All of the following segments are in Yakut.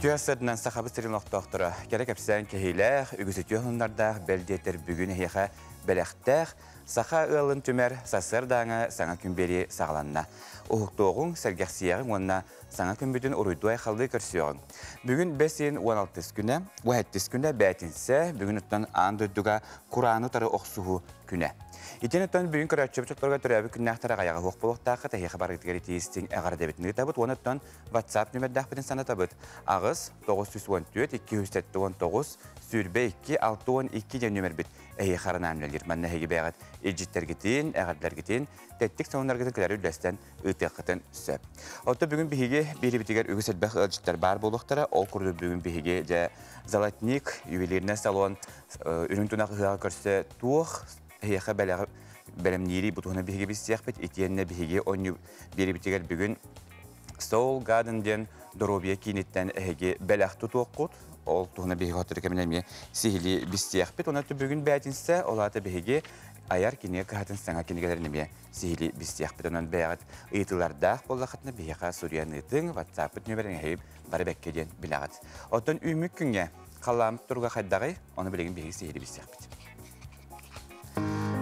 Үтүө сырдынан Сахабыт сирин олохтоохторо, кэрэ кэпсээн кэһиилээх, үгүс үтүө сонуннардаах бэл диэтэр бүгүн эһиэхэ бэлэхтээх саха ыалын түмэр сарсыардааҥы саҥа күн биэрии саҕаланна. Уһуктуоҕуҥ, сэргэхсийэҕиҥ уонна саҥа күммүтүн уруйдуу-айхаллыы көрсүөҕүҥ. Бүгүн бэс ыйын 16 күнэ, 17 күнэ бээтинсэ, бүгүн оттон аан дойдуга курааны утары охсуһуу күнэ. Итин оттон бүгүн көрөөччүбүт отторго төрөөбүт күннээхтэр аҕайаҕа суох буолуохтаахха тэһиэхэ барыытыгар итии-истиҥ эҕэрдэбитин ыытабыт уонна оттон WhatsApp нүмердээхпитин санатабыт. 8 914 279 22 62 диэн нүмербит эһиэхэ аранаан үлэлиир. Манна эһиги бэйэҕит илдьиттэргитин, эҕэрдэлэргитин, тэттик сонуннаргытын кэлэри үллэстэн ыытыаххытын сөп. Оттон бүгүн биһиги биирибитигэр үгүс элбэх ыалдьыттар баар буолуохтара. Ол курдук бүгүн биһиги дьэ Золотник ювелирный салон үрүҥ тунах ыһыаҕа көрсө туох эһиэхэ бэлэҕи бэлэмниири бу туһунан биһиги билсиэхпит. Итиэннэ биһиги оонньуу биэрибитигэр бүгүн Soul Garden диэн доруобуйа кииниттэн эһиги бэлэх тутуоххут. Ол туһунан биһиги хоттору кэминэ эмиэ сиһилии билсиэхпит. Онон бүгүн бээтинсэ, ол аата биһиги айар кинигэ кыһатын саҥа кинигэлэрин эмиэ сиһилии билсиэхпит. Онон бэйэҕит ыйытыылардаах буоллаххытына биһиэхэ суруйан ыытыҥ, WhatsApp-ыт нүөмэрин эһиги бары бэккэ диэн билэҕит. Оттон үүммүт күҥҥэ халлааммыт туруга хайдаҕый? Ону билигин биһиги сиһилии билсиэхпит.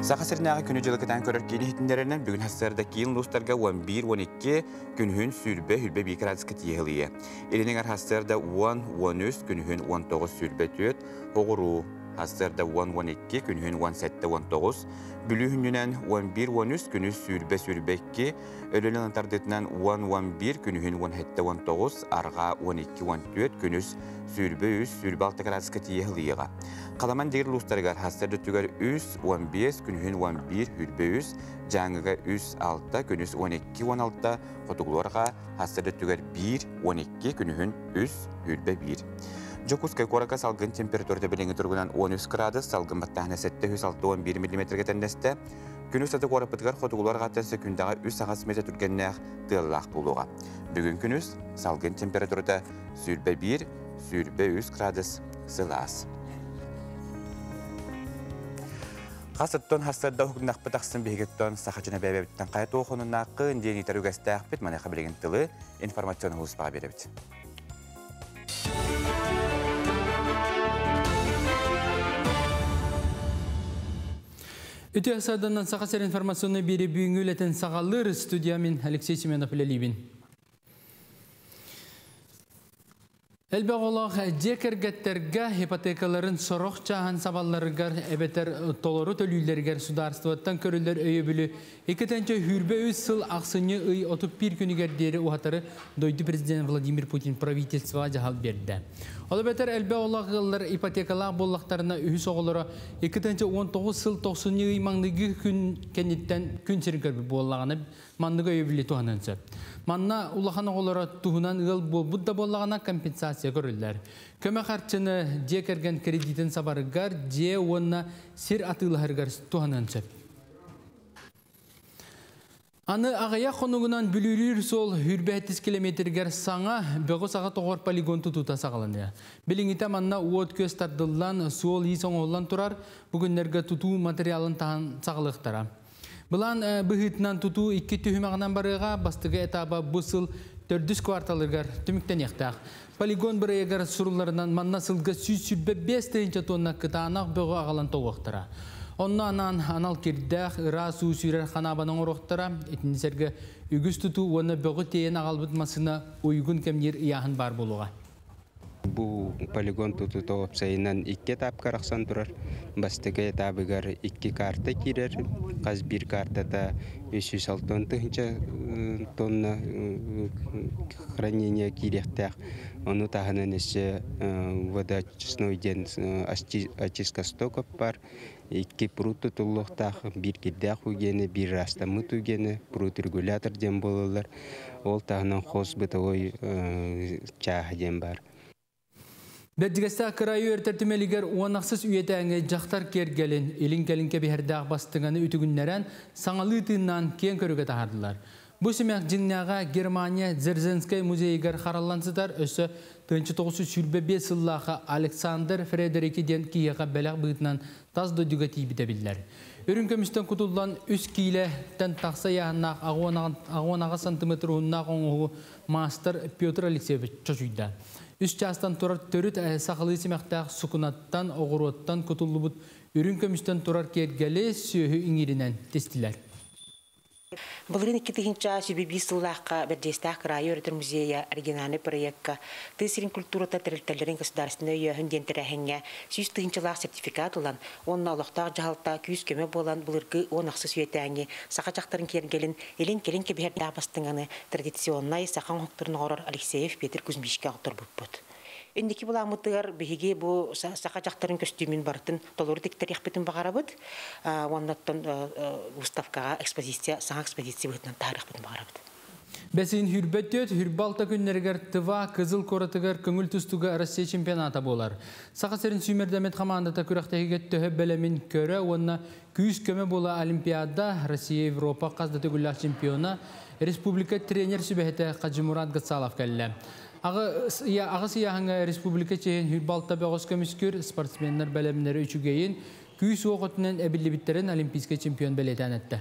Саха сиринээҕи күнү-дьылы кэтээн көрөр киин иһитиннэрэринэн бүгүн сарсыарда киин улуустарга 11-12, күнүһүн сүүрбэ, сүүрбэ биир градуска тиийэ ылыйа. Илин эҥэр сарсыарда 10-13, күнүһүн 19-24, оҕуруу сарсыарда 10-12, күнүһүн 17-19, Бүлүү хүннүнэн 11-13, күнүс сүүрбэ, сүүрбэ икки, Өлүөнэ тардыытынан 10-11, күнүһүн 17-19, арҕаа 12-14, күнүс 23, 26 градуска тиийэ ылыйыаҕа. Халаман диир улуустарыгар сарсыарда өттүгэр 3, 15, күнүһүн 11, 23, Дьааҥыга 3, 6, күнүс 12, 16, хотугулуу арҕаа сарсыарда өттүгэр 1, 12, күнүһүн 3, 21. Дьокуускай куоракка салгын температурата билиҥҥи туругунан 13 градус, салгын баттааһына 761 миллиметргэ тэннэстэ. Күн устата куораппытыгар хотугулар аҕаттан сөкүүндэҕэ 3-8 метр түргэннээх тыаллаах буолуоҕа. Бүгүн күнүс салгын температурата 21, 23 градус сылаас. Хас оттон хассарда уһугуннахпыт ахсын биһигиттэн саха дьоно бэйэбиттэн хайа туох онуннааххын диэн ыытар үгэстээхпит. Маныаха билигин тылы информационный улууспаҕа биэрэбит. Үтүө сарданан Саха сир информационный биэри бүгүҥҥү үлэтин саҕалыыр студия мин Алексей Семенов үлэлиибин. Элбэх оҕолоох дьиэ кэргэттэргэ ипотекаларын сорох чааһын сабалларыгар эбэтэр толору төлүүллэригэр судаарыстыбаттан көрүллэр өйөбүлү 2023 сыл ахсынньы ый 31 күнүгэр диэри уһатары дойду президент Владимир Путин правительствоҕа дьаһал биэрдэ. Ол эбэтэр элбэх оҕолоох ыаллар ипотекалаах буоллахтарына үһүс оҕолоро 2019 сыл тохсунньу ый маҥнайгы күн кэнниттэн күн сирин көрбүт буоллаҕына маннык өйөбүлү туһаныан сөп. Манна улахан оҕолоро туһунан ыал буолбут да буоллаҕына компенсация көрүллэр. Көмө харчыны дьиэ кэргэн кредитин сабарыгар, дьиэ уонна сир атыылаһарыгар туһаныан сөп. Аны аҕыйах хонугунан Бүлүүлүүр суол 105 километригэр саҥа бөҕү-саҕа тоҕор полигон тутуута саҕаланыа. Билиҥҥитэ манна уот-күөс тардыллан, суол-иис оҥоһуллан турар, бу күннэргэ тутуу материалын таһан саҕалыахтара. Былаан быһыытынан тутуу икки түһүмэҕинэн барыаҕа, бастакы этаба бу сыл төрдүс кварталыгар түмүктэниэхтээх. Полигон бырайыагар сурулларынан манна сылга 125 тыһыынча тонна кытаанах бөҕү аҕалан тоҕуохтара. Онно анаан анал кирдээх, ыраас уу сүүрэр ханаабаны оҥоруохтара. Итини сэргэ үгүс тутуу уонна бөҕү тиэйэн аҕалбыт массыына уйгун кэмниир ыйааһын баар буолуоҕа. Бу полигон тутуута уопсайынан икки этапка арахсан турар. Бастакы этабыгар икки карта киирэр. Хас биир картата 360 тыһыынча тонна хранение киириэхтээх. Ону таһынан өссө водоочистной диэн очистка стоков бар. Икки пруд тутуллуохтаах, биир кирдээх уу биир ыраастаммыт уу пруд регулятор диэн буолаллар. Ол таһынан хос бытовой чааһа диэн бар. Бэрдигэстээх кыраайы үөрэтэр түмэлигэр уон ахсыс үйэтээҥи дьахтар киэргэлин, илин-кэлин кэбиһэрдээх бастыҥаны үтүгүннэрэн, саҥалыы тыыннаан киэҥ көрүгэ таһаардылар. Бу симэх дьиҥнээҕэ Германия Дзержинскэй музейыгар хараллан сытар, өссө 1925 сыллааҕы Александр Фредерики диэн киһиэхэ бэлэх быһыытынан тас дойдуга тиийбитэ биллэр. Үрүҥ көмүстэн кутуллан үс киилэттэн тахса ыйааһыннаах аҕыс сантиметр уһуннаах оҥоһугу маастар Петр Алексеевич чочуйда. Үс чаастан турар төрүт сахалыы симэхтээх сукунаттан, оҕуруоттан кутуллубут үрүҥ көмүстэн турар киэргэли сүөһү иҥииринэн тистилэр. Былырыын 2021 сыллаахха Бэрдьигэстээх кыраайы үөрэтэр музейа оригинальнай проекка Тыа сирин культурата тэрилтэлэрин государственнай өйөөһүн диэн тэрээһиҥҥэ 100 тыһыынчалаах сертификат ылан уонна олохтоох дьаһалта күүс-көмө буолан былыргы 16 үйэтээҥи саха дьахтарын киэргэлин илин-кэлин кэбиһэрдээх бастыҥаны традиционнай саха оҥоһуктарын оҥорор Алексеев Петр Кузьмичка оҥотторбуппут. Инники былааммытыгар биһиги бу саха дьахтарын көстүүмүн барытын толору тиктэриэхпитин баҕарабыт. Уонна оттон выставкаҕа экспозиция, саҥа экспозиция быһыытынан таһаарыахпытын баҕарабыт. Бэс ыйын 24, 26 күннэригэр Тыва Кызыл куоратыгар көҥүл тустууга Россия чемпионата буолар. Саха сирин сүүмэрдэммит хамаандата күрэхтэһиигэ төһө бэлэмин көрө уонна күүс-көмө буола Олимпиада, Россия, Европа хас да төгүллээх чемпиона, республика тренер сүбэһитэ Хаджимурат Гацалов кэллэ. Аҕыс ыйааһыҥҥа республика чиэһин 26 бөҕөс көмүскүүр, спортсменнар бэлэмнэрэ үчүгэйин, күүс-уох өттүнэн эбиллибиттэрин олимпийскай чемпион бэлиэтээн эттэ.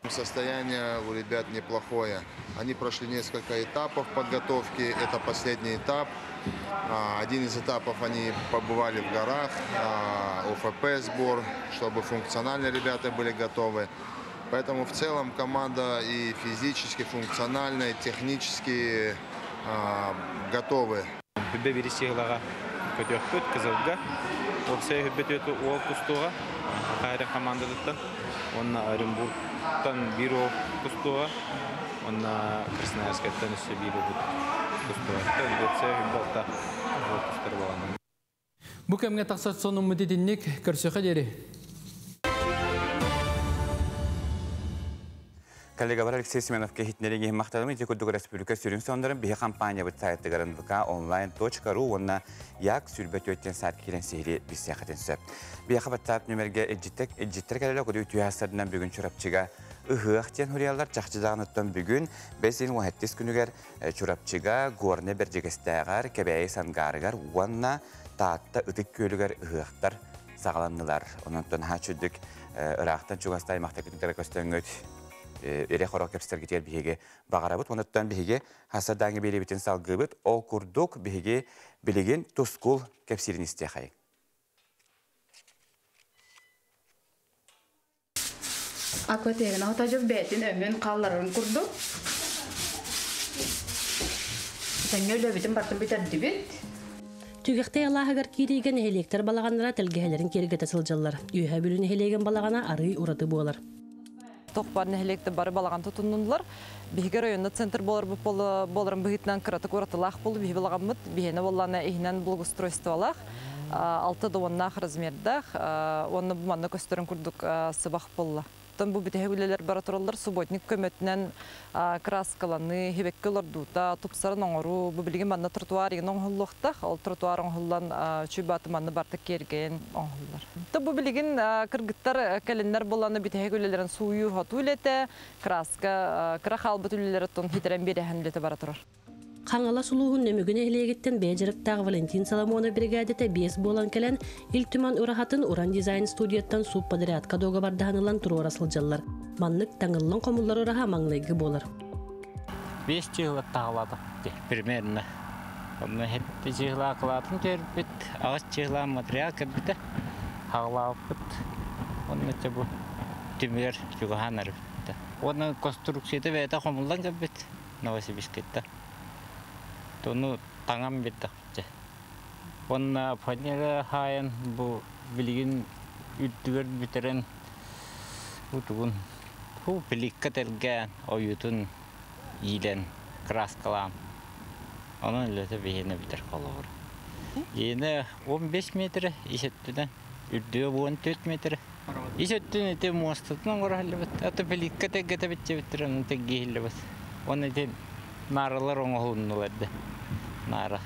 Состояние у ребят неплохое. Они прошли несколько этапов подготовки. Это последний этап. Один из этапов они побывали в горах, ОФП сбор, чтобы функционально ребята были готовы. Поэтому в целом команда и физически, функционально, и технически готовы. 21 сыйлаға көтөкпүт Кызылга. Уопсайа 24 уол тустуоҕа. Хайра командатыттан. Онна Оренбургтан биир уол тустуоҕа. Онна Красноярскайтан өссө биир уол тустуоҕа. Уопсайа 26 уол тустар буолан. Бу кэмҥэ тахсар сонуммут итинник, көрсүөххэ диэри. Коллегалар Алексей Семеновка иһитиннэриигэ махтанабын. Ити курдук республика сүрүн сонуннарын биһи компаниябыт сайтыгар nvk-online.ru уонна Як 24 сайт киирэн сиһилии билсиэххитин сөп. Биһиэхэ WhatsApp нүмергэ илдьиттэр кэлэллэр, куду үтүө сарынан бүгүн Чурапчыга ыһыах диэн суруйаллар. Чахчы даҕаныттан бүгүн бэс ыйын 17 күнүгэр Чурапчыга, Горнай Бэрдьигэстээҕэр, Кэбээйи Сангаарыгар уонна Таатта Ытык Күөлүгэр ыһыахтар саҕаланнылар. Онон хаачырдык ыраахтан чугастан аймахтаргытын көстөҥҥүт ирэ-хоро кэпсэтэргитигэр биһиги баҕарабыт. Онуттан биһиги сарсыардааҥҥы биэриибитин салгыыбыт. Ол курдук биһиги билигин Тускул кэпсиирин истиэхэйиҥ. Акватерина отажып бәтин өңін қалларын курдук. Сәңе үлөбүтүн бартын бүтердибит. Түгэхтэй алааһыгар киириигэ нэһилиэктэр балаҕаннара тэлгэһэлэрин киэргэтэ сылдьаллар. Үөһээ Бүлүү нэһилиэгин балаҕана арыый ураты буолар. Туох баар нэһилиэктэр бары балаҕан тутуннулар. Биһиги районна центр буолар буоларын быһыытынан кыратык уратылаах буолу биһи балаҕаммыт биһиэнэ буоллаана иһинэн благоустройстволаах алта да уоннаах размердаах уонна бу манна көстөрүн курдук сыбах буолла. Оттон бу бүтэһик үлэлэр бара тураллар субботник көмөтүнэн краскаланыы, хибекке олордуута, тупсарын оҥоруу, бу билигин манна тротуар игин оҥоһуллуохтаах, ол тротуар оҥоһуллан чуйбааты манна барта киэргэйэн оҥоһуллар. Бу билигин кыргыттар кэлиннэр буолланы бүтэһик үлэлэрин сууйуу хотуу үлэтэ, краска кыра хаалбыт үлэлэри тон хитерен биэрэһэн үлэтэ бара турар. Хаҥалас улууһун Нөмүгү нэһилиэгиттэн бэйэ дьарыктаах Валентин Соломонов биригээдэтэ биэс буолан кэлэн, Ил Түмэн ураһатын Уран дизайн студияттан субподрядка дуогабардаһан ылан туруора сылдьаллар. Маннык таҥыллан хомуллар ураһа маҥнайгы буолар. Биэс чыһыла примерно. Онно хетти чыһыла кылаатын төрбүт, аҕыс чыһыла материал кэлбитэ, хаҕалаабыт. Онно бу түмүгэр чугаһаан арыппыта. Онно конструкцията бэйэтэ хомуллан кэлбит Новосибирскайта. Тону таҥам биттахчы. Онно фанера хаайан бу билигин үрдүгэр бүтэрэн утугун ху плитка тэлгээн ойуутун иилэн краскалаан онон үлэтэ биһиэнэ бүтэр холобур. Иэнэ 15 метр ис өттүнэн үрдүгэ 14 метр. Ис өттүн ити муостатын оҥоро ата плитка тэлгэтэ битчэбиттэр онон тэлгиһиллибит. Оны ити нааралар оҥоһулуннулар да. Наара.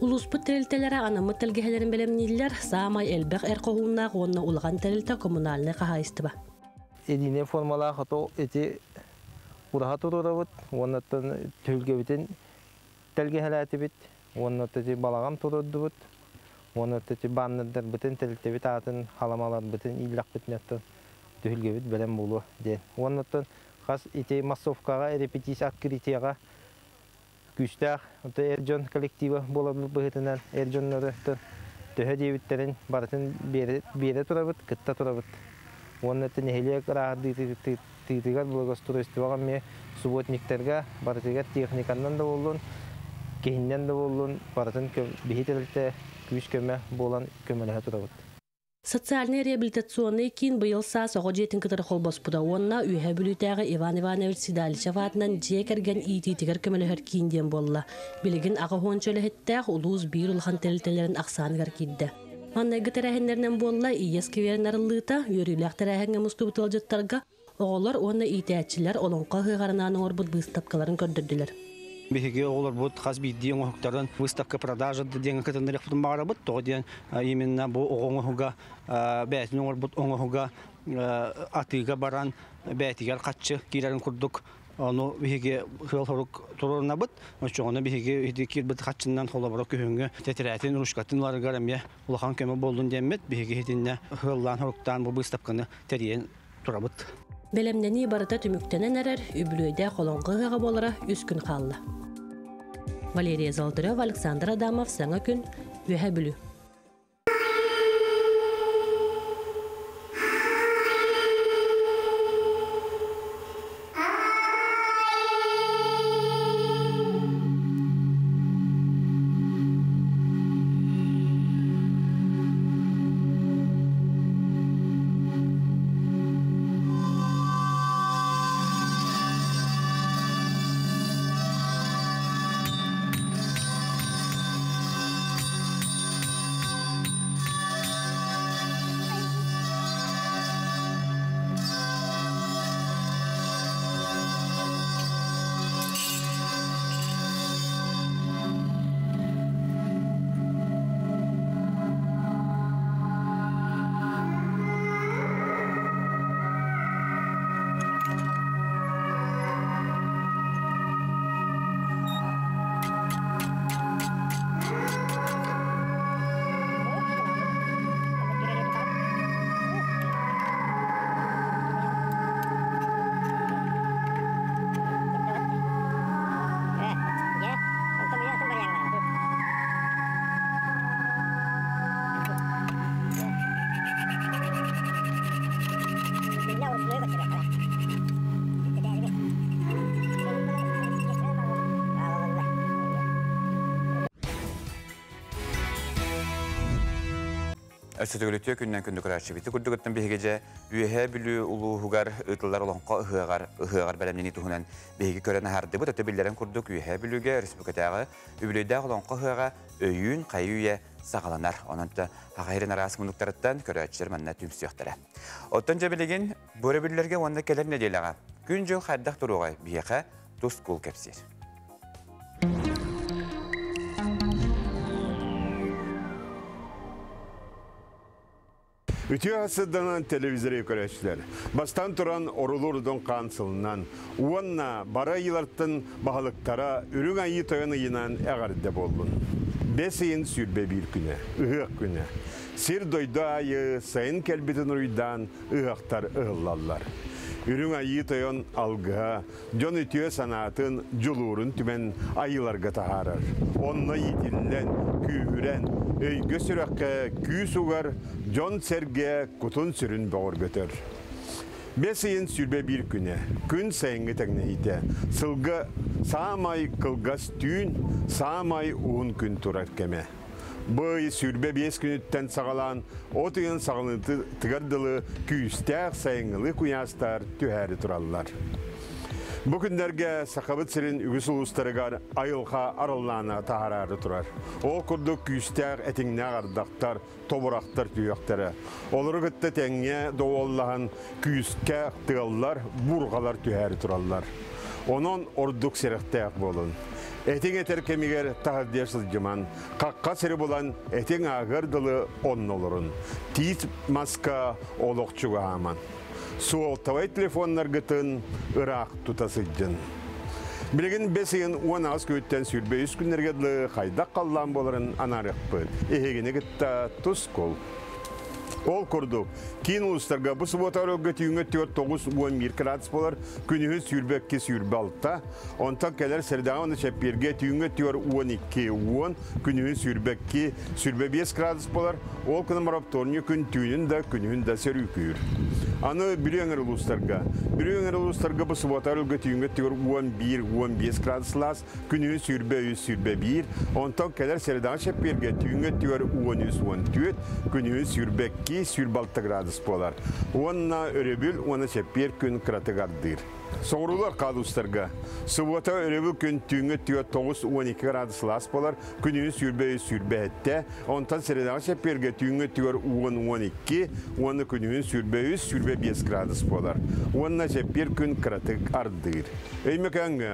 Улууспут тэрилтэлэрэ анаммыт тэлгэһэлэрин бэлэмнииллэр, саамай элбэх эр хоһууннаах уонна улахан тэрилтэ коммунальнай хаһаайыстыба. Едине формалаах ото ити ураһа туруорабыт, уоннаттан түһүлгэбитин тэлгэһэлээтибит, уонна ити балаҕан туруордубут, уонна ити баннердарбытын, тэрилтэбит аатын, халамаларбытын ииллэхпитинэттэн түһүлгэбит бэлэм буолуо диэн. Уоннаттан хас ити массовкаҕа, репетиция открытияҕа Күүстээх эр дьон коллектива буоларбыт быһыытынан эр дьоннору төһө диэбиттэрин барытын биэрэ турабыт, кытта турабыт. Уонна нэһилиэк ырааһырдыы тыытыгар благоустройствоҕа эмиэ субботниктарга барытыгар техниканнан да буоллун, киһиннэн да буоллун барытын биһи тэрилтэ күүс-көмө буолан көмөлөһө турабыт. Социальнай реабилитационнай киин быйыл саас оҕо дьиэтин кытары холбоспута уонна Үөһээ Бүлүүтээҕи Иван Иванович Седалищев аатынан дьиэ кэргэн иитиитигэр көмөлөһөр киин диэн буолла. Билигин 80 үлэһиттээх улуус биир улахан тэрилтэлэрин ахсааныгар киирдэ. Маннайгы тэрээһиннэринэн буолла Ийэ скверин арыллыыта, үөрүүлээх тэрээһиҥҥэ мустубут ыалдьыттарга оҕолор уонна иитээччилэр олоҥхо ыһыаҕарынаан оҥорбут быыстапкаларын көрдөрдүлэр. Биһиги оҕолорбут хас биирдии оҥоһуктарын выставка продажа диэҥҥэ кытыннарыахпытын баҕарабыт. Тоҕо диэн именно бу оҕо оҥоһуга бэйэтин оҥорбут оҥоһуга атыыга баран бэйэтигэр хаччы киирэрин курдук ону биһиги сыал-сорук туруорунабыт. Оччоҕуна биһиги ити киирбит хаччынан холобура күһүҥҥү тэтэрээтин, ручкатын ыларыгар эмиэ улахан көмө буоллун диэммит биһиги итиннэ сыаллаан-соруктаан бу быыстапканы тэрийэн турабыт. Бэлэмнэнии барыта түмүктэнэн эрэр, үбүлүөйдээх олоҥхо ыһыаҕа буолара үс күн хаалла. Валерия Золотарева, Александр Адамов, Саҥа күн, Үөһээ Бүлүү. Өссө төгүл үтүө күнүнэн күндү көрөөччүбүт. Курдугуттан биһиги дьэ Үөһээ Бүлүү улууһугар ыытыллар олоҥхо ыһыаҕар ыһыаҕар бэлэмнэнии туһунан биһиги көрөн аһардыбыт. Өтө биллэрин курдук Үөһээ Бүлүүгэ республикатааҕы үбүлүөйдээх олоҥхо ыһыаҕа өйүүн хайы-үйэ саҕаланар. Онон да Саха араас муннуктарыттан көрөөччүлэр манна түмсүөхтэрэ. Оттон дьэ билигин бу өрөбүллэргэ уонна кэлэр нэдиэлэҕэ күн-дьыл хайдах туруоҕай биһиэхэ Тускул кэпсиир. Үтүө сыданан телевизоры көрөөччүлэр. Бастан туран орулуур удун хаан сылынан уонна бары айыылартан баһылыктара Үрүҥ Айыы Тойон ыйынан эҕэрдэ буоллун. Бэс ыйын 21 күнэ, ыһыах күнэ. Сир-дойду аайы сайын кэлбитин уруйдаан ыһыахтар ыһыллаллар. Үрүҥ Айыы Тойон алгыһа дьон үтүө санаатын, дьулуурун түмэн айыыларга таһаарар. Онно иитиллэн, күүһүрэн, өйгө-сүрэххэ күүс угар, дьон-сэргэ кутун-сүрүн бөҕөргөтөр. Бэс ыйын 21 күнэ, күн сайыҥҥы тэҥнэһиитэ, сылга саамай кылгас түүн, саамай уһун күн турар кэмэ. Бу ый 25 күнүттэн саҕалаан от ыйын саҕаланыытыгар дылы күүстээх сайыҥҥылыы куйаастар түһээри тураллар. Бу күннэргэ Сахабыт сирин үгүс улуустарыгар айылҕа араллаана таһараары турар. Ол курдук күүстээх этиҥнээх ардахтар, тобурахтар түһүөхтэрэ. Олору кытта тэҥҥэ доҕуоллаһан күүскэ тыаллар, буурҕалар түһээри тураллар. Онон ордук сэрэхтээх буолун. Этиҥ этэр кэмигэр таһырдьа сылдьыман, хахха сири булан этиҥ ааҕыар дылы онно олорун. Тиит маска олох чугаһааман. Суолтабай телефоннаргытын ыраах тута сылдьын. Билигин бэс ыйын 18 күнүттэн 23 күннэргэ дылы хайдах халлаан буоларын анаарыахпыт. Эһигини кытта тус кул. Ол курдук, киин улуустарга бу субуота өрөлгө түүҥҥэ 4 9 11 градус буолар, күнүһүн 22 26, онтон кэлэр сэрэдэҕэ уонна чэппиэргэ түүҥҥэ 4 12 10, күнүһүн 22 25 градус буолар, ол гынан баран вторник күн түүнүн да, күнүһүн да сөрүүкүүр. Аны Бүлүү эҥэр улуустарга. Бүлүү эҥэр улуустарга бу субуота өрөлгө түүҥҥэ 4 11 15 градус сылаас, күнүһүн 23 21, онтон кэлэр сэрэдэҕэ чэппиэргэ түүҥҥэ 4 13 14, күнүһүн 22 26 градус буолар. Уонна өрөбүл уонна чэппиэр күн кыратык ардыыр. Соҕуруулуу-арҕаа улуустарга. Субуота өрөбүл күн түүҥҥэ 4 9 12 градус сылаас буолар, күнүһүн 23 27, онтон сэрэдэҕэ чэппиэргэ түүҥҥэ 4 10 12 уонна күнүһүн 23 25 градус буолар. Уонна чэппиэр күн кыратык ардыыр. Өймөкөөҥҥө.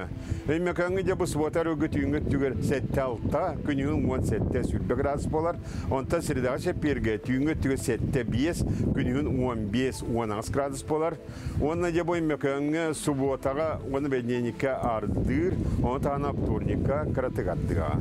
Өймөкөөҥҥө дьэ бу субуота өрөбүлгэ түүҥҥэ 7 6, күнүһүн 17 20 градус буолар, онтон сэрэдэҕэ чэппиэргэ түүҥҥэ 7 5, күнүһүн 15 18 градус буолар. Уонна дьэ бу Өймөкөөҥҥө субуотаҕа уонна бэнидиэнньиккэ ардыыр, ону таһынан вторникка кыратык ардыаҕа.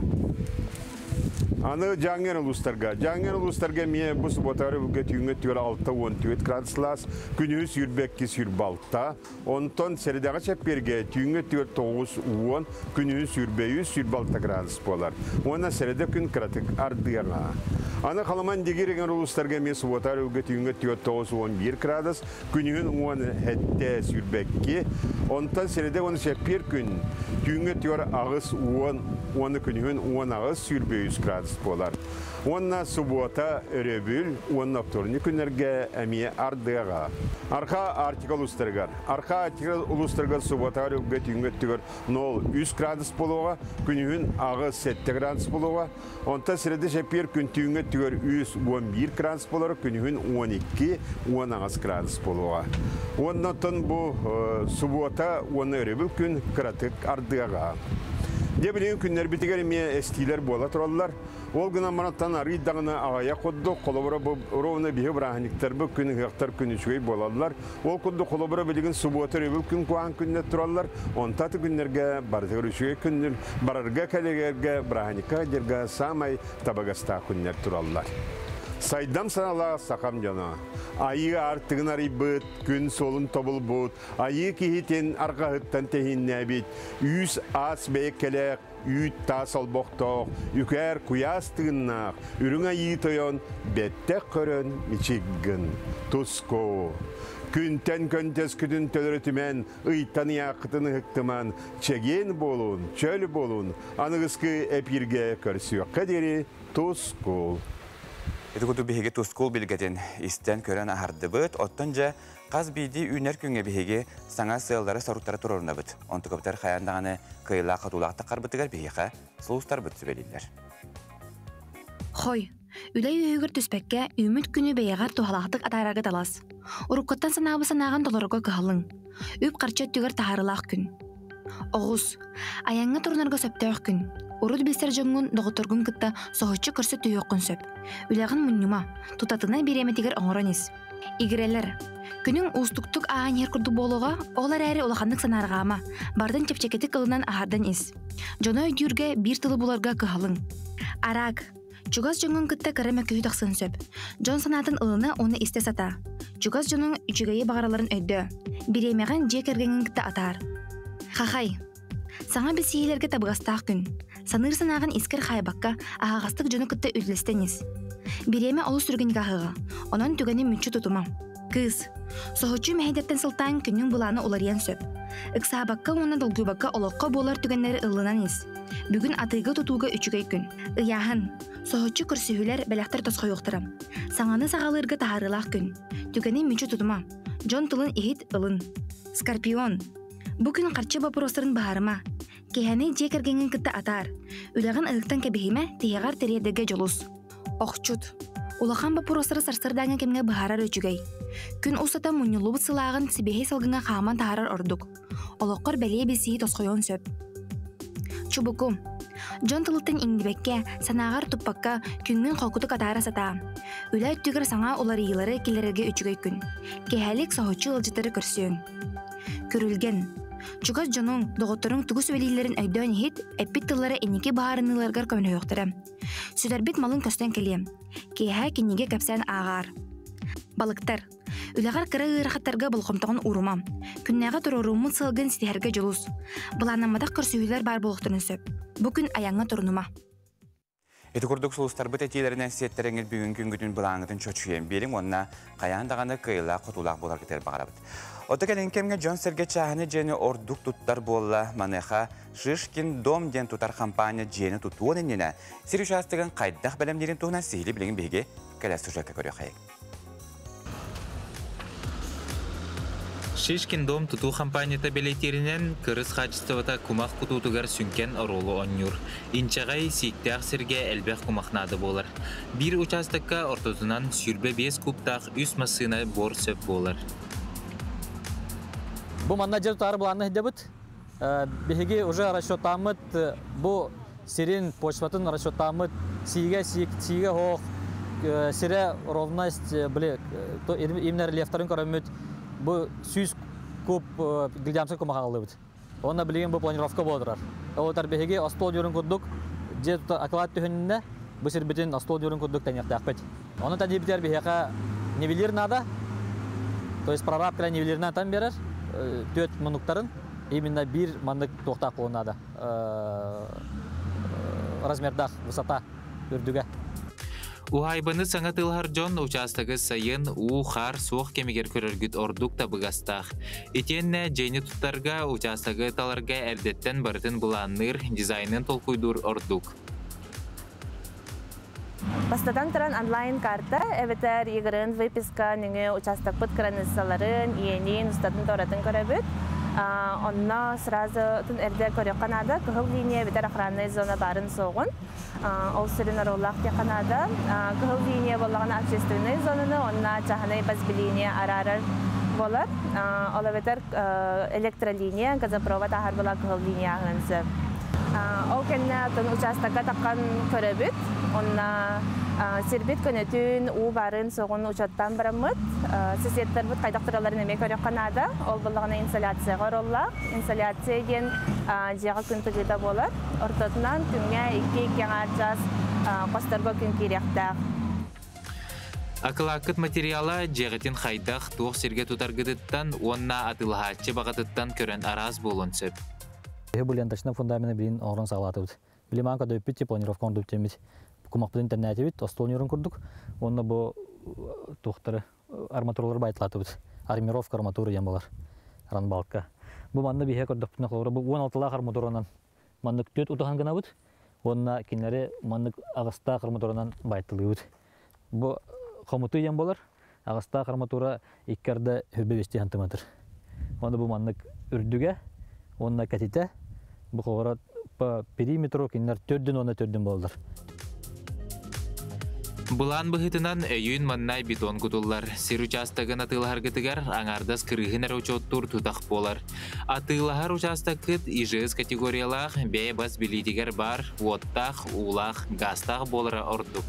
Аны Дьааҥы улуустарга. Дьааҥы улуустарга эмиэ бу субуота өрөбүлгэ түүҥҥэ 6 14 градус сылаас, күнүһүн 22 26, онтон сэрэдэҕэ чэппиэргэ түүҥҥэ 4 9 10, күнүһүн 23 26 градус буолар. Уонна сэрэдэ күн кыратык ардыаҕа. Аны Халыма Индигиир эҥэр улуустарга эмиэ субуота өрөбүлгэ түүҥҥэ 4 9 11 градус, күнүһүн 17 22, онтон сэрэдэ уонна чэппиэр күн түүҥҥэ 4 8 10 уонна күнүһүн 18 23 градус буолар. Уонна субуота, өрөбүл уонна вторник күннэргэ эмиэ ардыаҕа. Арҕаа Арктика улуустарыгар. Арҕаа Арктика улуустарыгар субуота өрөбүлгэ түүҥҥэ 0 3 градус буолуоҕа, күнүһүн 8 7 градус буолуоҕа. Онтон сэрэдэ чэппиэр күн түүҥҥэ 3 11 градус буолар, күнүһүн 12 18 градус буолуоҕа. Уонна оттон бу субуота уонна өрөбүл күн кыратык ардыаҕа. Дьэ билигин күннэрбитигэр эмиэ эстиилэр буола тураллар. Ол гынан баран арыый даҕаны аҕыйах курдук, холобура бу ровно биһи бырааһынньыктарбыт күн ыһыахтар күн үчүгэй буолаллар. Ол курдук холобура билигин субуота өрөбүл күн куһаҕан күннэр тураллар. Онтон атын күннэргэ барытыгар үчүгэй күннэр барарга кэлэргэ бырааһынньыкка дьэргэ саамай табыгастаах күннэр тураллар. Сайдам санаалаах сахам дьоно. Айыы аартыгын арыйбыт, күн суолун тобулбут, айыы киһитин арҕаһыттан тэһииннээбит, үүс аас бэйэккэлээх, үүт таас олбохтоох, үкээр куйаас тыыннаах, үрүҥ айыы тойон, бэттэх көрөн мичик гын. Туску. Күнтэн көнтөскүтүн төлөрүтүмэҥ, ыйтан ыйааххытын ыһыктымаҥ, чэгиэн буолуҥ, чөл буолуҥ, аныгыскы эпииргэ көрсүөххэ диэри тускул. Ити курдук биһиги тускул билгэтин истэн көрөн аһардыбыт. Оттон дьэ хас биирдии үүнэр күҥҥэ биһиги саҥа сыаллары соруктары туруорунабыт. Онтукабытыгар хайаан даҕаны кыайыылаах-хотуулаах тахсарбытыгар биһиэхэ сулустарбыт сүбэлииллэр. Хой, үлэ үөһүгэр түспэккэ, үүммүт күнү бэйэҕэр туһалаахтык атаарарга талас. Уруккуттан санаабыт санааҕын толорорго кыһалын. Үп-харчы өттүгэр таһаарыылаах күн. Оҕус, айаҥҥа турунарга сөптөөх күн. Урут билсэр дьоҥҥун, доҕотторгун кытта соһуччу көрсө түһүөххүн сөп. Үлэҕин мунньума, тутатына бириэмэтигэр оҥорон ис. Игирэлэр, күнүҥ уустуктук ааһан иһэр курдук буолуоҕа, ол эрээри улаханнык санаарҕаама, барытын чэпчэкитик ылынан аһардан ис. Дьону өйдүүргэ, биир тылы буларга кыһалын. Араак, чугас дьоҥҥун кытта кыра мөккүһүү тахсыан сөп. Дьон санаатын ылына уонна истэ сатаа. Чугас дьонуҥ үчүгэйи баҕаралларын өйдөө. Бириэмэҕин дьиэ кэргэҥҥин кытта атаар. Хахай, саҥа билсиһиилэргэ табыгастаах күн. Саныыр санааҕын искэр хаайбакка, аһаҕастык дьону кытта үллэстэн ис. Бириэмэ олус түргэнник ааһыаҕа, онон түгэни мүччү тутума. Кыыс, соһуччу мэһэйдэртэн сылтаан күнүҥ былаана уларыйан сөп. Ыксаабакка уонна долгуйбакка олоххо буолар түгэннэри ылынан ис. Бүгүн атыыга-тутууга үчүгэй күн. Ыйааһын, соһуччу көрсүһүүлэр, бэлэхтэр тосхойуохтара. Саҥаны саҕалыырга таһаарыылаах күн. Түгэни мүччү тутума. Дьон тылын иһит, ылын. Скорпион, бу күн харчы боппуруостарын быһаарыма. Киэһэни дьиэ кэргэҥҥин кытта атаар. Үлэҕин ыһыктан кэбиһимэ, тиһэҕэр тириэрдэргэ дьулус. Охчут. Улахан боппуруостары сарсыардааҥҥы кэмҥэ быһаарар үчүгэй. Күн устата мунньуллубут сылааҕын сибиэһэй салгыҥҥа хааман таһаарар ордук. Олоххор бэлиэ билсиһии тосхойуон сөп. Чубуку. Дьон тылыттан иҥнибэккэ, санааҕар туппакка, күҥҥүн холкутук атаара сатаа. Үлэ өттүгэр саҥа уларыйыылары киллэрэргэ үчүгэй күн. Киэһэлик соһуччу ыалдьыттары көрсүөҥ. Күрүлгэн. Чугас дьонуҥ, доҕотторуҥ тугу сүбэлииллэрин өйдөөн иһит, эппит тыллара инники быһаарыныыларгар көмөлөһүөхтэрэ. Сүтэрбит малыҥ көстөн кэлиэ. Киэһэ кинигэ кэпсээн ааҕаар. Балыктар. Үлэҕэр кыра ыарахаттарга болҕомтоҕун уурума. Күннээҕи туруоруммут сыалгын ситиһэргэ дьулус. Былааннамматах көрсүһүүлэр баар буолуохтарын сөп. Бу күн айаҥҥа турунума. Ити курдук сулустарбыт этиилэринэн сиэттэрэҥҥит бүгүн күнгүтүн былааҥҥытын чочуйан биэриҥ уонна хайаан даҕаны кыайыылаах-хотуулаах буоларгытыгар баҕарабыт. Оттон кэлин кэмҥэ дьон-сэргэ чааһыны дьиэни ордук туттар буолла. Маныаха Шишкин дом диэн тутар хампаанньа дьиэни тутуон иннинэ сир учаастагын хайдах бэлэмниирин туһунан сиһилии билигин биһиги кэлэр сюжекка көрүөххэйиҥ. Шишкин дом тутуу хампаанньата бэлиэтииринэн, кырыс хаачыстыбата кумах кутуутугар сүҥкэн оруолу оонньуур. Инчэҕэй, сииктээх сиргэ элбэх кумах наада буолар. Биир учаастакка ортотунан 25 кубтаах үс массыына буор сөп буолар. Бу манна дьэ тутаары былаанна сылдьабыт. Биһиги уже расчеттааммыт бу сирин почватын расчеттааммыт сиигэ сиигэ оһох сирэ ровность били именно рельефтарын көрөммүт бу 100 куб глядямскай кумахаҕаллыбыт. Онно билигин бу планировка буола турар. Ол биһиги остуол дьүөрүн курдук дьиэ акылаат түһүннэ бу сирбитин остуол дьүөрүн курдук тэҥиэхтээхпит. Ону тэнийбитигэр биһиэхэ нивелир наада. То есть прораб кэлэн нивелирынан тан биэрэр түөрт муннуктарын именно биир маннык туохтаах буолуон наада. Размердаах высота үрдүгэ. Уһаайбаны саҥа тылһар дьон учаастагы сайын уу-хаар суох кэмигэр көрөргүт ордук табыгастаах. Итиэннэ дьиэни туттарга, учаастагы таларга эрдэттэн барытын былаанныыр, дизайнын толкуйдуур ордук. Бастатан туран онлайн-карта эбэтэр ЕГРН выписка нөҥүө учаастакпыт кыраныыссаларын, иэнин, устатын-туоратын көрөбүт. Онно сразу эрдэ көрүөххэ наада, кыһыл линия эбэтэр охранная зона баарын суоҕун. Ол сүрүн оруоллаах диэххэ наада. Кыһыл линия буоллаҕына общественнай зонаны уонна чааһынай бас билиини араарар буолар. Ол эбэтэр электролиния, газопровод ааһар буолар кыһыл линия ааһыан сөп. Ол кэннэ атын учаастакка таххан көрөбүт. Онно сирбит көнөтүн, уу баарын суоҕун учуоттаан бараммыт. Соседтарбыт хайдах туралларын эмиэ көрүөххэ наада. Ол буоллаҕына инсоляцияҕа ороллоох. Инсоляция диэн дьиэҕэ күн тыгыыта буолар. Ортотунан күҥҥэ икки-икки аҥаар чаас хосторго күн киириэхтээх. Акылааккыт материала дьиэҕитин хайдах, туох сиргэ тутаргытыттан уонна атыылаһааччы баҕатыттан көрөн араас буолуон сөп. Бу ленточнай фундамены билин оҥорон саҕалаатыбыт. Били маан көдөппүт планировка оҥордубут диэммит кумахпытын интернетибит, остуол ньуурун курдук. Уонна бу туохтары арматуралары байталаатыбыт. Армировка арматура диэн буолар. Ранбалка. Бу манна биһиэ көрдөхпүтүнэ холобура бу 16-лаах арматуранан маннык түөрт утахан гынабыт. Уонна кинилэри маннык аҕыстаах арматуранан байталыыбыт. Бу хомутуу диэн буолар. Аҕыстаах арматура икки арда хүрбэ бэстии сантиметр. Уонна бу маннык үрдүгэ уонна кэтитэ бу холобура по периметру кинилэр төрдүн уонна төрдүн буолаллар. Былаан быһыытынан өйүүн маннай бетон кутуллар. Сир учаастагын атыылаһаргытыгар аҥаардас кырыыһын эрэ учуоттуур тутах буолар. Атыылаһар учаастаккыт ИЖС категориялаах бэйэ бас билиитигэр баар уоттаах, уулаах, гаастаах буолара ордук.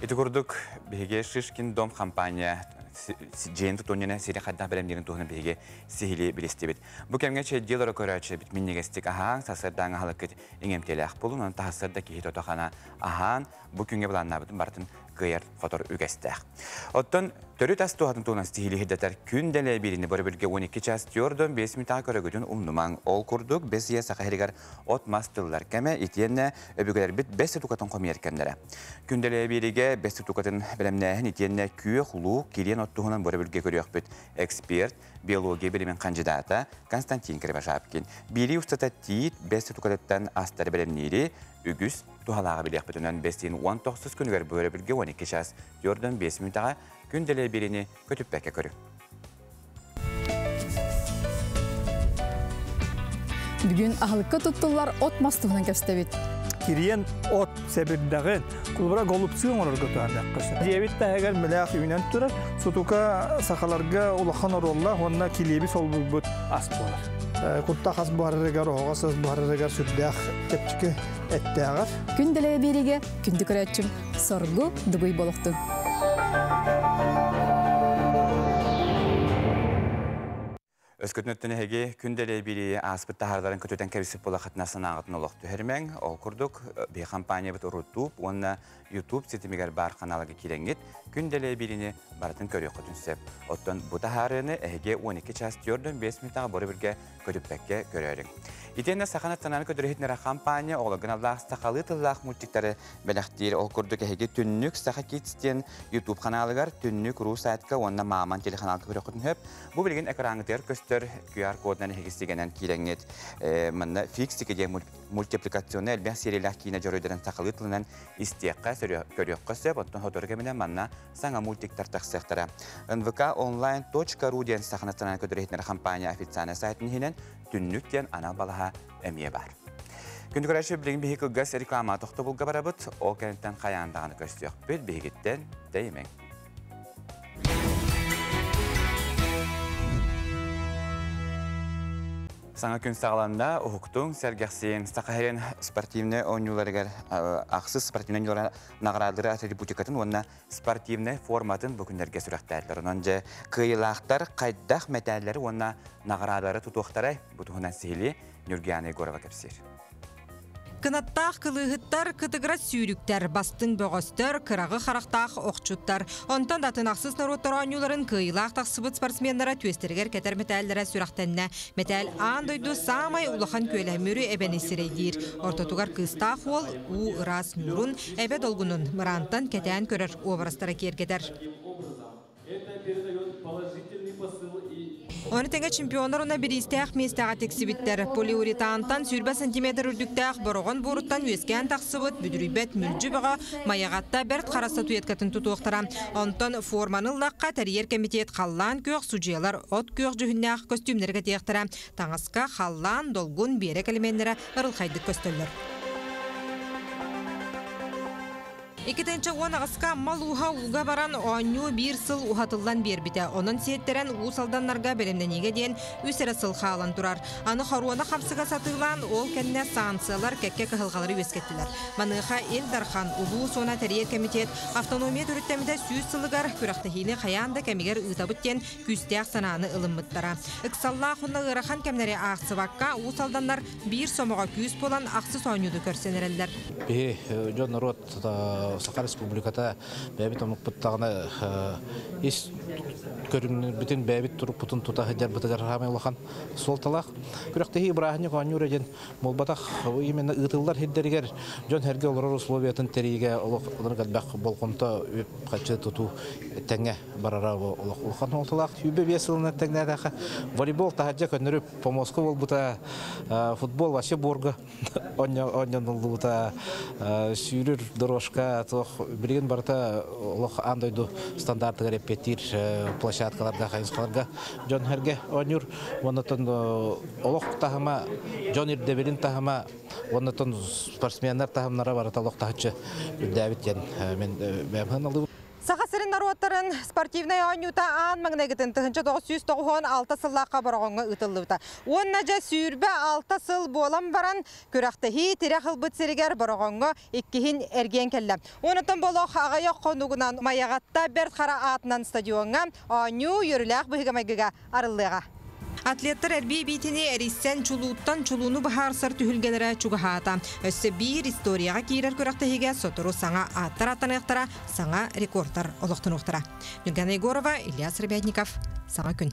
Ити курдук биһиги Шишкин дом компания дьиэн тутуунньана сири хайдах бэлэмниирин туһунан биһиги сиһилии билистибит. Бу кэмҥэ чэйдиэл өрө көрөөччү минньигэстик аһаан, сарсыардааҥы аһылыккыт иҥэмтиэлээх буолун, онон таһассарда киһи тото-хана аһаан, бу күҥҥэ былааннаабытын барытын кыайар-хотор үгэстээх. Оттон төрүт ас туһатын туһунан сиһилии сирдэтэр күн дэлэ биирини бөрөбүлгэ 12 час 4 5 мүнүүтэҕэ көрөгүтүн умнумаҥ. Ол курдук, бэс ыйа Саха сиригэр от-мас тыллар кэмэ итиэннэ өбүгэлэрбит бэс тутукатын хомуйар кэмнэрэ. Күндэлэ бииригэ бэс тутукатын бэлэмнээһин итиэннэ күөх луук кириэн от туһунан бөрөбүлгэ көрүөхпүт. Эксперт, биология билимин хандьыдаата Константин Кривошапкин. Биирии устата тиит бэс тутукатыттан астары бэлэмниири үгүс туһалааҕы билиэхпитинэн бэстиин 19 күнүгэр бөрөбүлгэ 12 час 4 5 мүнүүтэҕэ күндэлэ биирини көтүппэккэ көрү. Бүгүн аһылыкка туттуллар от мас туһунан кэпсэтэбит. Кириэн от сэбирдэҕин кулбара голубцы оҥорорго туһаныахха сөп. Диэбит таһыгар мэлээх үүнэн турар. Сутука сахаларга улахан оруоллаах уонна килиэби солбуйбут ас буолар. Куттах ас буһарарыгар, оһоҕос ас буһарарыгар сүрдээх чэпчэки эттээҕэр. Күн дэлэ биэриигэ күндү көрөөччүм соргу дугуй болохтун. Өскөтүн өттүн эһиги күн дэлэй бири ааспыт таһаардарын көтүтэн кэбиспит буоллаххытына санааҕытын олох түһэримэҥ. Ол курдук, биһи компаниябыт Рутуб уонна YouTube ситимигэр баар ханаалга киирэҥҥит күн дэлэй бирини барытын көрүөххүтүн сөп. Оттон бу таһаарыыны эһиги 12 час 45 мүнүүтэҕэ бары биргэ көтүппэккэ көрөөрүҥ. Итиэннэ Саха национальнай көтөрүһүтүнэрэ хампаанньа оҕолорго аналлаах сахалыы тыллаах мультиктары бэлэхтиир. Ол курдук эһиги Түннүк Саха Kids диэн YouTube ханаалыгар Түннүк ру сайтка уонна Мааман телеканалга көрүөххүтүн сөп. Бу билигин экраҥҥытыгар көстөр QR кодунан эһиги сигэнэн киирэҥҥит. Манна Фиксики диэн мультипликационнай элбэх сериялаах киинэ дьоруойдарын сахалыы тылынан истиэххэ, көрүөххэ сөп. Оттон сотору кэминэн манна саҥа мультиктар тахсыахтара. НВК онлайн.ру диэн Саха национальнай көтөр компания официальнай сайтын иһинэн Түннүк диэн анал балаһа эмиэ баар. Күндү көрөөччү, билигин биһиги кылгас реклама тохтобулга барабыт, ол кэнниттэн хайаан даҕаны көрсүөхпүт, биһигиттэн тэйимэҥ. Саҥа күн саҕаланна, уһуктуҥ, сэргэхсийиҥ. Саха сирин спортивнай оонньууларыгар ахсыс спортивнай оонньуулара наҕараадалары атрибутикатын уонна спортивнай форматын бу күннэргэ сүрэхтээтилэр. Онон дьэ кыайыылаахтар хайдах мэтээллэри уонна наҕараадалары тутуохтарай? Бу туһунан сиһилии Ньургуяна Егорова кэпсиир. Кынаттаах кылыыһыттар, кытыгырас сүүрүктэр, бастыҥ бөҕөстөр, кыраҕы харахтаах охчуттар. Онтон да атын ахсыс норуоттар оонньууларын кыайыылаах тахсыбыт спортсменнара түөстэригэр кэтэр мэтээллэрэ сүрэхтэннэ. Мэтээл аан дойду саамай улахан күөлэһимүрү эбэни сирэйдиир. Ортотугар кыыстаах уол уу ыраас ньуурун, эбэ долгунун мыраантан кэтээн көрөр уобарастара киэргэтэр. Ону тэҥэ чемпионнар уонна бириистээх миэстэҕэ тиксибиттэр. Полиуретантан 20 сантиметр үрдүктээх бороҕон буоруттан үөскээн тахсыбыт бүдүрүйбэт мүлдьү бөҕө Майаҕатта бэрт хара статуэткатын тутуохтара. Онтон форманы ыллахха тэрийэр кэмитиэт халлаан күөх судьуйалар от күөх дьүһүннээх көстүүмнэри кэтиэхтэрэ. Таҥаска халлаан, долгун, биэрэк элеменнэрэ ырылхайдык көстөллөр. 2018-ка Амма улууһа ууга баран оонньуу биир сыл уһатыллан биэрбитэ. Онон сиэттэрэн Уус Алданнарга бэлэмнэниигэ диэн үс эрэ сыл хаалан турар. Аны хоруона хамсыга сатыылаан, ол кэннэ санкциялар кэккэ кыһалҕалары үөскэттилэр. Маныаха Ил Дархан, улуус уонна тэрийэр кэмитиэт автономия төрүттэммитэ 100 сылыгар күрэхтэһиини хайаан да кэмигэр ыытабыт диэн күүстээх санааны ылыммыттара. Ыксаллаах уонна ыарахан кэмнэри аахсыбакка, Уус Алданнар биир сомоҕо күүс буолан ахсыс оонньууну көрсөн эрэллэр. Биһи дьон норуот Саха Республиката бэйэбит омукпут даҕаны ис көрүҥнэрбитин бэйэбит турукпутун тута сылдьарбытыгар саамай улахан суолталаах. Күрэхтэһии бырааһынньык оонньуура диэн буолбатах. Именно ыытыллар сирдэригэр дьон-сэргэ олорор условиятын тэрийиигэ олох элбэх болҕомто үп харчы тутуу тэҥҥэ барара олох улахан суолталаах. 25 сылынан тэҥнээтэххэ волейбол таһырдьа көннөрү помоска буолбута, футбол вообще буорга оонньонуллубута, сүүрүр дорожка туох билигин барыта олох аан дойду стандартыгар эппиэттиир площадкаларга, хайысхаларга дьон сэргэ оонньуур. Оннотон олох таһыма, дьон ирдэбилин таһыма, оннотон спортсменнар таһымнара барыта олох таһыччы үрдээбит диэн мен бэйэм сыаналыыбын. Саха сирин норуоттарын спортивнай оонньуута аан маҥнайгытын 1996 сыллаахха Бороҕоҥҥо ыытыллыбыта. Уонна дьэ 26 сыл буолан баран күрэхтэһии тирэх ылбыт сиригэр Бороҕоҥҥо иккиһин эргийэн кэллэ. Онтон болох аҕыйах хонугунан Майаҕатта Бэрт Хара аатынан стадиоҥҥа оонньуу үөрүүлээх быһыыга-майгыга арыллыаҕа. Атлеттар эрбии биитини эрийсэн чулууттан чулууну быһаарсар түһүлгэлэрэ чугаһаата. Өссө биир историяҕа киирэр күрэхтэһиигэ сотору саҥа ааттар аттаныахтара, саҥа рекордтар олохтонуохтара. Нюргана Егорова, Илья Сребятников. Саҥа күн.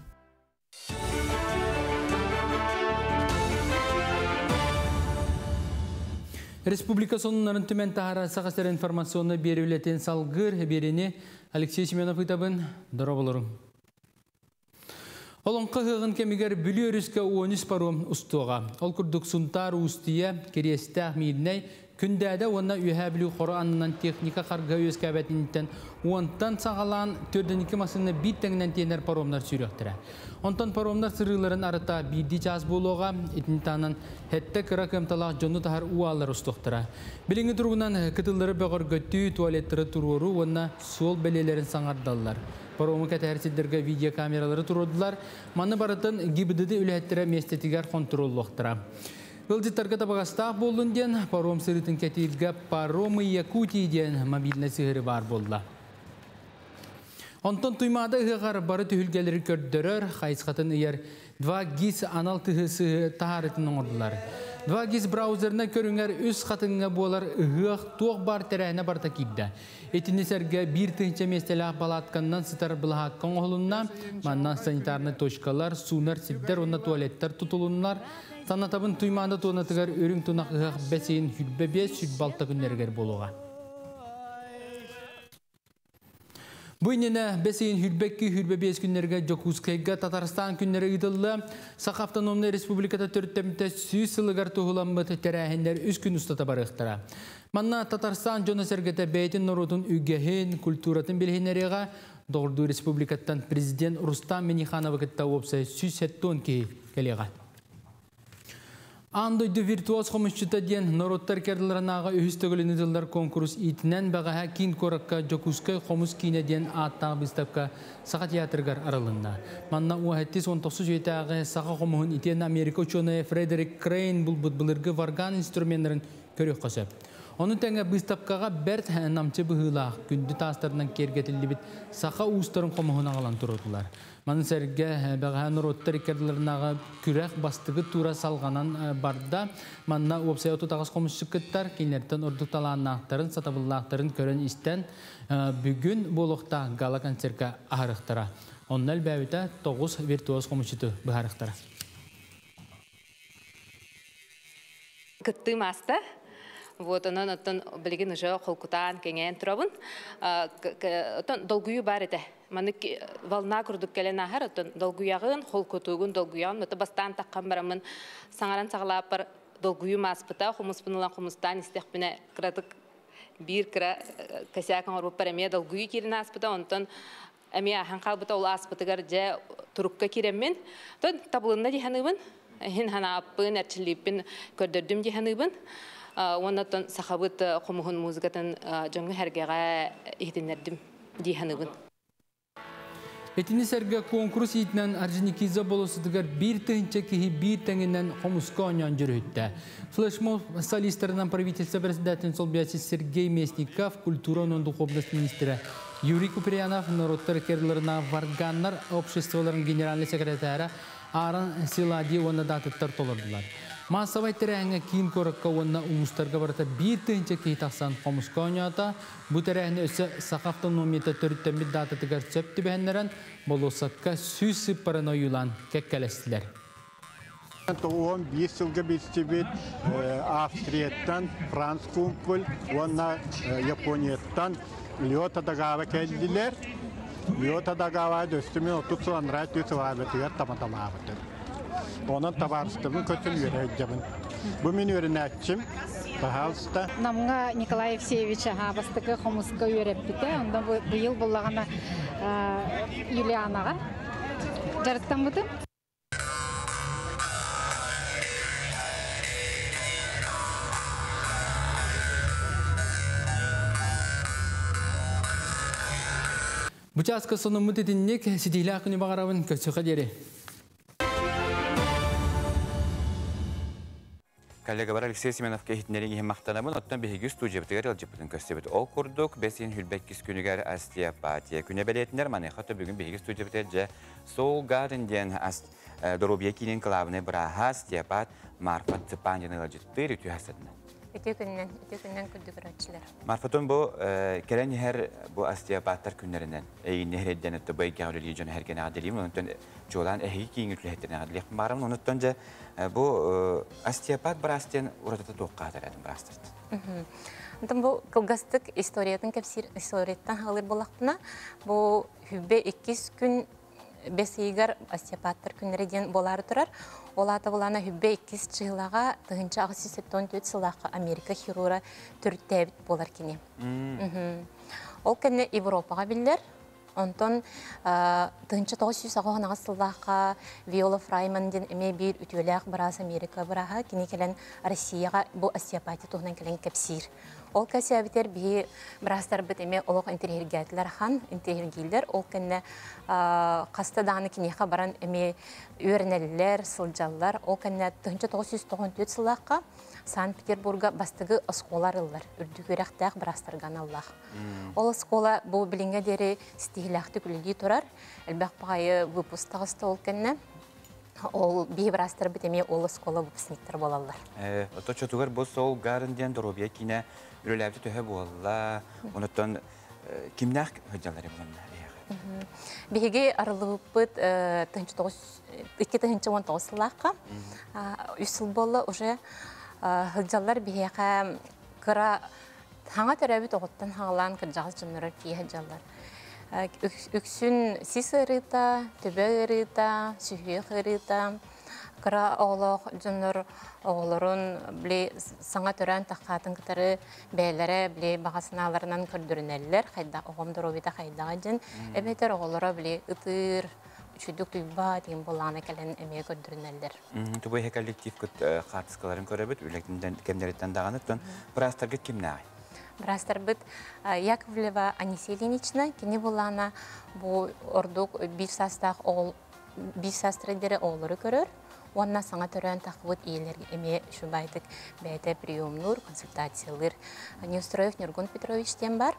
Республика сонуннарын түмэн таһара Саха сирин информационнай биэрүүлэтин салгыыр биэриини Алексей Семенов ыытабын. Дорооболоруҥ. Олоҥхо ыһыаҕын кэмигэр Бүлүү өрүскэ 13 паром устуоҕа. Ол курдук Сунтаар Уустуйа, Кириэстээх Миирнэй, Күндээдэ уонна Үөһээ Бүлүү Хоро аннынан техника харгыһа үөскээбэтиниттэн уонтан саҕалаан 42 массыына биир тэҥинэн тиэнэр паромнар сүүрүөхтэрэ. Онтон паромнар сырыыларын арыта биирдии чаас буолуоҕа, итини таһынан сэттэ кыра кыамталаах дьону таһар уу ааллар устуохтара. Билиҥҥи туругунан кытыллары бөҕөргөтүү, туалеттары туруоруу уонна суол бэлиэлэрин саҥардаллар. Парому кэтэһэр сирдэргэ видеокамералары туруордулар. Маны барытын ГИБДД үлэһиттэрэ миэстэтигэр хонтуруоллуохтара. Ыалдьыттарга табыгастаах буоллун диэн паром сырыытын кэтииргэ «Паромы Якутии» диэн мобильнай сыһыары баар буолла. Онтон Туймаада ыһыаҕар бары түһүлгэлэри көрдөрөр, хайысхатын ыйар 2GIS анал тыһы таһаарытын оҥордулар. 2GIS браузерынан көрүҥэр Үс Хатыҥҥа буолар ыһыах туох баар тэрээһинэ барыта киирдэ. Итини сэргэ 1000 миэстэлээх балаакканнан сытар былаһаакка оҥоһулунна. Манна санитарнай точкалар, суунар сирдэр уонна туалеттар тутулуннар. Санатабын Туймаада туонатыгар үрүҥ тунах ыһыах бэс ыйын 25-26 күннэригэр буолуоҕа. Бу иннинэ бэс ыйын 22-25 күннэргэ Дьокуускайга Татарстан күннэрэ ыытыллыа. Саха автономнай республиката төрүттэммитэ 100 сылыгар туһуламмыт тэрээһиннэр үс күн устата барыахтара. Манна Татарстан дьоно-сэргэтэ бэйэтин норуотун үгэһин, культуратын билиһиннэриэҕэ. Доҕордуу республикаттан президент Рустам Миннихановы кытта уопсай 170 киһи кэлиэҕэ. Аан дойду виртуоз хомусчута диэн норуоттар кэрдилэринааҕы үһүс төгүлүн ыытыллар конкурс иитинэн бэҕэһээ киин куоракка Дьокуускай хомус киинэ диэн ааттаах быыстапка Саха театрыгар арылынна. Манна 19 үйэтээҕи саха хомуһун итиэннэ Америка учуонайа Фредерик Крейн булбут былыргы варган инструменнарын көрүөххэ сөп. Ону тэҥэ быыстапкаҕа бэрт намчы быһыылаах, күндү таастарынан киэргэтиллибит саха уустарын хомуһун аҕалан туруордулар. Маны сэргэ бэҕэһээ норуоттар иккардыларынааҕы күрэх бастакы туура салҕанан барда. Манна уопсай 38 хомусчут кыттар, кинилэртэн ордук талааннаахтарын, сатабыллаахтарын көрөн-истэн бүгүн буолуохтаах гала-концерка аһарыахтара. Онно элбээбитэ 9 виртуоз хомусчуту быһаарыахтара. Кыттыы мааста. Вот, онон оттон билигин уже холкутаан, кэҥээн турабын. Оттон долгуйуу бар этэ. Маннык волна курдук кэлэн ааһар, оттон долгуйаҕын, холкутуугун, долгуйаҕын. Ото бастаан таххан бараммын саҥаран саҕалааппар долгуйуум ааспыта, хомуспун ылан хомустаан истэхпинэ кыратык биир кыра косяк оҥорбуппар эмиэ долгуйуу киирэн ааспыта. Онтон эмиэ ааһан хаалбыта, ол ааспытыгар дьэ турукка киирэммин, тон табылынна дии саныыбын. Иһин ханааппын, эрчиллииппин көрдөрдүм дии саныыбын. Уонна оттон сахабыт хомуһун музыкатын дьоҥҥо-сэргэҕэ иһитиннэрдим дии саныыбын. Итини сэргэ куонкурус иитинэн Орджоникидзе болуоссатыгар 1000 киһи биир тэҥинэн хомуска оонньоон дьүрүһүттэ. Флешмоб солистарынан правительство председателин солбуйааччы Сергей Местников, культура уонна духовность министрэ Юрий Куприянов, норуоттар иккардыларына варганнар обществоларын генеральнай секретара Аарон Силади уонна да атыттар толордулар. Маассабай тэрээһиҥҥэ киин куоракка уонна улуустарга барыта 1000 киһи тахсан хомуска оонньоото. Бу тэрээһини өссө Саха автономията төрүттэммит даататыгар сөп түбэһиннэрэн, болуоссакка 100 сыыппараны ойуулаан кэккэлэстилэр. 91 сылга билсибит Австрияттан Франц Кумпуль уонна Японияттан Лео Тадагава кэллилэр. Лео Тадагава дөстүмүн 30 сыл анараа өттүгэр сылаабытыгар таматалаабытым. Онон табаарыстарбын көрсөн үөрэ сылдьабын. Бу мин үөрэнээччим, пожалуйста. Намҥа Николай Евсеевич аһаа бастакы хомуска үөрэппитэ. Онно быйыл буллаҕына Юлианаҕа дьарыктаммытым. Бу чааска сонуммут итинник ситиилээх күнү баҕарабын көрсүөххэ диэри. Коллегабар Алексей Семеновка иһитиннэрин иһин махтанабын, оттон биһиги студиябытыгар ыалдьыппытын көрсөбүт. Ол курдук, бэс ыйын 22 күнүгэр остеопатия күнэ бэлиэтинэр. Маныаха бүгүн биһиги студиябытыгар дьэ Soul Garden диэн доруобуйа киинин кылаабынай бырааһа остеопат Марфа Цыпандина ыалдьыттыыр үтүө хасытынан. Үтүө күнүнэн, үтүө күнүнэн күндү көрөөччүлэр. Марфатон бу кэлэн иһэр бу остеопаттар күннэринэн эйигин эһэрдэн өттө бу эйгэҕэ үлэлиир дьон эһэргэнэҕэ дэлиим, онтон чуолаан эһиги кииҥҥэ үлэһиттэрин эҕэрдэлиэхпин баарым. Онуттан дьэ бу остеопат быраас диэн уратыта туохха аатар быраастарт? Онтон бу кылгастык историятын кэпсиир историяттан хаалыр буоллахпына, бу хүббэ иккис күн бэс ыйыгар остеопаттар күннэрэ диэн буолаары турар. Ол аата булаана хүббэ иккис чыһылаҕа 1874 сыллаахха Америка хирурга төрүттээбит буолар кини. Ол кэннэ Европаҕа биллэр. Онтон 1998 сыллаахха Виола Фрайман диэн эмиэ биир үтүөлээх быраас Америка бырааһа кини кэлэн Россияҕа бу остеопатия туһунан кэлэн кэпсиир. Ол кэсээбитэр биһи быраастарбыт эмиэ олох интэриэһиргээтилэр ахан, интэриэһиргииллэр. Ол кэннэ хаста даҕаны киниэхэ баран эмиэ үөрэнэллэр, сылдьаллар. Ол кэннэ 1994 сыллаахха Санкт-Петербурга бастыгы оскуола арыллар, үрдүк үөрэхтээх быраастарга аналлаах. Ол оскуола бу билиҥҥэ диэри ситиһиилээхтик үлэлии турар. Элбэх баҕайы выпуск таҕыста ол кэннэ. Ол биһи быраастарбыт эмиэ ол оскуола выпускниктара буолаллар. Ото чотугар бу Soul Garden диэн доруобуйа киинэ үлэлээбитэ төһө буолла? Онуттан кимнээх сылдьаллар буланна эһиэхэ? Биһиги арыллыбыппыт 2019 сыллаахха 3 сыл буолла уже сылдьаллар биһиэхэ кыра хаҥа төрөөбүт оҕоттон хаҕалаан кырдьаҕас дьоннорор тиийэ сылдьаллар. Үксүн сис ыарыыта, төбө ыарыыта, сүһүөх ыарыыта, кыра оҕолоох дьоннор оҕолорун били саҥа төрөөн таххаатын кытары бэйэлэрэ били баҕа санааларынан көрдөрүнэллэр, хайдах оҕом доруобуйата хайдаҕа диэн, эбэтэр оҕолоро били ытыыр, үчүгдүк туйба диэн буоллаҕына кэлэн эмиэ көрдөрүнэллэр. Тубу иһэ коллективкыт хаартыскаларын көрөбүт, үлэтин кэмнэриттэн даҕаны, оттон быраастаргыт кимнээҕий? Быраастарбыт Яковлева Анисия Ильинична, кини булаана бу ордук биир саастаах оҕол биир саастара диэри оҕолору көрөр уонна саҥа төрөөн таххыбыт ийэлэр эмиэ үчүгэйдик бэйэтэ приемнуур, консультациялыыр. Неустроев Нюргун Петрович диэн бар.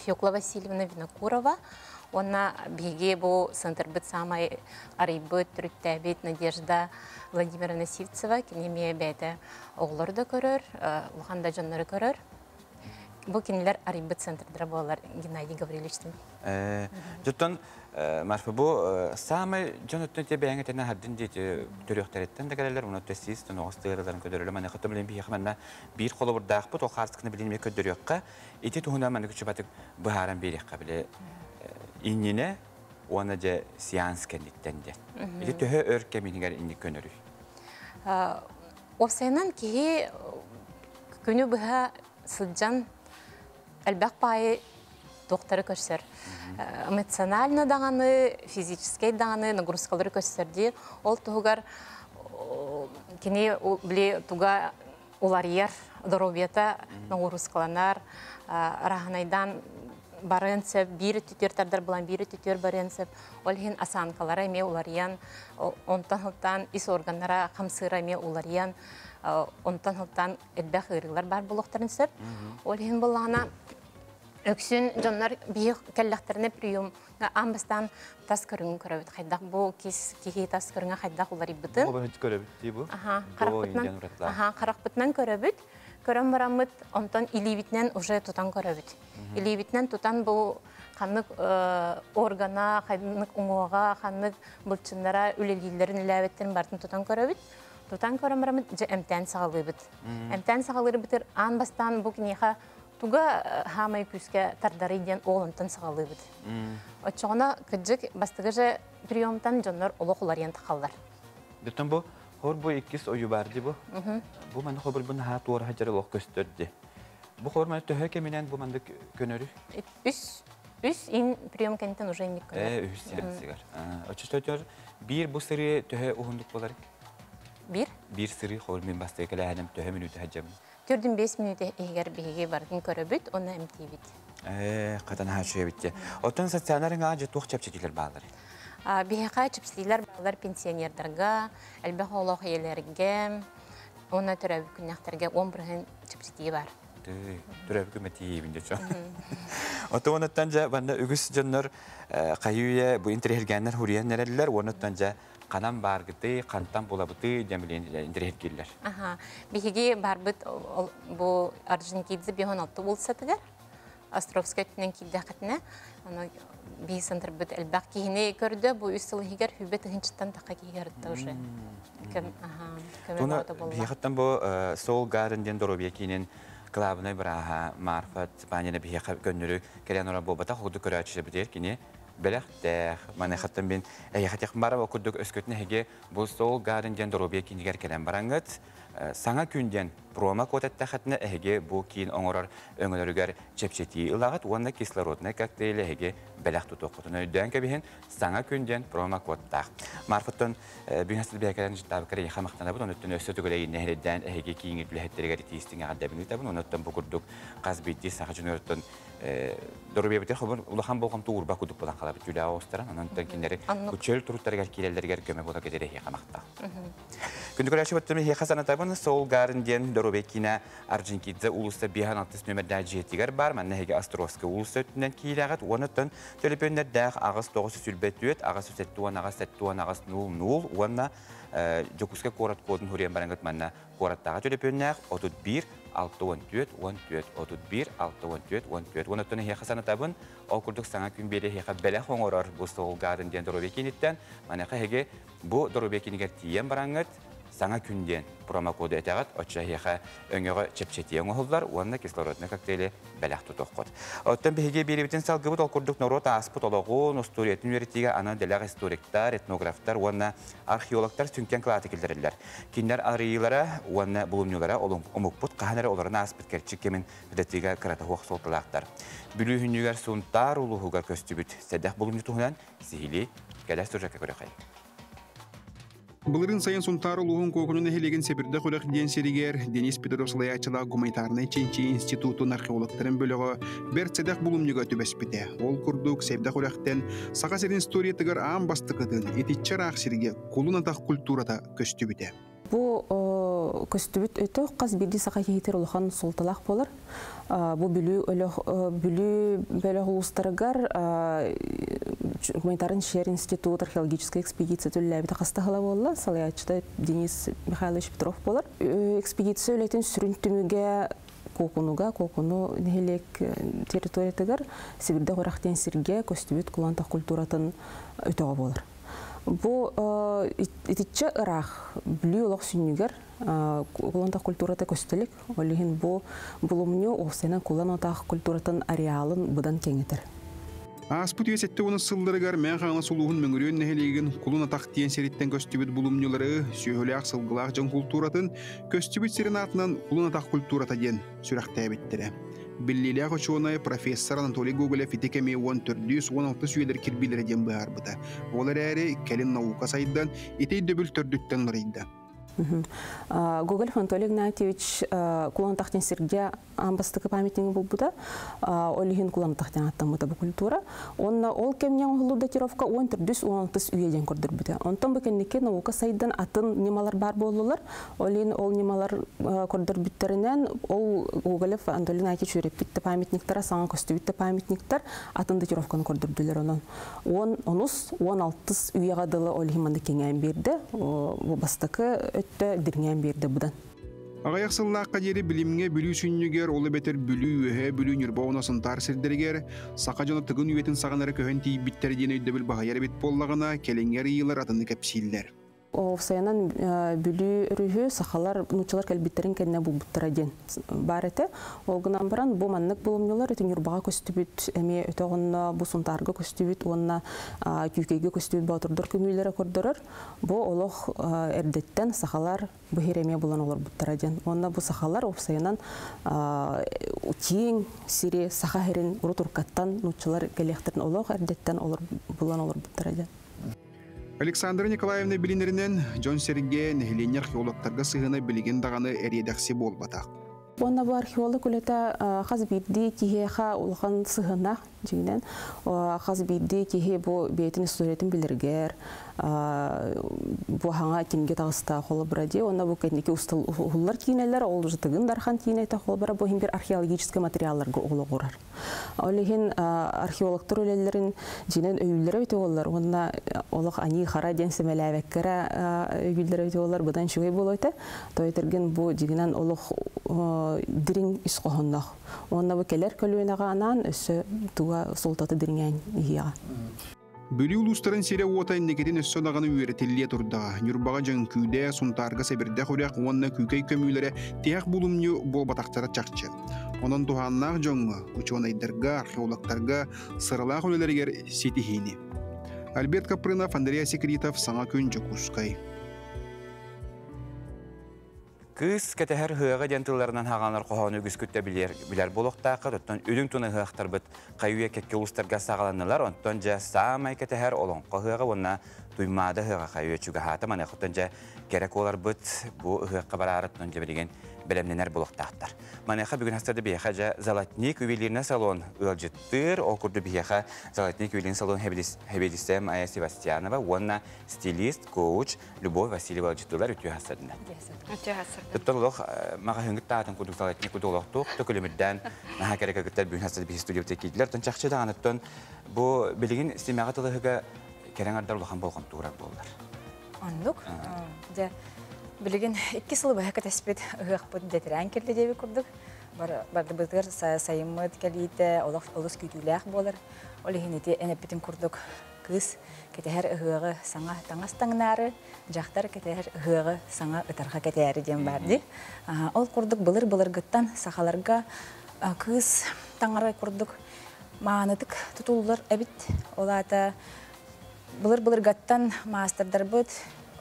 Фекла Васильевна Винокурова уонна биһиги бу центрбыт саамай арыйбыт, төрүттээбит Надежда Владимировна Сивцева, кини эмиэ бэйэтэ оҕолору да көрөр, улахан да дьоннору көрөр. Бу кинилэр арыйбыт центрдара буолар Геннадий Гаврильевичтин. Дьоттон Марфа бу саамай дьон өттүн те бэйэҥ этэнэ хардын диэти төрүөхтэриттэн да кэлэллэр, уна төссиис тоноҕос тыыраларын көдөрөлө маны хатым билин биһиэхэ манна биир холобурдаахпыт, ол хаартысканы билин эмиэ көрдөрүөххэ, ити туһунан маннык чубатык быһааран биэриэххэ били иннинэ уонна дьэ сеанс кэнниттэн диэн. Ити төһө өр кэминигэр инник көнөрүй? Уопсайынан киһи күнү быһа сылдьан элбэх паайы туохтары көрсөр. Эмоционально даҕаны, физическэй даҕаны нагрузкалары көрсөр диир. Ол туһугар кини били туга уларыйар, доруобуйата ноҕуруускаланар, араһынайдаан барыан сөп, биир өттүтүөр тардар булан биир өттүтүөр барыан сөп. Ол иһин осанкалара эмиэ уларыйан, онтон сылтаан ис органнара хамсыыра эмиэ уларыйан, онтон сылтаан элбэх ыарыылар баар буолуохтарын сөп. Ол иһин буоллаҕына өксүн дьоннор биһи кэллэхтэринэ прием аан бастаан тас көрүҥүн көрөбүт. Хайдах бу киһи тас көрүҥэ хайдах уларыйбытын. Бу көрөбүт дии бу. Аха, харахпытынан көрөбүт. Көрөн бараммыт, онтон илиибитинэн уже тутан көрөбүт. Илиибитинэн тутан бу ханнык органа, ханнык уҥуоҕа, ханнык былчыннара үлэлииллэрин үлээбиттэрин барытын тутан көрөбүт. Тутан көрөн бараммыт, дьэ эмтээн саҕалыыбыт. Эмтээн саҕалыырбытыр аан бастаан бу киниэхэ туга хаамай күүскэ тардарый диэн ол онтон саҕалыыбыт. Оччоҕуна кырдьык бастакы же приемтан дьоннор олох уларыйан тахаллар. Бүтүн бу хор бу иккис ойу бар ди бу. Бу маны хобur бу наһаа туора хажар олох көстөр ди. Бу хор маны төһө кеминен бу мандык көнөрү? Үс ин прием кэнтен уже инник көнөр. Үс сигар. Оччотор биир бу сыры төһө уһундук болар? Бир? Биир сыры хор мен бастыгы кэлэһэнем төһө мүнүүтэ хаджабын? Төрдүн 5 мүнүүтэ иһигэр биһиги бардын көрөбүт, онно эмтиибит. Катан хаачуя битте. Оттон стационарыңа же туох чэпчэтиилэр баалар? Биһиэхэ чэпчэтиилэр баалар пенсионердарга, элбэх оҕолоох ийэлэргэ, уонна төрөөбүт күннэхтэргэ 10% чэпчэтии бар. Төрөөбүт күммэ тиийбин дьэ. Оттон онуттан дьэ банна үгүс дьоннор хайыы бу интириэһиргээннэр хуруйан эрэллэр, онуттан дьэ ханан бааргыты, хантан булабыты диэн билин интириэһиргииллэр. Аха. Биһиги барбыт бу Орджоникидзе 56 улсатыгар Островскай өттүнэн киирдэххитинэ, ону биһи центрбыт элбэх киһини көрдө, бу үс сыл иһигэр хүбэ тыһынчыттан таха киһи көрдө уже. Көмө Туна биһиэхэттэн бу Soul Garden диэн доруобуйа киинин главный бырааһа Марфа Степанина биһиэхэ көннөрү кэлэн олорор буолбатах, курдук көрөөччү битэр кини бэлэхтээх. Маныхаттан бин эйэхэтих бара курдук өскөтүн эһиги бу Soul Garden диэн доруобуйа киинигэр кэлэн бараҥҥыт саҥа күн диэн промо-код эттэххитинэ эһиги бу киин оҥорор өҥөлөрүгэр чэпчэтии ылаҕыт уонна кислороднай коктейль эһиги бэлэх тутуоххутун өйдөөн кэбиһин саҥа күн диэн промо-кодтаах. Марфаттан бүгүн сылбиһэ кэлэн эйиэхэ махтанабыт, онуттан өссө төгүл эйиннэһирдээн эһиги кииҥҥит үлэһиттэригэр итиистиҥ эҕэрдэбин ыытабын, онуттан бу курдук хас биирдии саха дьонуттан доруобуйабытыгар хобун улахан болҕомто уурба кудук булан халабыт түүлээх оҕустаран, онон кинилэри бу чөл туруттарыгар киирэллэригэр көмө буола кетер эһиэхэ махтал. Күндү көрөөччү баттым эһиэхэ санатабын, Соул Гарын диэн доруобуйа киинэ Орджоникидзе уулусса 56 нөмердээх дьиэтигэр бар, манна эһиги Островскай уулусса өттүнэн киирэҕит, уонуттан төлөпүөннэрдээх 8 924 878 78 00 уонна Дьокуускай куорат кодун хуриан барангыт манна куораттааҕы төлөпүөннээх 31 64 14 31 64 14. Уонуттан эһиэхэ санатабын, ол курдук саҥа күн биэри эһиэхэ бэлэх оҥорор бу Соул Гарын диэн доруобуйа кииниттэн, маныаха эһиги бу доруобуйа киинигэр тиийэн бараҥҥыт, саҥа күн диэн промокоду этэҕит, оччо эһиэхэ өҥөҕө чэпчэтии оҥоһуллар уонна кислородный коктейли бэлэх тутуоххут. Оттон биһиги биэрибитин салгыбыт ол курдук норуот ааспыт олоҕун, устуоруйатын үөрэтиигэ аны дэлэх историктар, этнографтар уонна археологтар сүҥкэн кылааты киллэрэллэр. Кинилэр арыйыылара уонна булумньулара омукпут хаһан эрэ олорон ааспыт кэрчик кэмин редакцига кырата суох суолталаахтар. Бүлүү Сунтаар улууһугар көстүбүт сэдэх булумньу туһунан сиһилии кэлэр сюжекка көрөхэй. Былырын сайын Сунтаар улууһун Куокуну нэһилиэгин Сэбирдэх үрэх диэн сиригэр Денис Петров салайааччылаах гуманитарнай чинчийии институтун археологтарын бөлөҕө бэрт сэдэх булумньуга түбэспитэ. Ол курдук Сэбдэх үрэхтэн Саха сирин историятыгар аан бастакытын итиччэ ыраах сиргэ кулун атах культурата көстүбүтэ. Бу көстүбүт өтөх хас биирдии саха киһитигэр улахан суолталаах буолар. Бу Бүлүү өлөх Бүлүү бөлөх улуустарыгар гуманитарный шер институт археологическай экспедиция түллээбитэ хаста сыла буолла. Салайааччыта Денис Михайлович Петров буолар. Экспедиция үлэтин сүрүн түмүгэ Куокунуга, Куокуну нэһилиэк территориятыгар Сибирдэх үрэх диэн сиргэ көстүбүт кулан атах культуратын өтөҕө буолар. Бу итиччэ ыраах Бүлүү олох сүнньүгэр кулан атах культурата көстө илик. Ол иһин бу булумньу уопсайынан кулан атах культуратын ареалын быдан кэҥэтэр. Ааспыт үйэ 70 сылларыгар Мэҥэ Хаҥалас улууһун Мөҥүрүөн нэһилиэгин Кулун Атах диэн сириттэн көстүбүт булумньулары, сүөһүлээх сылгылаах дьон култууратын көстүбүт сирин аатынан Кулун Атах культурата диэн сүрэхтээбиттэрэ. Биллиилээх учуонай профессор Анатолий Гоголев ити кэми 14 16 үйэлэр кирбиилэрэ диэн быһаарбыта. Ол эрээри кэлин наука сайдан, ити өйдөбүл төрдүттэн уларыйда. Гоголев Анатолий Игнатьевич Кулан Атах диэн сиргэ аан бастакы памятнигы булбута. Ол иһин Кулан Атах диэн ааттаммыта бу культура. Онно ол кэмҥэ оҥоһуллубут датировка 14 16 үйэ диэн көрдөрбүтэ. Онтон бу кэнники наука сайдан атын ньымалар баар буоллулар. Ол иһин ол ньымалар көрдөрбүттэринэн ол Гоголев Анатолий Игнатьевич үөрэппит памятниктара, саҥа көстүбүт памятниктар атын датировканы көрдөрдүлэр онон. Он онус, 16 үйэҕэ дылы ол иһин манна кэҥээн биэрдэ. Бу бастакы өттө дириҥээн биэрдэ быдан. Аҕыйах сыллаахха диэри билимҥэ Бүлүү сүнньүгэр, ол эбэтэр Бүлүү, Үөһээ Бүлүү, Ньурба уонна Сунтаар сирдэригэр саха дьоно Тыгын үйэтин саҕана эрэ көһөн тиийбиттэр диэн өйдөбүл баһыйар эбит буоллаҕына, кэлиҥҥи арыйыылар атыны кэпсииллэр. Уопсайынан Бүлүү өрүһү сахалар нууччалар кэлбиттэрин кэннэ булбуттара диэн баар этэ. Ол гынан баран бу маннык булумньулар ити Ньурбаҕа көстүбүт эмиэ өтөх онно бу Сунтаарга көстүбүт уонна Күүкэйгэ көстүбүт боотурдар көмүүлэрэ көрдөрөр. Бу олох эрдэттэн сахалар бу сир эмиэ булан олорбуттара диэн. Уонна бу сахалар уопсайынан киэҥ сири саха сирин урут уруккаттан нууччалар кэлиэхтэрин олох эрдэттэн олор булан олорбуттара диэн. Александра Николаевна билинэринэн, дьон-сэргэ, нэһилиэнньэ археологтарга сыһыана билигин даҕаны эриэдэхси буолбатах. Уонна бу археолог үлэтэ хас биирдии киһиэхэ улахан сыһыаннаах дьиҥинэн хас биирдии киһи бу бэйэтин историятын билэргэр бу хаҥа кинигэ таҕыста холобура дии уонна бу кэнники уһуллар киинэлэр ол уже Тыгын Дархан киинэтэ холобура бу иһин бир археологическай материалларга олоҕурар. Ол иһин археологтар үлэлэрин дьиҥинэн өйүүллэрэ эбитэ буоллар уонна олох аньыы хара диэн сэмэлээбэккэ эрэ өйүүллэрэ эбитэ буоллар быдан үчүгэй буолуо этэ. Тойтэргин бу дьиҥинэн олох дириҥ ис хоһоонноох. Уонна бу кэлэр көлүөнэҕэ анаан өссө туга суолтата дириҥээн иһиэҕэ. Бүлүү улуустарын сирэ-уота инникитин өссө даҕаны үөрэтиллиэ турдаҕа. Ньурбаҕа Дьөҥкүүдэ, Сунтаарга Сэбирдэх үрэх уонна Күүкэй көмүүлэрэ тиһэх булумньу буолбатахтара чахчы. Онон туһааннаах дьоҥҥо, учуонайдарга, археологтарга сыралаах үлэлэригэр ситиһиини. Альберт Капрынов, Андрей Секретов, Саҥа күн, Дьокуускай. Кыыс кэтэһэр ыһыаҕа диэн тылларынан хаҕанар хоһоону үгүскүттэ билэр, билэр буолуохтааххыт. Оттон үрүҥ туна ыһыахтарбыт хайы-үйэ кэккэ улуустарга саҕаланнылар. Онтон дьэ саамай кэтэһэр Олоҥхо ыһыаҕа уонна Туймаада ыһыаҕа хайы-үйэ чугаһаата. Маныаха дьэ кэрэ куоларбыт бу ыһыахха бараары оттон дьэ билигин бэлэмнэнэр буолуохтаахтар. Маныаха бүгүн хастарды биһиэхэ дьэ Золотник ювелирный салон ыалдьыттыыр. Ол курдук биһиэхэ Золотник ювелирный салон хэбиэдиссэ Майя Севастьянова уонна стилист, коуч Любовь Васильева ыалдьыттыылар үтүө хастардына. Үтүө хастардына. Туттар олох маҕаһыыҥҥыт таатын курдук Золотник курдук олохтуох төкүлүмүрдээн наһаа кэрэ кыргыттар бүгүн хастар биһи студиябытыгар киирдилэр. Оттон чахчы даҕаныттан бу билигин симэҕэ тылыһыга кэрэҥ ардар улахан болҕомтуурар буоллар. Оннук. Дьэ, билигин икки сыл быһа кэтэспит ыһыахпыт дэтирээн кэллэ диэбит курдук. Бардыбытыгар сайыммыт кэлиитэ олох олус күүтүүлээх буолар. Ол иһин ити эн эппитин курдук кыыс кэтэһэр ыһыаҕы саҥа таҥас таҥнаары, дьахтар кэтэһэр ыһыаҕы саҥа ытарҕа кэтээри диэн баар дии. Ол курдук былыр-былыргыттан сахаларга кыыс таҥара курдук маанытык тутуллар эбит. Ол аата Былыр-былыргаттан маастардарбыт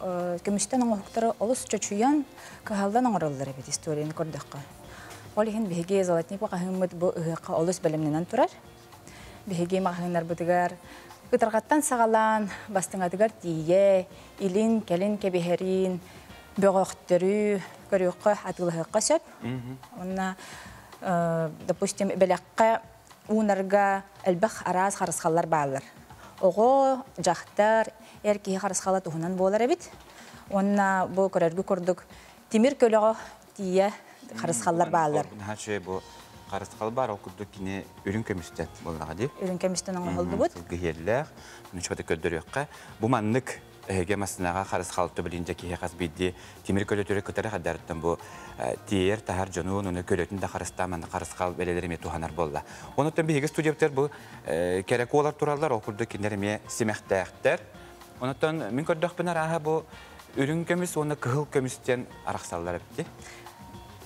көмүстэн оҥоһуктары олус чочуйан, кыһаллан оҥороллор эбит историяны көрдөххө. Ол иһин биһиги Золотник маҕаһыыммыт бу ыһыахха олус бэлэмнэнэн турар. Биһиги маҕаһыыннарбытыгар ытарҕаттан саҕалаан бастыҥатыгар тиийэ, илин, кэлин кэбиһэриин, бөҕөхтөрү көрүөххэ, атыылаһыахха сөп. Уонна, допустим, бэлэххэ уунарга элбэх араас харысхаллар бааллар. Оҕо, дьахтар, эр киһи харысхала туһунан буолар эбит. Уонна бу көрөргү курдук тимир көлөҕө тиийэ харысхаллар бааллар. Наһаа үчүгэй бу харысхал баар, ол курдук кини үрүҥ көмүстэн буоллаҕа дии. Үрүҥ көмүстэн оҥоһуллубут. Сылгы иһиэллээх, нуччата көрдөрүөххэ. Бу маннык эһиги массыынаҕа харысхал билин дьэ киһи хас биирдии тимир көлөтүрү кытары хардарыттан бу тиэйэр таһар дьонун уну көлөтүн да харыстаан манна харысхал бэлэлэр эмиэ туһанар буолла. Онуттан биһиги студияптар бу кэрэ куолар тураллар, ол курдук кинилэр эмиэ симэхтээхтэр. Онуттан мин көрдөхпүнэ арааһа бу үрүҥ көмүс уонна кыһыл көмүс диэн арахсаллар эбит.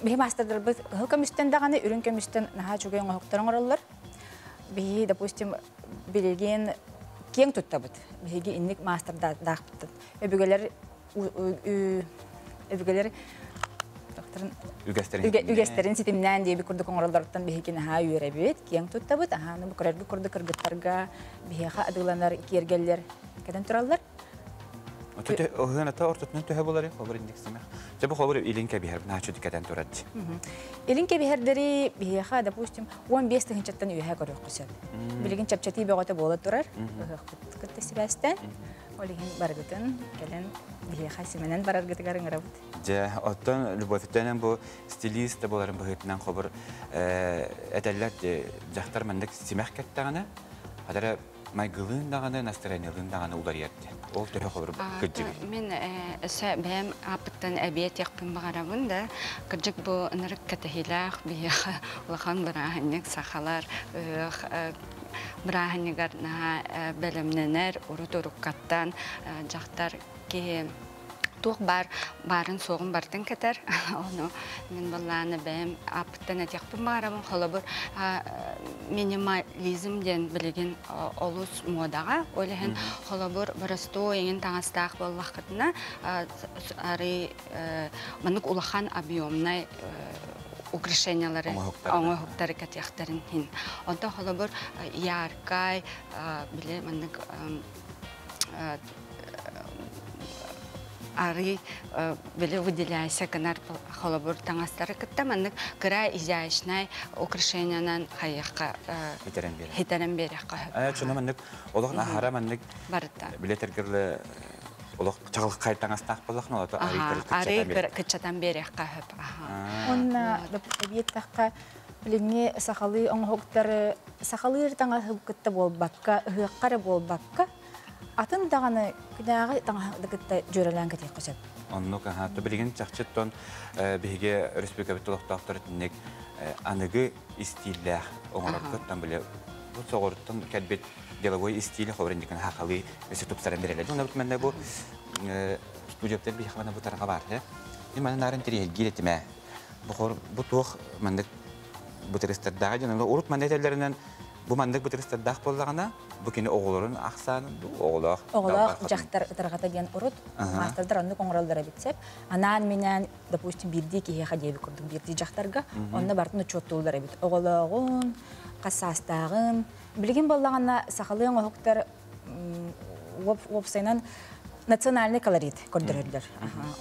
Биһи маастардарбыт кыһыл көмүстэн даҕаны үрүҥ көмүстэн наһаа үчүгэй оҥоһуктар оҥороллор. Биһи, допустим, билигин киэҥ туттабыт. Биһиги инник маастардаахпыт. Өбүгэлэр өбүгэлэр үгэстэрин ситимнээн диэби курдук оҥороллоруттан биһиги наһаа үөрэбит, киэҥ туттабыт. Аһааны бу көрөргү курдук кыргыттарга биһиэхэ адыыланар киэргэллэр кэтэн тураллар. Ыһыаната ортотунан төһө болар холбор индик симэх. Дьэ бу холбор илин кэбиһэр наачу кэтэн турар. Илин кэбиһэрдэри биһиэхэ, допустим, 15 тыһыынчаттан үөһэ көрүөххэ сөп. Билигин чэпчэтии бөҕөтө буола турар. Ыһыахпыт кытта сибээстээн. Ол иһин барыгытын кэлэн биһиэхэ симэнэн бараргытыгар ыҥырабыт. Дьэ, оттон Любовь бу стилист да буоларын быһыытынан хобур этэллэр дьахтар маннык симэх кэттэҕинэ, хадара майгылыын даҕаны, настроениелыын даҕаны уларыйар диэн. Ол төһө холобур кырдьыгый? Мин өссө бэйэм ааппыттан эбиэ этиэхпин баҕарабын да, кырдьык бу ынырык кэтэһиилээх биһиэхэ улахан бырааһынньык сахалар ыһыах бырааһынньыгар наһаа бэлэмнэнэр, урут-уруккаттан дьахтар киһи туох баар баарын суоҕун барытын кэтэр. Ону мин былааны бэйэм ааппыттан этиэхпин баҕарабын. Холобур, минимализм диэн билигин олус муодаҕа. Ол иһин холобур, боростуой эҥин таҥастаах буоллаххытына, арый маннык улахан объемнай украшениялары оҥоһуктары кэтиэхтэрин иһин. Онтон холобур, яркай, били маннык арый били выделяйся гынар холобур таҥастары кытта маннык кыра изящнай украшениянан хайыахха хитэрэн биэрэххэ сөп. Чуна маннык олох ахара маннык барыта билетергерле олох чаҕылхай таҥастаах буоллахна олото арый кыччатан биэрэххэ сөп. Уонна эбиэттэххэ билиҥҥи сахалыы оҥоһуктары сахалыыр таҥаһы кытта буолбакка, ыһыахха эрэ буолбакка Атын даҕаны күнээҕи таҥаһы кытта дьүөрэлээн кэтиэххэ сөп. Оннук аха. То билигин чахчыттан биһиги республикабыт олохтоохторо итинник аныгы истииллээх оҥорорготтон били бу соҕуруттан кэлбит деловой истиили холобур индикин хахалыы өссө тупсаран берелер. Онно бу бу студияптар биһиэхэ мана бу тарҕа бар. Мен маны нарын тириһиргиир этим Бу бу туох маннык бытырыстардааҕы дьон урут манна этэллэринэн Бу маннык бытырыстардаах буоллаҕына, бу кини оҕолорун ахсаанын дуу, оҕолоох Оҕолоох дьахтар ытарҕата диэн урут маастардар оннук оҥороллор эбит сөп. Анаан-минээн, допустим, биирдии киһиэхэ диэбит курдук биирдии дьахтарга онно барытын учуоттууллар эбит. Оҕолооҕун, хас саастааҕын. Билигин буоллаҕына сахалыы оҥоһуктар уопсайынан национальный колорит көрдөрөллөр.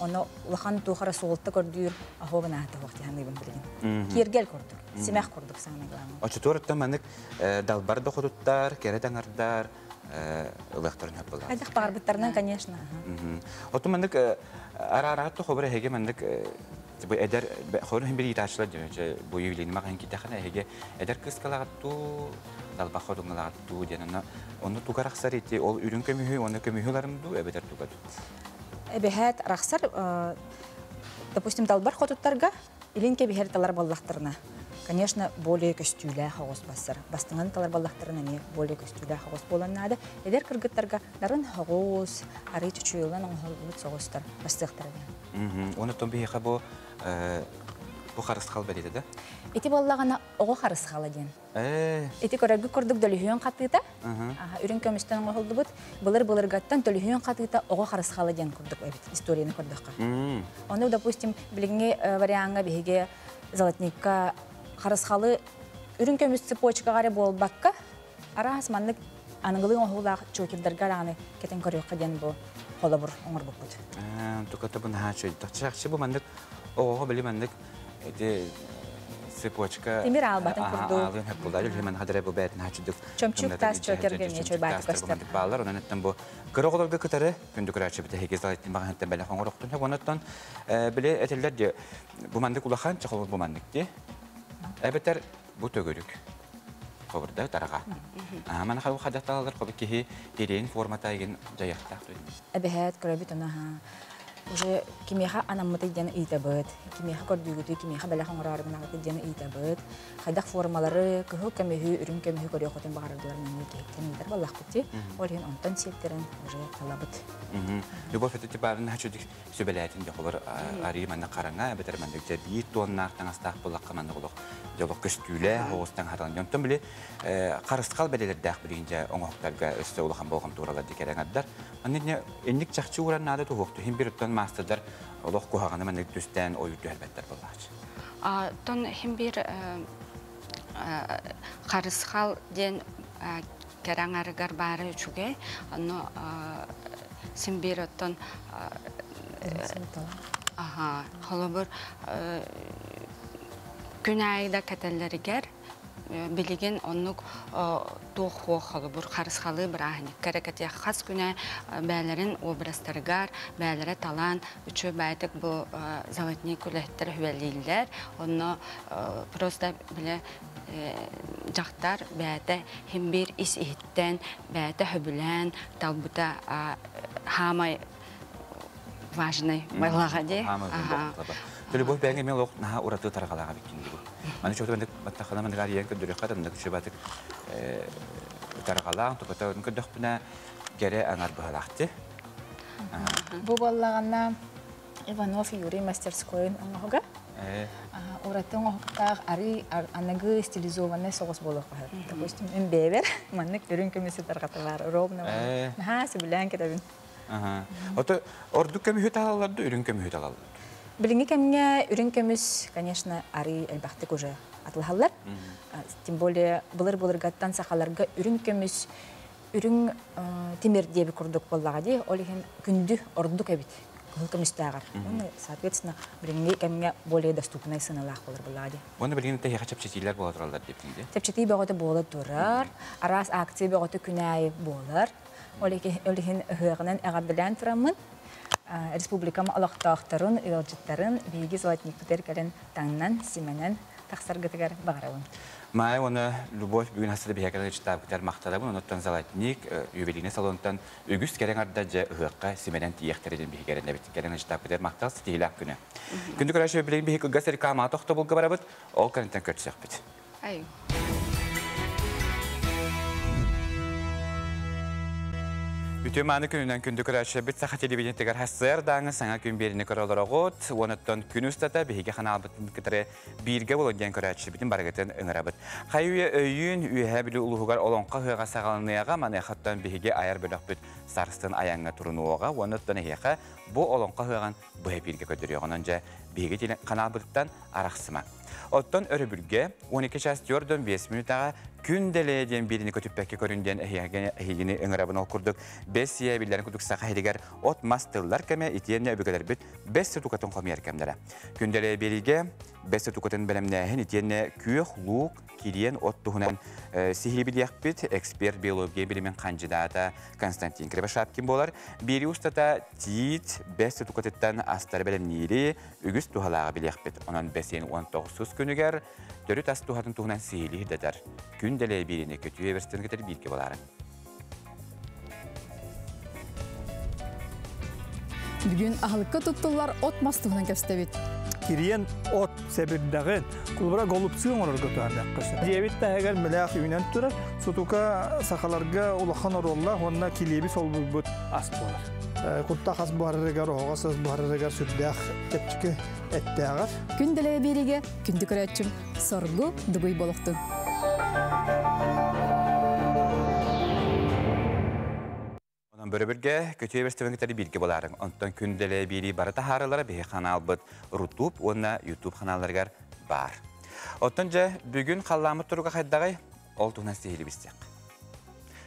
Ону улахан туох эрэ суолта көрдүүр аһуобун аата суох дии саныыбын билигин. Киэргэл курдук, симэх курдук самое главное. Оччотуоруттан маннык далбар да хотуттар, кэрэ таҥардар ылыахтарын сөп буолар. Хайдах баҕарбыттарынан, конечно. Оттон маннык араараат хобор эһиги маннык бу эдэр хорун иһин бир ыытааччылар диэн бу юбилейный маҕаһыын киирдэххинэ эһиги эдэр кыыскалаҕыт дуу далбах хотуҥҥалаҕыт дуу диэн онно онно тугар ахсар ити ол үрүҥ көмүһү уонна көмүһү ыларым дуу эбэтэр туга дуу Эбэһээт арахсар допустим далбар хотуттарга илин кэбиһэр талар буоллахтарына конечно более көстүүлээх оҕус бассар бастыҥын талар буоллахтарына эмиэ более көстүүлээх оҕус буолан наада эдэр кыргыттарга нарын оҕус арыы чочуйуллан оҥоһуллубут соҕустар бастыахтара диэн Уонна оттон биһиэхэ бу бу харысхал бэлиэтэ да? Ити буоллаҕына оҕо харысхала диэн. Ити көрөргүт курдук дөлүһүөн хатыыта, үрүҥ көмүстэн оҥоһуллубут, былыр-былыргаттан дөлүһүөн хатыыта оҕо харысхала диэн курдук эбит историяны көрдөххө. Ону, допустим, билиҥҥи вариаҥҥа биһиги золотникка харысхалы үрүҥ көмүс цепочкаҕа эрэ буолбакка, Араас маннык аныгылыы оҥоһуулаах чокердарга даҕаны кэтэн көрүөххэ диэн бу холобур оҥорбуппут. Туката бу наһаа үчүгэй. Чахчы бу маннык оҕоҕо били маннык ити цепочка тимир аалбатын курдук. Аалыан хөп булар. Үлһү манна хадара бу бэйэтин хаачыдык. Чөмчүк таас чокерга эмиэ чөй бааты көстөр. Баалар онон эттэн бу кыра оҕолорго кытары күндү көрөөччү бит эһиги залайтын баҕаһыттан бэлэх оҥорохтун хөп онуттан били этиллэр ди бу маннык улахан чохол бу маннык ди эбэтэр бу төгүрүк хобурда тараҕа. Мана хабы хадаталар хобу киһи ириэн формата игин дьайахтаах дойду. Эбэһээт көрөбүт ону уже кимиэхэ анаммытый диэн ыйытабыт, кимиэхэ көрдүүгүтүй, кимиэхэ бэлэх оҥороору гынаҕытый диэн ыйытабыт. Хайдах формалары, кыһыл көмүһү, үрүҥ көмүһү көрүөххүтүн баҕарардылар нөҥүө киһиттэн ыйытар буоллахпыт дии. Ол иһин онтон сиэттэрэн уже талабыт. Любовь Петровна сүбэлээтин дьохолор арыы манна хараҥа эбэтэр маннык дьэ биир туоннаах таҥастаах буоллахха маннык олох дьолох көстүүлээх оҕус таҥаһатан онтон били харысхал бэлэлэрдээх билигин дьэ оҥоһуктарга өссө улахан болҕомто ууралар дии кэрэҥэрдэр маннык инник чахчы уурар наада туһуохту иһин бир оттон маастардар олох куһаҕаны маннык түстээн ойуу түһэрбэттэр буоллааччы Тон иһин бир харысхал диэн кэрэ аҥарыгар баара үчүгэй онно син биир оттон холобур күн аайы да кэтэллэригэр билигин оннук туох хуох холобур харысхалы бырааһынньыкка эрэ кэтиэх хас күнэ бээлэрин образтарыгар бээлэрэ талаан үчүгэй баайтык бу золотник үлэһиттэр хүбэлииллэр онно просто биле дьахтар бэйэтэ иһин биир ис иһиттэн бэйэтэ сөбүлээн талбыта хаамай важный байлаҕа дии. Любовь бэйэҥ эмиэ олох наһаа ураты тарҕалаах эбиккин дии. Аны чуоту маннык баттахына маннык арыйан көрдөрүөххэ маннык чуобатык тарҕалаах туката көрдөхпүнэ кэрэ аҥар быһалаах дии. Бу буоллаҕына Иванов Юрий мастерскойун оҥоһуга. Ураты оҥоһуктаах арыы аныгы стилизованный соҕус буолуохха сөп. Допустим, мин бэйэбэр маннык үрүҥ көмүсү тарҕатылар ровно наһаа сөбүлээн кэтэбин. Ото ордук көмүһү талаллар да үрүҥ көмүһү талаллар? Билиҥҥи кэмҥэ үрүҥ көмүс, конечно, арыы элбэхтик уже атылаһаллар. Тем более былыр-былыргаттан сахаларга үрүҥ көмүс үрүҥ тимир диэби курдук буоллаҕа дии, ол иһин күндү ордук эбит кыһыл көмүстээҕэр. Уонна, соответственно, билиҥҥи кэмҥэ более доступнай сыаналаах буолар буоллаҕа дии. Уонна билигин тэһиэхэ чэпчэтиилэр буола тураллар диэбитиҥ дии. Чэпчэтии бөҕөтө буола турар, араас акция бөҕөтө күн аайы буолар. Ол иһин ыһыаҕынан эҕэрдэлээн тураммын, республикам олохтоохторун, ыалдьыттарын биһиги золотникпытыгар кэлэн таҥнан, симэнэн тахсаргытыгар баҕарабын. Маайа уонна Любовь бүгүн хасыта биһиэхэ ычтаабытыгар махтанабын. Онуттан Золотник юбилейный салонтан үгүс кэрэҥ арда дьэ ыһыахха симэнэн тиийэхтэрэ диэн биһиги эрэнэбит. Кэлэн ычтаабытыгар махтал ситиһиилээх күнэ. Күндү көрөөччү билигин биһи кылгас реклама тохтобулга барабыт. Ол кэнниттэн көрсүөхпүт. Ай. Үтүө мааны күнүнэн күндү көрөөччүлэрбит саха телевидениетигэр сарсыардааҥы саҥа күн биэриини көрө олороҕут. Уонуттан күн устата биһиги ханаалбытын кытары бииргэ буолун диэн көрөөччүлэрбитин барыгытын ыҥырабыт. Хайы-үйэ өйүүн Үөһээ Бүлүү улууһугар Олоҥхо ыһыаҕа саҕаланыаҕа, маныахаттан биһиги айар бөлөхпүт сарсын айаҥҥа турунуоҕа уонуттан эһиэхэ бу Олоҥхо ыһыаҕын быһа бииргэ көрдөрүөҕэ. Онон дьэ биһиги ханаалбытыттан арахсыма. Оттон өрөбүлгэ 12 час 45 мүнүүтэҕэ күн дэлэйэ диэн бииrini көтүппэккэ көрүн диэн эһигини ыҥырабын. Ол курдук бэс сийэ биллэрин курдук саха иһигэр от-мас тыллар кэмэ итиэннэ өбүгэлэрбит бэс сутукатын хомуйар кэмнэрэ. Күн дэлэйэ биэриигэ бэс сутукатын бэлэмнээһин итиэннэ күөх луук, кириэн от туһунан сиһилии билиэхпит. Эксперт биология билимин хандьыдаата Константин Кривошапкин буолар. Биэрии устата тиит бэс сутукатыттан астары бэлэмниири, үгүс туһалааҕы билиэхпит. Онон бэсиэн 19 күнүгэр төрүт ас туһатын туһунан сиһилии ирдэтэр. Күн дэлэй биирини көтүү эбэрстэн көтөр бииргэ болаарын. Бүгүн аһылыкка туттуллар от-мас туһунан кэпсэтэбит. Кириэн от сэбирдэҕин, кулубара голубцы оҥорорго туһаныахха сөп. Диэбит таһыгар мэлээх үүнэн турар, сутука сахаларга улахан оруоллаах уонна килиэби солбуйбут ас буолар. Куртах ас буһарарыгар, оһоҕос ас буһарарыгар сүрдээх чэпчэки эттээҕэр. Күн дэлэйэ биэриигэ күндү көрөөччүм Соргу Дугуй болохтун. Онон бөрөбүргэ көтүө бэстибэн кытары бииргэ болаарыҥ. Онтон күн дэлэйэ биэрии бары таһаарылара биһи ханаалбыт Рутуб уонна Ютуб ханаалларыгар баар. Оттон дьэ бүгүн халлааммыт туруга хайдаҕый? Ол туһунан сиһилии билсиэх.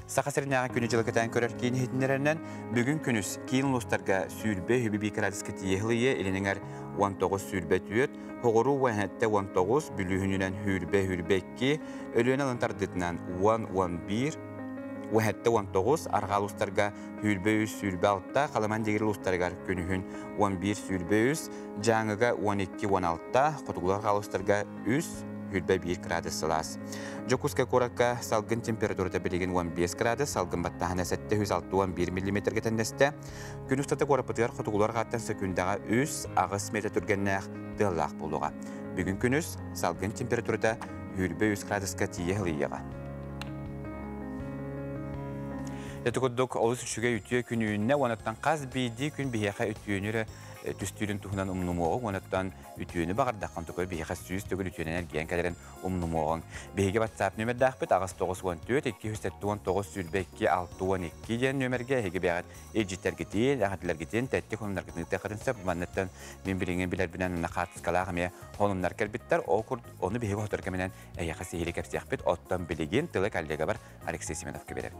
Саха сиринээҕи күнү-дьылы кэтээн көрөр киин иһитиннэрэринэн, бүгүн күнүс киин улуустарга сүүрбэ үһү бии градуска тиийэ сылыйыа, илин эҥэр 19-24, соҕуруу 17-19, Бүлүүһүнүнэн сүүрбэ-сүүрбэ 2, Өлүөнэ алын тардыытынан 10-11, 17-19, арҕаа улуустарга сүүрбэ үс-сүүрбэ алта, Халыман дигир улуустарыгар күнүһүн 11-23, Дьааҥыга 12-16, хотугулар арҕаа улуустарга 3-21 градус сылаас. Дьокуускай куоракка салгын температурата билигин 15 градус, салгын баттааһына 761 миллиметргэ тэннэстэ. Күн устата куораппытыгар хотугулар арҕааттан сөкүүндэҕэ 3-8 метр түргэннээх тыаллаах буолуоҕа. Бүгүн күнүс салгын температурата 23 градуска тиийэ сылыйыаҕа. Ити курдук олус үчүгэй үтүө күн үүннэ, уонаттан хас биирдии күн биһиэхэ үтүөнү эрэ түстүүрүн туһунан умнумуоҕуҥ, уонаттан үтүөнү баҕардаххын тугу биһиэхэ 100 төгүл үтүөнэн эргийэн кэлэрин умнумуоҕуҥ. Биһиги WhatsApp нүөмэрдээхпит 894 279 22 62 диэн нүөмэргэ эһиги бэйэҕит илдьиттэргитин, эҕэрдэлэргитин, тэттик сонуннаргытын ыытыаххытын сөп. Манныттан мин билиҥҥи билэрбинэн хаартыскалаах эмиэ сонуннар кэлбиттэр. Ол курдук ону биһиги хотор кэминэн эһиэхэ сиһилии кэпсиэхпит. Оттон билигин тылы коллегабар Алексей Семеновка биэрэбин.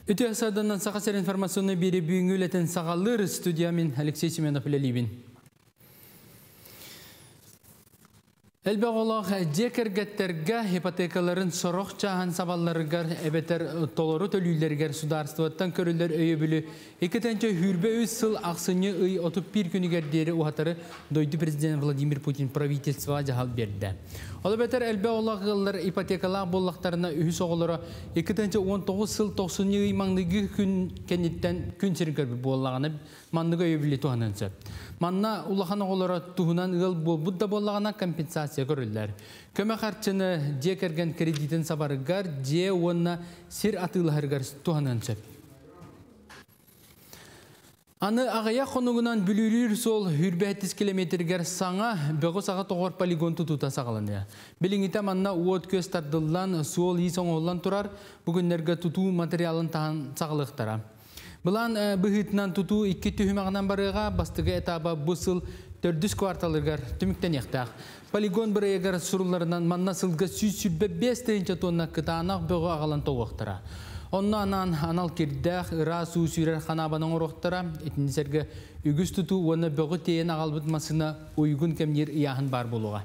Үтүө сарсыарданан Саха сирин информационнай биэрии бүгүҥҥү үлэтин саҕалыыр студияҕа мин Алексей Семенов үлэлиибин. Элбэх оҕолоох дьиэ кэргэттэргэ ипотекаларын сорох чааһын сабалларыгар эбэтэр толору төлүүллэригэр судаарыстыбаттан көрүллэр өйөбүлү 2023 сыл ахсынньы ый 31 күнүгэр диэри уһатары дойду президент Владимир Путин правительствоҕа дьаһал биэрдэ. Ол эбэтэр элбэх оҕолоох ыаллар ипотекалаах буоллахтарына үһүс оҕолоро 2019 сыл тохсунньу ый маҥнайгы күн кэнниттэн күн сирин көрбүт буоллаҕына маннык өйөбүлү туһаныан сөп. Манна улахан оҕолоро туһунан ыал буолбут да буоллаҕына компенсация көрүллэр. Көмө харчыны дьиэ кэргэн кредитин сабарыгар, дьиэ уонна сир атыылаһарыгар туһаныан сөп. Аны аҕыйах хонугунан Бүлүүлүүр суол 27 километригэр саҥа бөҕү-саҕы тоҕор полигон тутуута саҕаланыа. Билиҥҥитэ манна уот-күөс тардыллан, суол-иис оҥоһуллан турар, бу күннэргэ тутуу материалын таһан саҕалыахтара. Былаан быһыытынан тутуу икки түһүмэҕинэн барыаҕа, бастакы этаба бу сыл төрдүс кварталыгар түмүктэниэхтээх. Полигон бырайыагар сурулларынан манна сылга 125 тыһыынча тонна кытаанах бөҕү аҕалан тоҕуохтара. Онно анаан анал кирдээх, ыраас уу сүүрэр ханаабаны оҥоруохтара, итини сэргэ үгүс тутуу уонна бөҕү тиэйэн аҕалбыт массыына уйгун кэмниир ыйааһын баар буолуоҕа.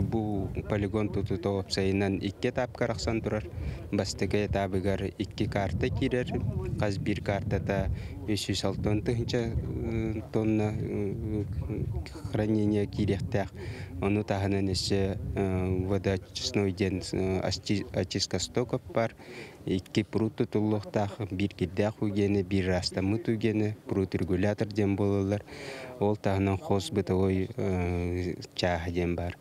Бу полигон тутуута уопсайынан икки этапка арахсан турар. Бастакы этабыгар икки карта киирэр. Хас биир картата 360 тыһыынча тонна хранение киириэхтээх. Ону таһынан өссө водоочистной диэн очистка стоков бар. Икки пруд тутуллуохтаах, биир кирдээх уу гиэнэ, биир ыраастаммыт уу гиэнэ, пруд регулятор диэн буолаллар. Ол таһынан хоз бытовой чааһа диэн бар.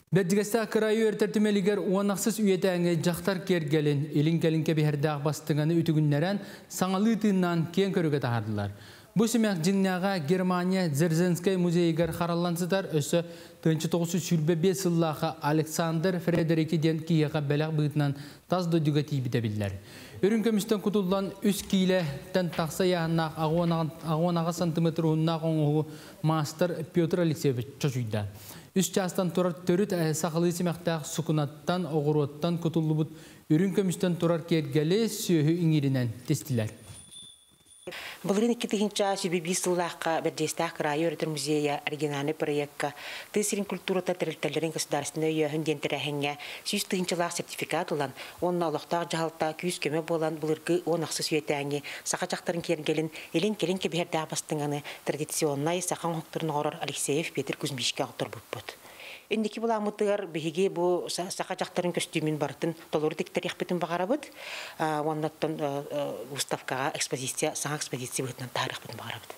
Бэрдьигэстээх кыраайы үөрэтэр түмэлигэр 16-ыс үйэтээҥи дьахтар киэргэлин, илин-кэлин кэбиһэрдээх бастыҥаны үтүгүннэрэн, саҥалыы тыыннаан киэҥ көрүүгэ таһаардылар. Бу симэх дьиҥнээҕэ Германия Дзержинскэй музейыгар хараллан сытар, өссө 1925 сыллаахха Александр Фредерики диэн киһиэхэ бэлэх быһыытынан тас дойдуга тиийбитэ биллэр. Үрүҥ көмүстэн кутуллан 3 киилэттэн тахса ыйааһыннаах 68 сантиметр уһуннаах оҥоһугу маастар Петр Алексеевич чочуйда. Үс чаастан турар төрүт сахалыы симэхтээх сукунаттан, оҕуруоттан кутуллубут үрүҥ көмүстэн турар киэргэли сүөһү иҥииринэн тистилэр. Былырыын 2021 сыллаахха Бэрдьиэстээх кыраайы үөрэтэр музейа оригинальнай проекка Тыа сирин культурата тэрилтэлэрин государственнай өйөөһүн диэн тэрээһиҥҥэ 100 тыһыынчалаах сертификат ылан уонна олохтоох дьаһалта күүс-көмө буолан былыргы 16-ыс үйэтээҥи саха дьахтарын киэргэлин илин-кэлин кэбиһэрдээх бастыҥаны традиционнай саха оҥоһуктарын оҥорор Алексеев Петр Кузьмичка оҥорторбуппут. Инники былааммытыгар биһиги бу саха дьахтарын көстүүмүн барытын толору тиктэриэхпитин баҕарабыт. Уонна выставкаҕа экспозиция, саҥа экспозиция быһыытынан таһаарыахпытын баҕарабыт.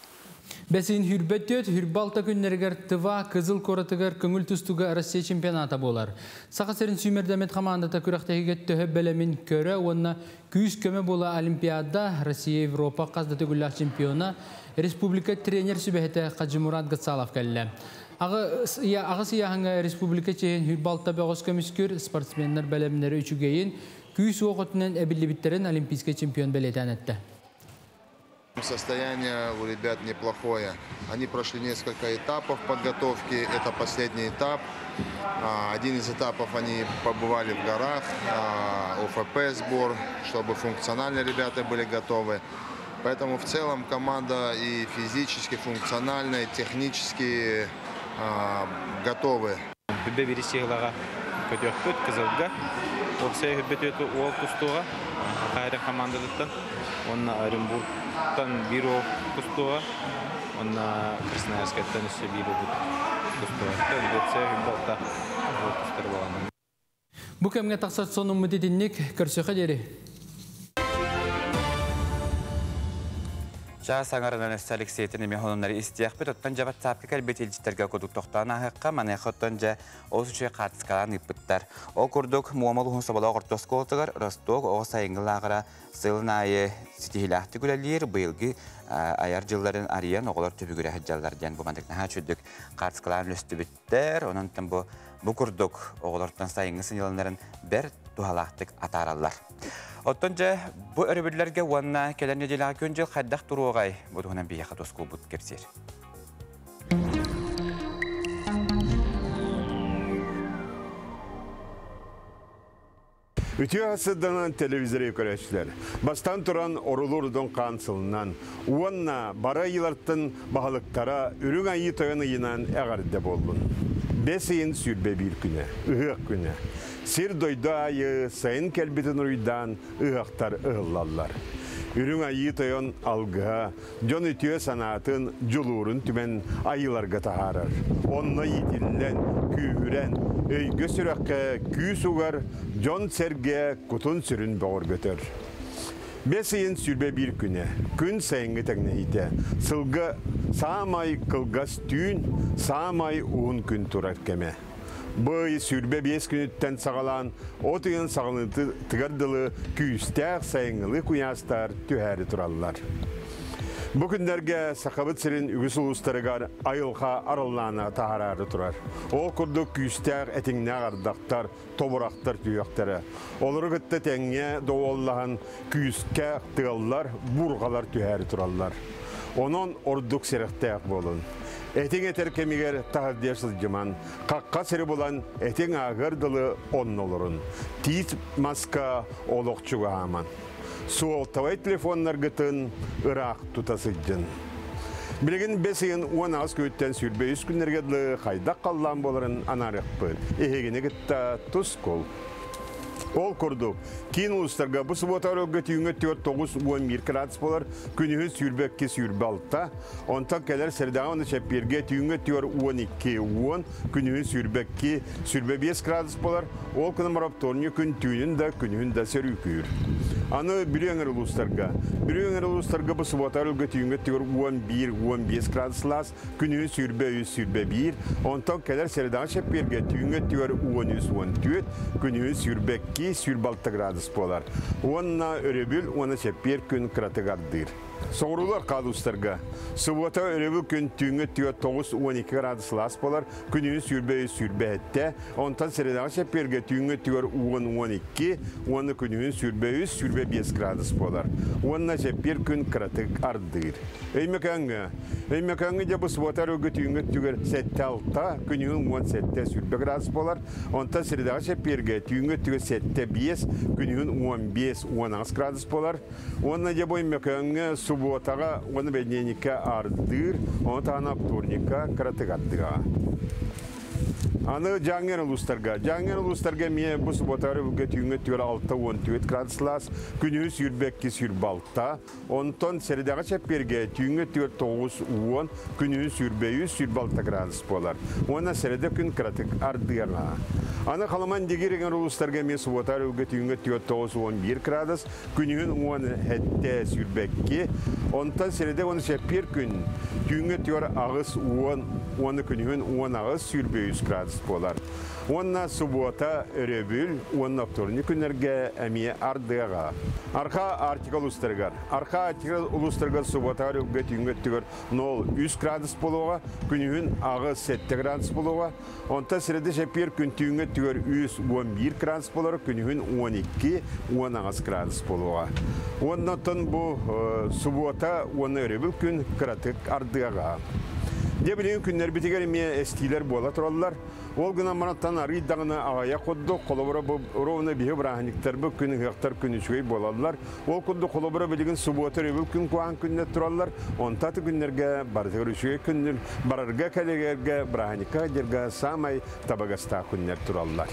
Бэс ыйын 24, 26 күннэригэр Тыва Кызыл куоратыгар көҥүл тустууга Россия чемпионата буолар. Саха сирин сүүмэрдэммит хамаандата күрэхтэһиигэ төһө бэлэмин көрө уонна күүс-көмө буола Олимпиада, Россия, Европа хас да төгүллээх чемпиона, республика тренер сүбэһитэ Хаджимурат Гацалов кэллэ. Аҕыс ыйааһыҥҥа республика чиэһин 26 бөҕөс көмүскүүр, спортсменнар бэлэмнэри үчүгэйин, күүс-уох өттүнэн эбиллибиттэрин олимпийскай чемпион бэлиэтээн эттэ. Состояние у ребят неплохое. Они прошли несколько этапов подготовки. Это последний этап. Один из этапов они побывали в горах, ОФП сбор, чтобы функционально ребята были готовы. Поэтому в целом команда и физически, функционально, и технически готовы. 21 сыйлаға көтөкпүт Кызылга. Уопсайа 24 уол тустууга. Хайрын командадыттан. Онна Оренбургтан бир уол тустууга. Онна Красноярскайттан өссө биир уол тустууга. Уопсайа 26 уол тустар буолан. Бу кэмҥэ тахсар сонуммут итинник, көрсүөххэ диэри. Чаас аҥарынан өссө Алексейтин эмиэ сонуннары истиэхпит. Оттон дьэ WhatsApp-ка кэлбит илдьиттэргэ курдук тохтоон ааһыахха, маныаха оттон дьэ олус үчүгэй хаартыскалаан ыыппыттар. Ол курдук Муома улууһун Соболоох орто оскуолатыгар Росток оҕо сайыҥҥы лааҕыра сылын аайы ситиһиилээхтик үлэлиир, быйылгы айар дьылларын арыйан оҕолор түбүгүрэ сылдьаллар диэн бу маннык наһаа үчүгдүк хаартыскалаан үлэстибиттэр. Онон бу бу курдук оҕолортон сайыҥҥы сынньаланнарын бэрт туһалаахтык атаараллар. Оттон дьэ бу өрөбүллэргэ уонна кэлэр нэдиэлэҕэ күн-дьыл хайдах туруоҕай? Бу туһунан биһиэхэ тускулбут кэпсиир. Үтүө сырданан телевизоры көрөөччүлэр. Бастан туран орулур удон хаан сылынан, уонна бары айыылартан баһылыктара Үрүҥ Айыы Тойон ыйынан эҕэрдэ буоллун. Бэс ыйын 21 күнэ, ыһыах күнэ. Сир дойду аайы сайын кэлбитин уруйдаан ыһыахтар ыһыллаллар. Үрүҥ Айыы Тойон алгыһа дьон үтүө санаатын, дьулуурун түмэн айыыларга таһаарар. Онно иитиллэн, күүһүрэн, өйгө сүрэххэ күүс угар, дьон сэргэ кутун сүрүн бөҕөргөтөр. Бэс ыйын 21 күнэ, күн сайыҥҥы тэҥнэһиитэ. Сылга саамай кылгас түүн, саамай уһун күн турар кэмэ. Бу ый 25 күнүттэн саҕалаан, от ыйын саҕаланыытыгар дылы күүстээх сайыҥҥылыы куйаастар түһээри тураллар. Бу күннэргэ Сахабыт сирин үгүс улуустарыгар айылҕа араллаана таһаараары турар. Ол курдук күүстээх этиҥнээх ардахтар, тобурахтар түһүөхтэрэ. Олору кытта тэҥҥэ доҕуһуоллаһан күүскэ тыаллар, буурҕалар түһээри тураллар. Онон ордук сэрэхтээх буолун. Этиҥ этэр кэмигэр таһырдьа сылдьымаҥ, хахха сири булан этиҥ ааһыар дылы онно олорун. Тиит маска олох чугаһаамаҥ. Суотабай телефоннаргытын ыраах тута сылдьын. Билигин бэс ыйын 18 күнүттэн 23 күннэргэ дылы хайдах халлаан буоларын анаарыахпыт. Эһигини кытта Тускул. Ол курдук, киин улуустарга бу субуота өрөлгө түүҥҥэ 4-9-11 градус буолар, күнүһүн 22-26, онтон кэлэр средаҕа уонна чэппиэргэ түүҥҥэ 4-12-10, күнүһүн 22-25 градус буолар, ол гынан баран вторник күн түүнүн да, күнүһүн да сөрүүкүүр. Аны Бүлүү өҥөр улуустарга. Бүлүү өҥөр улуустарга бу субуота өрөлгө түүҥҥэ 4-11-15 градус лаас, күнүһүн 23-21, онтон кэлэр средаҕа чэппиэргэ түүҥҥү өттүгэр 13-14, күнүһүн 22-26 градус буолар. Уонна өрөбүл уонна чэппиэр күн кыратык ардыыр. Соҕуруулар хаалуустарга субуота өрөбүл күн түүҥҥү өттүгэр 9-12 градус сылаас буолар, күнүһүн 23-27, онтон средаҕа чэппиэргэ түүҥҥү өттүгэр 10-12 уонна күнүһүн 23-25 градус буолар. Уонна чэппиэр күн кыратык ардыыр. Өймөкөөҥҥө Өймөкөөҥҥө дьэ бу субуота өрүлгү түүҥҥү өттүгэр 7-6, күнүһүн 17 20 градус буолар. Онтон средаҕа чэппиэргэ түүҥҥү өттүгэр 7-5, күнүһүн 15-18 градус буолар. Уонна дьэ бу Өймөкөөҥҥө субуотаҕа уонна бэнидиэнньиккэ ардыыр, ону таһынан вторникка кыратык ардыаҕа. Аны Дьааҥы улуустарга. Дьааҥы улуустарга эмиэ бу субуота өрөбүлгэ түүҥҥү өттүгэр 64 градус сылаас, күнүһүн 22-26, Онтон сэрэдэҕэ чэппиэргэ түүҥҥү өттүгэр 9-10, күнүһүн 23-26 градус буолар. Уонна сэрэдэ күн кыратык ардыаҕа. Аны Халыман Дигир эҥэр улуустарга эмиэ субуота өрүлгэ түүҥҥү өттүгэр 9-11 градус, күнүһүн 17-22, онтон сэрэдэ уонна чэппиэр күн түүҥҥү өттүгэр 8-10 уонна күнүһүн 18-23 градус буолар. Уонна субуота, өрөбүл уонна вторник күннэргэ эмиэ ардыаҕа. Арха Арктика улуустарыгар. Арха Арктика улуустарыгар субуота өрөбүлгэ түүҥҥү өттүгэр 0-3 градус буолуоҕа, күнүһүн 8-7 градус буолуоҕа. Онтон среда чэппиэр күн түүҥҥү өттүгэр 3-11 градус буолар, күнүһүн 12-18 градус буолуоҕа. Уонна оттон бу субуота уонна өрөбүл күн кыратык ардыаҕа. Дьэ билигин күннэрбитигэр эмиэ эстиилэр буола тураллар. Ол гынан баран арыый даҕаны аҕыйах курдук, холобура бу ровно биһи бырааһынньыктарбыт күн ыһыахтар күн үчүгэй буолаллар. Ол курдук холобура билигин субуота өрөбүл күн куһаҕан күннэр тураллар. Онто аты күннэргэ барытыгар үчүгэй күннэр барарга кэлэргэ бырааһынньыкка сылдьарга саамай табыгастаах күннэр тураллар.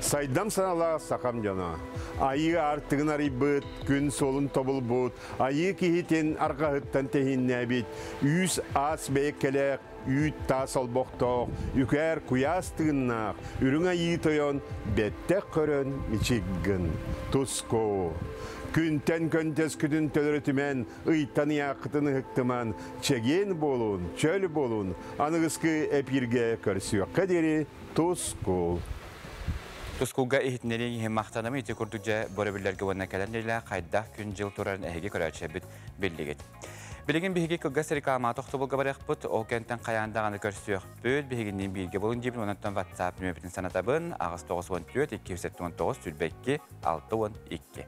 Сайдам саналаах сахам дьоно, айыы аартыгын арыйбыт, күн суолун тобулбут, айыы киһитин арҕаһыттан тэһииннээбит, үүс аас бэйэккэлээх үүт-таас олбохтоох, үкээр куйаас тыыннаах, үрүҥ айыы тойон бэттэх көрөн мичик гын, туску. Күнтэн көнтөскүтүн төлөрүтүмэн, ыйтан ыйааххытын ыһыктыман, чэгиэн буолун, чөл буолун, аныгыскы эпииргэ көрсүөххэ диэри тускул. Тускулга иһитиннэриэҥ иһин махтанабын ити курдук дьэ бөрөбүллэргэ уонна кэлэн дэлээх хайдах күн-дьыл турарын эһиги көрөөччүбүт биллигит. Билигин биһиги кылгас реклама тохтобулга барыахпыт, ол кэнтэн хайаан даҕаны көрсүөхпүт, биһигинниин бииргэ булун диибин, онон WhatsApp нөмербитин санатабын, 894 279 22 62.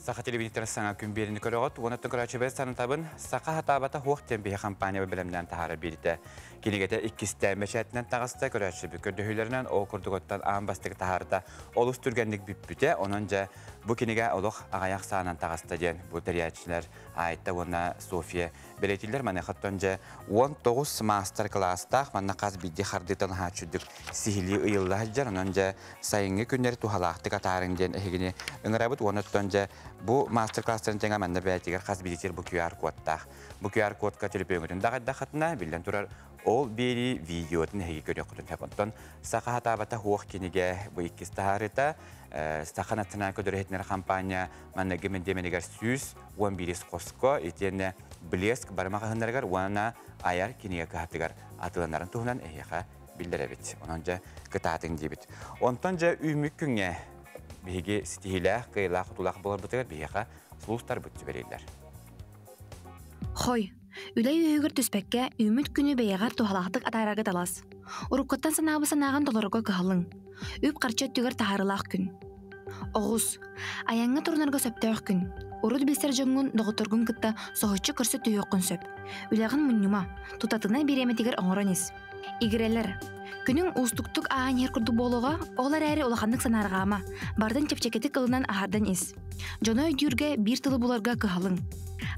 Саха телевидениетигэр саҥа күн биэриини көрөҕүт. Уонна көрөөччүбэр санатабын, Саха хатаабата хуох диэн биһи компания бэлэмнээн таһаара биэрдэ. Кинигэтэ иккистээн бэчээтинэн таҕыста, көрөөччүбүт көрдөһүүлэринэн ол курдугуттан аан бастакы таһаарда олус түргэнник бүппүтэ. Онон дьэ бу кинигэ олох аҕыйах саанан таҕыста диэн бу тэрийээччилэр Айта уонна София бэлиэтииллэр. Маныахаттан дьэ 19 маастар-кылаастаах манна хас биирдии хардыытан хааччырдык сиһилии ыйылла сылдьар. Онон дьэ сайыҥҥы күннэри туһалаахтык атаарыҥ диэн эһигини ыҥырабыт. Уонна оттон дьэ бу маастар-класстарын тэҥэ манна бэйэтигэр хас биирдии бу QR-кодтаах. Бу QR-кодка төлөпүөҥҥүтүн даҕайдаххытына, биллэн турар, ол биэрии видеотун эһиги көрүөххүтүн сөп. Онтон Саха хатаабата хуох кинигэ бу иккис таһаарыыта Саха национальнай көдөрүһэтинэр хампаанньа манныгы мэндиэмэнигэр 111 хоско итиэннэ Блеск бары маҕаһыыннарыгар уонна айар кинигэ кыһатыгар атыыланарын туһунан эһиэхэ биллэрэбит. Онон дьэ кытаатыҥ диибит. Онтон дьэ үүммүт күҥҥэ биһиги ситиһиилээх, кыайыылаах-хотуулаах буоларбытыгар биһиэхэ сулустарбыт сүбэлииллэр. Хой, үлэ үөһүгэр түспэккэ, үүммүт күнү бэйэҕэр туһалаахтык атаарарга талас. Уруккуттан санаабыт санааҕын толорорго кыһалыҥ. Үп-харчы өттүгэр таһаарыылаах күн. Оҕус, айаҥҥа турунарга сөптөөх күн. Урут билсэр дьоҥҥун, доҕотторгун кытта соһуччу көрсө түһүөххүн сөп. Үлэҕин мунньума, тутатына бириэмэтигэр оҥорон ис. Игирэлэр, күнүҥ уустуктук ааһан иһэр курдук буолуоҕа, ол эрээри улаханнык санаарҕаама, бардын чэпчэкитик ылынан аһардан ис. Дьону өйдүүргэ, биир тылы буларга кыһалыҥ.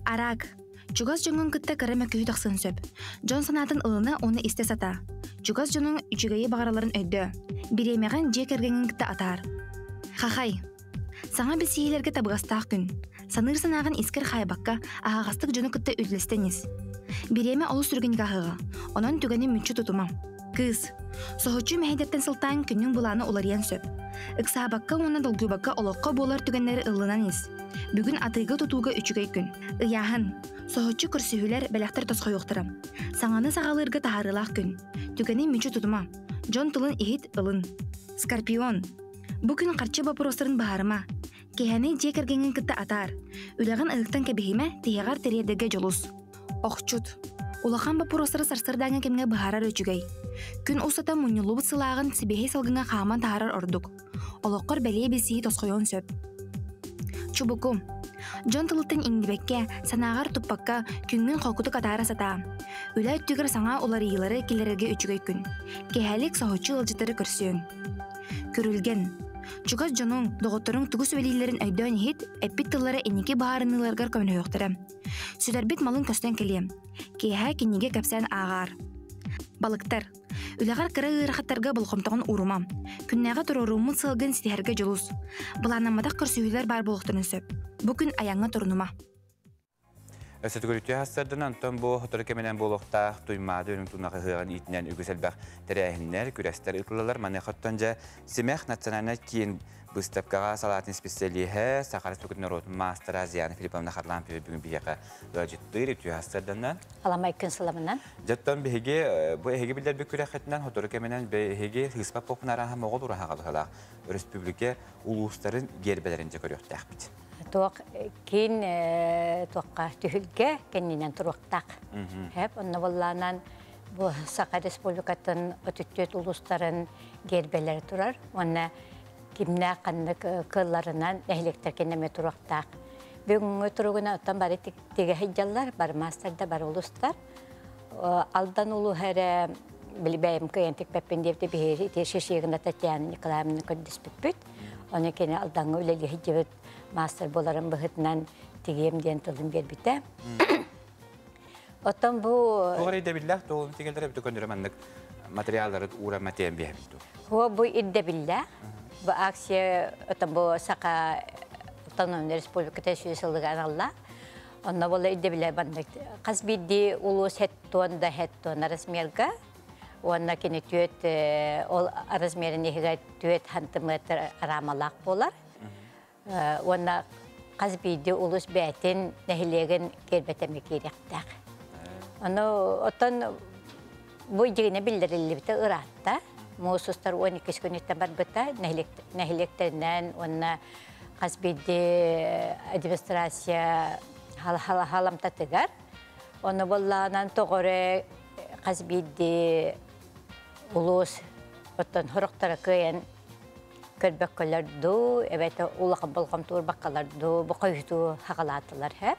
Араак. Чугас дьоҥҥун кытта кыра мөккүһүү тахсыан сөп. Дьон санаатын ылына уонна истэ сатаа. Чугас дьонуҥ үчүгэйи баҕаралларын өйдөө. Бириэмэҕин дьиэ кэргэҥҥин кытта атаар. Хахай. Саҥа билсиһиилэргэ табыгастаах күн. Саныыр санааҕын искэр хаайбакка, аһаҕастык дьону кытта үллэстэн ис. Бириэмэ олус түргэнник аһыаҕа, онон түгэни мүччү тутума. Кыыс. Соһуччу мэһэйдэртэн сылтаан күнүҥ былаана уларыйан сөп. Ыксаабакка уонна долгуйбакка олоххо буолар түгэннэри ылынан ис. Бүгүн атыыга-тутууга үчүгэй күн. Ыйааһын. Соһуччу көрсүһүүлэр, бэлэхтэр тосхойуохтара. Саҥаны саҕалыырга таһаарыылаах күн. Түгэни мүччү тутума. Дьон тылын иһит, ылын. Скорпион. Бу күн харчы боппуруостарын быһаарыма. Киэһэни дьиэ кэргэҥҥин кытта атаар. Үлэҕин ыһыктан кэбиһимэ, тиһэҕэр тириэрдэргэ дьулус. Охчут. Улахан боппуруостары сарсыардааҥҥы кэмҥэ быһаарар үчүгэй. Күн устата мунньуллубут сылааҕын сибиэһэй салгыҥҥа хааман таһаарар ордук. Олоххор бэлиэ билсиһии тосхойуон сөп. Чубуку. Дьон тылыттан иҥнибэккэ, санааҕар туппакка, күҥҥүн холкутук атаара сатаа. Үлэ өттүгэр саҥа уларыйыылары киллэрэргэ үчүгэй күн. Киэһэлик соһуччу ыалдьыттары көрсүөҥ. Күрүлгэн. Чугас дьонуҥ, доҕотторуҥ тугу сүбэлииллэрин өйдөөн иһит, эппит тыллара инники быһаарыныыларгар көмөлөһүөхтэрэ. Сүтэрбит малын көстөн кэлиэ. Киэһэ кинигэ кэпсээн ааҕаар. Балыктар. Үлэҕэр кыра ыарахаттарга болҕомтоҕун уурума. Күннээҕи туруоруммут сыалгын ситиһэргэ дьулус. Былааннамматах көрсүһүүлэр баар буолуохтарын сөп. Бу күн айаҥҥа турунума. Өссө төгүрүччү сарсыарданан, онтон бу сотору кэминэн буолуохтаах Туймаада үрүҥ тунах ыһыаҕын иитинэн үгүс элбэх тэрээһиннэр, күрэстэр ыытыллаллар. Маныаха оттон дьэ Симэх национальнай киин быыстапкаҕа салаатын исписэлииһэ, Саха Республикатын норуотун маастара Зиана Филипповна Харлампьева бүгүн биһиэхэ ыалдьыттыыр үтүө сарсыарданан. Аламай күн сыламынан. Дьэ оттон биһиги бу эһиги билэрбит күрэххитинэн сотору кэминэн биһиги сыыспат буолпун арааһа Моҕол ураһаҕа быһалаах өрөспүүбүлүкэ улуустарын гиэрбэлэрин дьэ көрүөхтээхпит. Туох киин туохха түһүлгэ кэннинэн туруохтаах. Хэп онно боллаанан бу Саха Республикатын отүттүөт улуустарын гербэлэри турар уонна кимнээх ханнык кылларынан нэһилиэктэр кэннэмэ туруохтаах. Бүгүҥҥү туругунан оттон бары тигэ сылдьаллар, бары маастардар, бары улуустар. Алдан улууһа эрэ били бэйэм кыайан тикпэппин диэбитэ биһиги ити Шишигина Татьяна Николаевна көрдөспүппүт. Ону кини Алдаҥҥа үлэлии сылдьыбыт маастар буоларын быһыытынан тигиэм диэн тылын биэрбитэ. Оттон бу... Туох эрэ ирдэбиллээх туолун тигэллэр эбит көннөрү маннык материаллары уура матыан биэһэбит дуу? Хуо бу ирдэбиллээх. Бу акция оттон бу Саха Автономная Республиката сүүс сылыгар аналлаах. Онно була ирдэбилэ маннык хас биирдии улуус хеттуон да хеттуон размерга уонна кини түөт ол размерин иһигэр түөт сантиметр араамалаах буолар. Уонна хас биирдии улус бээтин нэһилиэгин киэрбэтэмэ киириэхтээх. Ону оттон бу дьиҥинэ биллэриллибитэ ыраатта. Муус устар 12 күнүттэн барбыта нэһилиэктэринэн уонна хас биирдии администрация халамтатыгар. Ону буоллаҕынан тоҕо эрэ хас биирдии улуус оттон сорохторо кыайан көрбөккөлөр дуу, эбэтэ улахан болҕомтуурбаккалар дуу, бу хойутуу хаҕалаатылар һэ.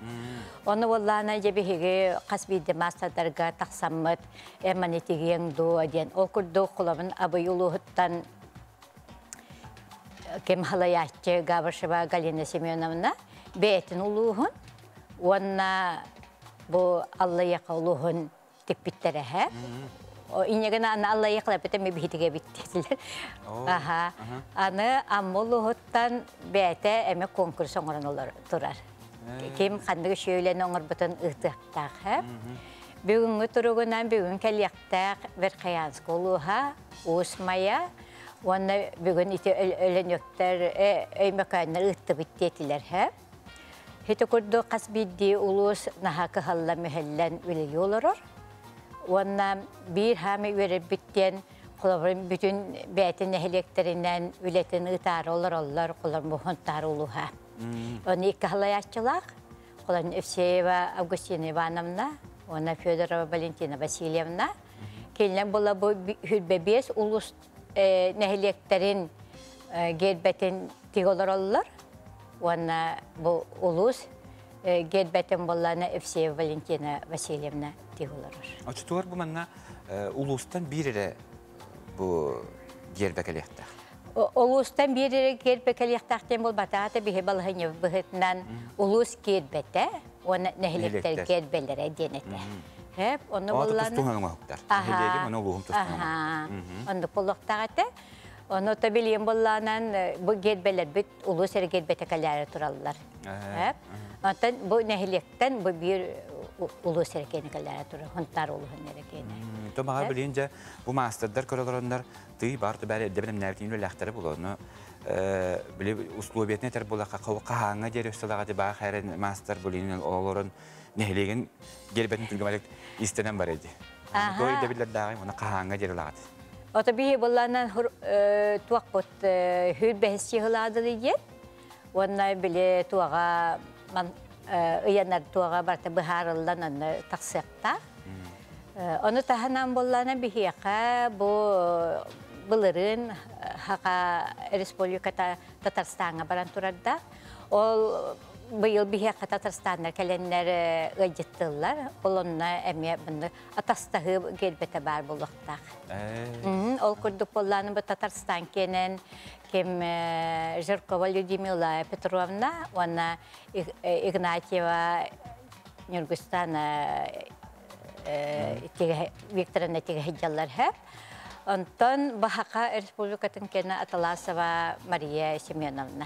Ону буоллаана дьэ биһиги хас биирдии маастардарга тахсаммыт эмманы тигиэҥ дуу диэн ол курдук холобун Абый улууһуттан ким халайааччы Габышева Галина Семеновна бэйэтин улууһун уонна бу Аллайыаха улууһун тикпиттэрэ һэ. Инньэгин аны аллайыахла эппитэ биһитигэ эбит диэтилэр. Аха. Аны Амма улууһуттан бэйэтэ эмэ конкурс оҥорон олор турар. Ким ханнык үчүгэй оҥорбутун ыытыахтаах һэ. Бүгүҥҥү туругунан бүгүн кэлиэхтээх Верхоянск улууһа, Уус Майа уонна бүгүн ити Өлөнүктэр Өймөкөөннөр ыыттыбыт диэтилэр һэ. Ити курдук хас биирдии улуус наһаа кыһаллан-мүһэллэн үлэлии олорор. Уонна биир хаамы үөрэрбит диэн холобур бүтүн бэйэтин нэһилиэктэринэн үлэтин ыытаары олороллор, холобур Хонтаар улууһа. Оны икки халайааччылаах, холобур Евсеева Августина Ивановна уонна Федорова Валентина Васильевна. Кинилэр була бу хүрбэ биэс улуус нэһилиэктэрин гербэтин тигэ олороллор. Уонна бу улуус гербэтин буоллаана Евсеева Валентина Васильевна тигэ олорор. Оччотугар бу манна улуустан биир эрэ бу гербэ кэлиэхтээх. уонна нэһилиэктэр гербэлэрэ диэн этэ. Хэп, онно булланы. Тустуһан оҥоһуктар. Нэһилиэгим, оны улууһум тустуһан. Оннук боллохтаах этэ. Ону то билиэн боллаанан бу гербэлэрбит улуус эрэ гербэтэ кэлээри тураллар. Хэп. Онтон бу нэһилиэктэн бу биир улуус эрэ киэнэ кэлээри турар, Хонтаар улууһун эрэ киэнэ. То маҕа билиэн дьэ бу маастардар көрөлөрөннөр тый бар түбәр эрдэ билэмнээбитин үлэлээхтэрэ булуону били условиятын этэр буоллахха хаһааҥҥа диэри өссөлөҕө баа хэрэн маастар булин олорон нэһилиэгин гербэтин түргэмэлик истэнэн бар эди. Той да биллэрдааҕы уна хаһааҥҥа диэри ылаҕыт. Ото биһи булланан туохпут хүр бэһис хыладылы диэн уонна били туоҕа ыйанар туоҕа барта быһаарыллан онно тахсыахтаах. Ону таһынан буллана биһиэхэ бу былырыын Хаха Республиката Татарстаҥҥа баран турарда. Ол быйыл биһиэхэ Татарстаннар кэлэннэр ыалдьыттыыллар. Ол онно эмиэ маннык атастаһыы гербэтэ баар буолуохтаах. Ол курдук буоллааны бу Татарстан киэнэн ким Жиркова Людмила Петровна уонна Игнатьева Нюргустана Викторовна тигэһидьаллар һэ. Онтон Баһака Республикатын кэнэ Аталасова Мария Семеновна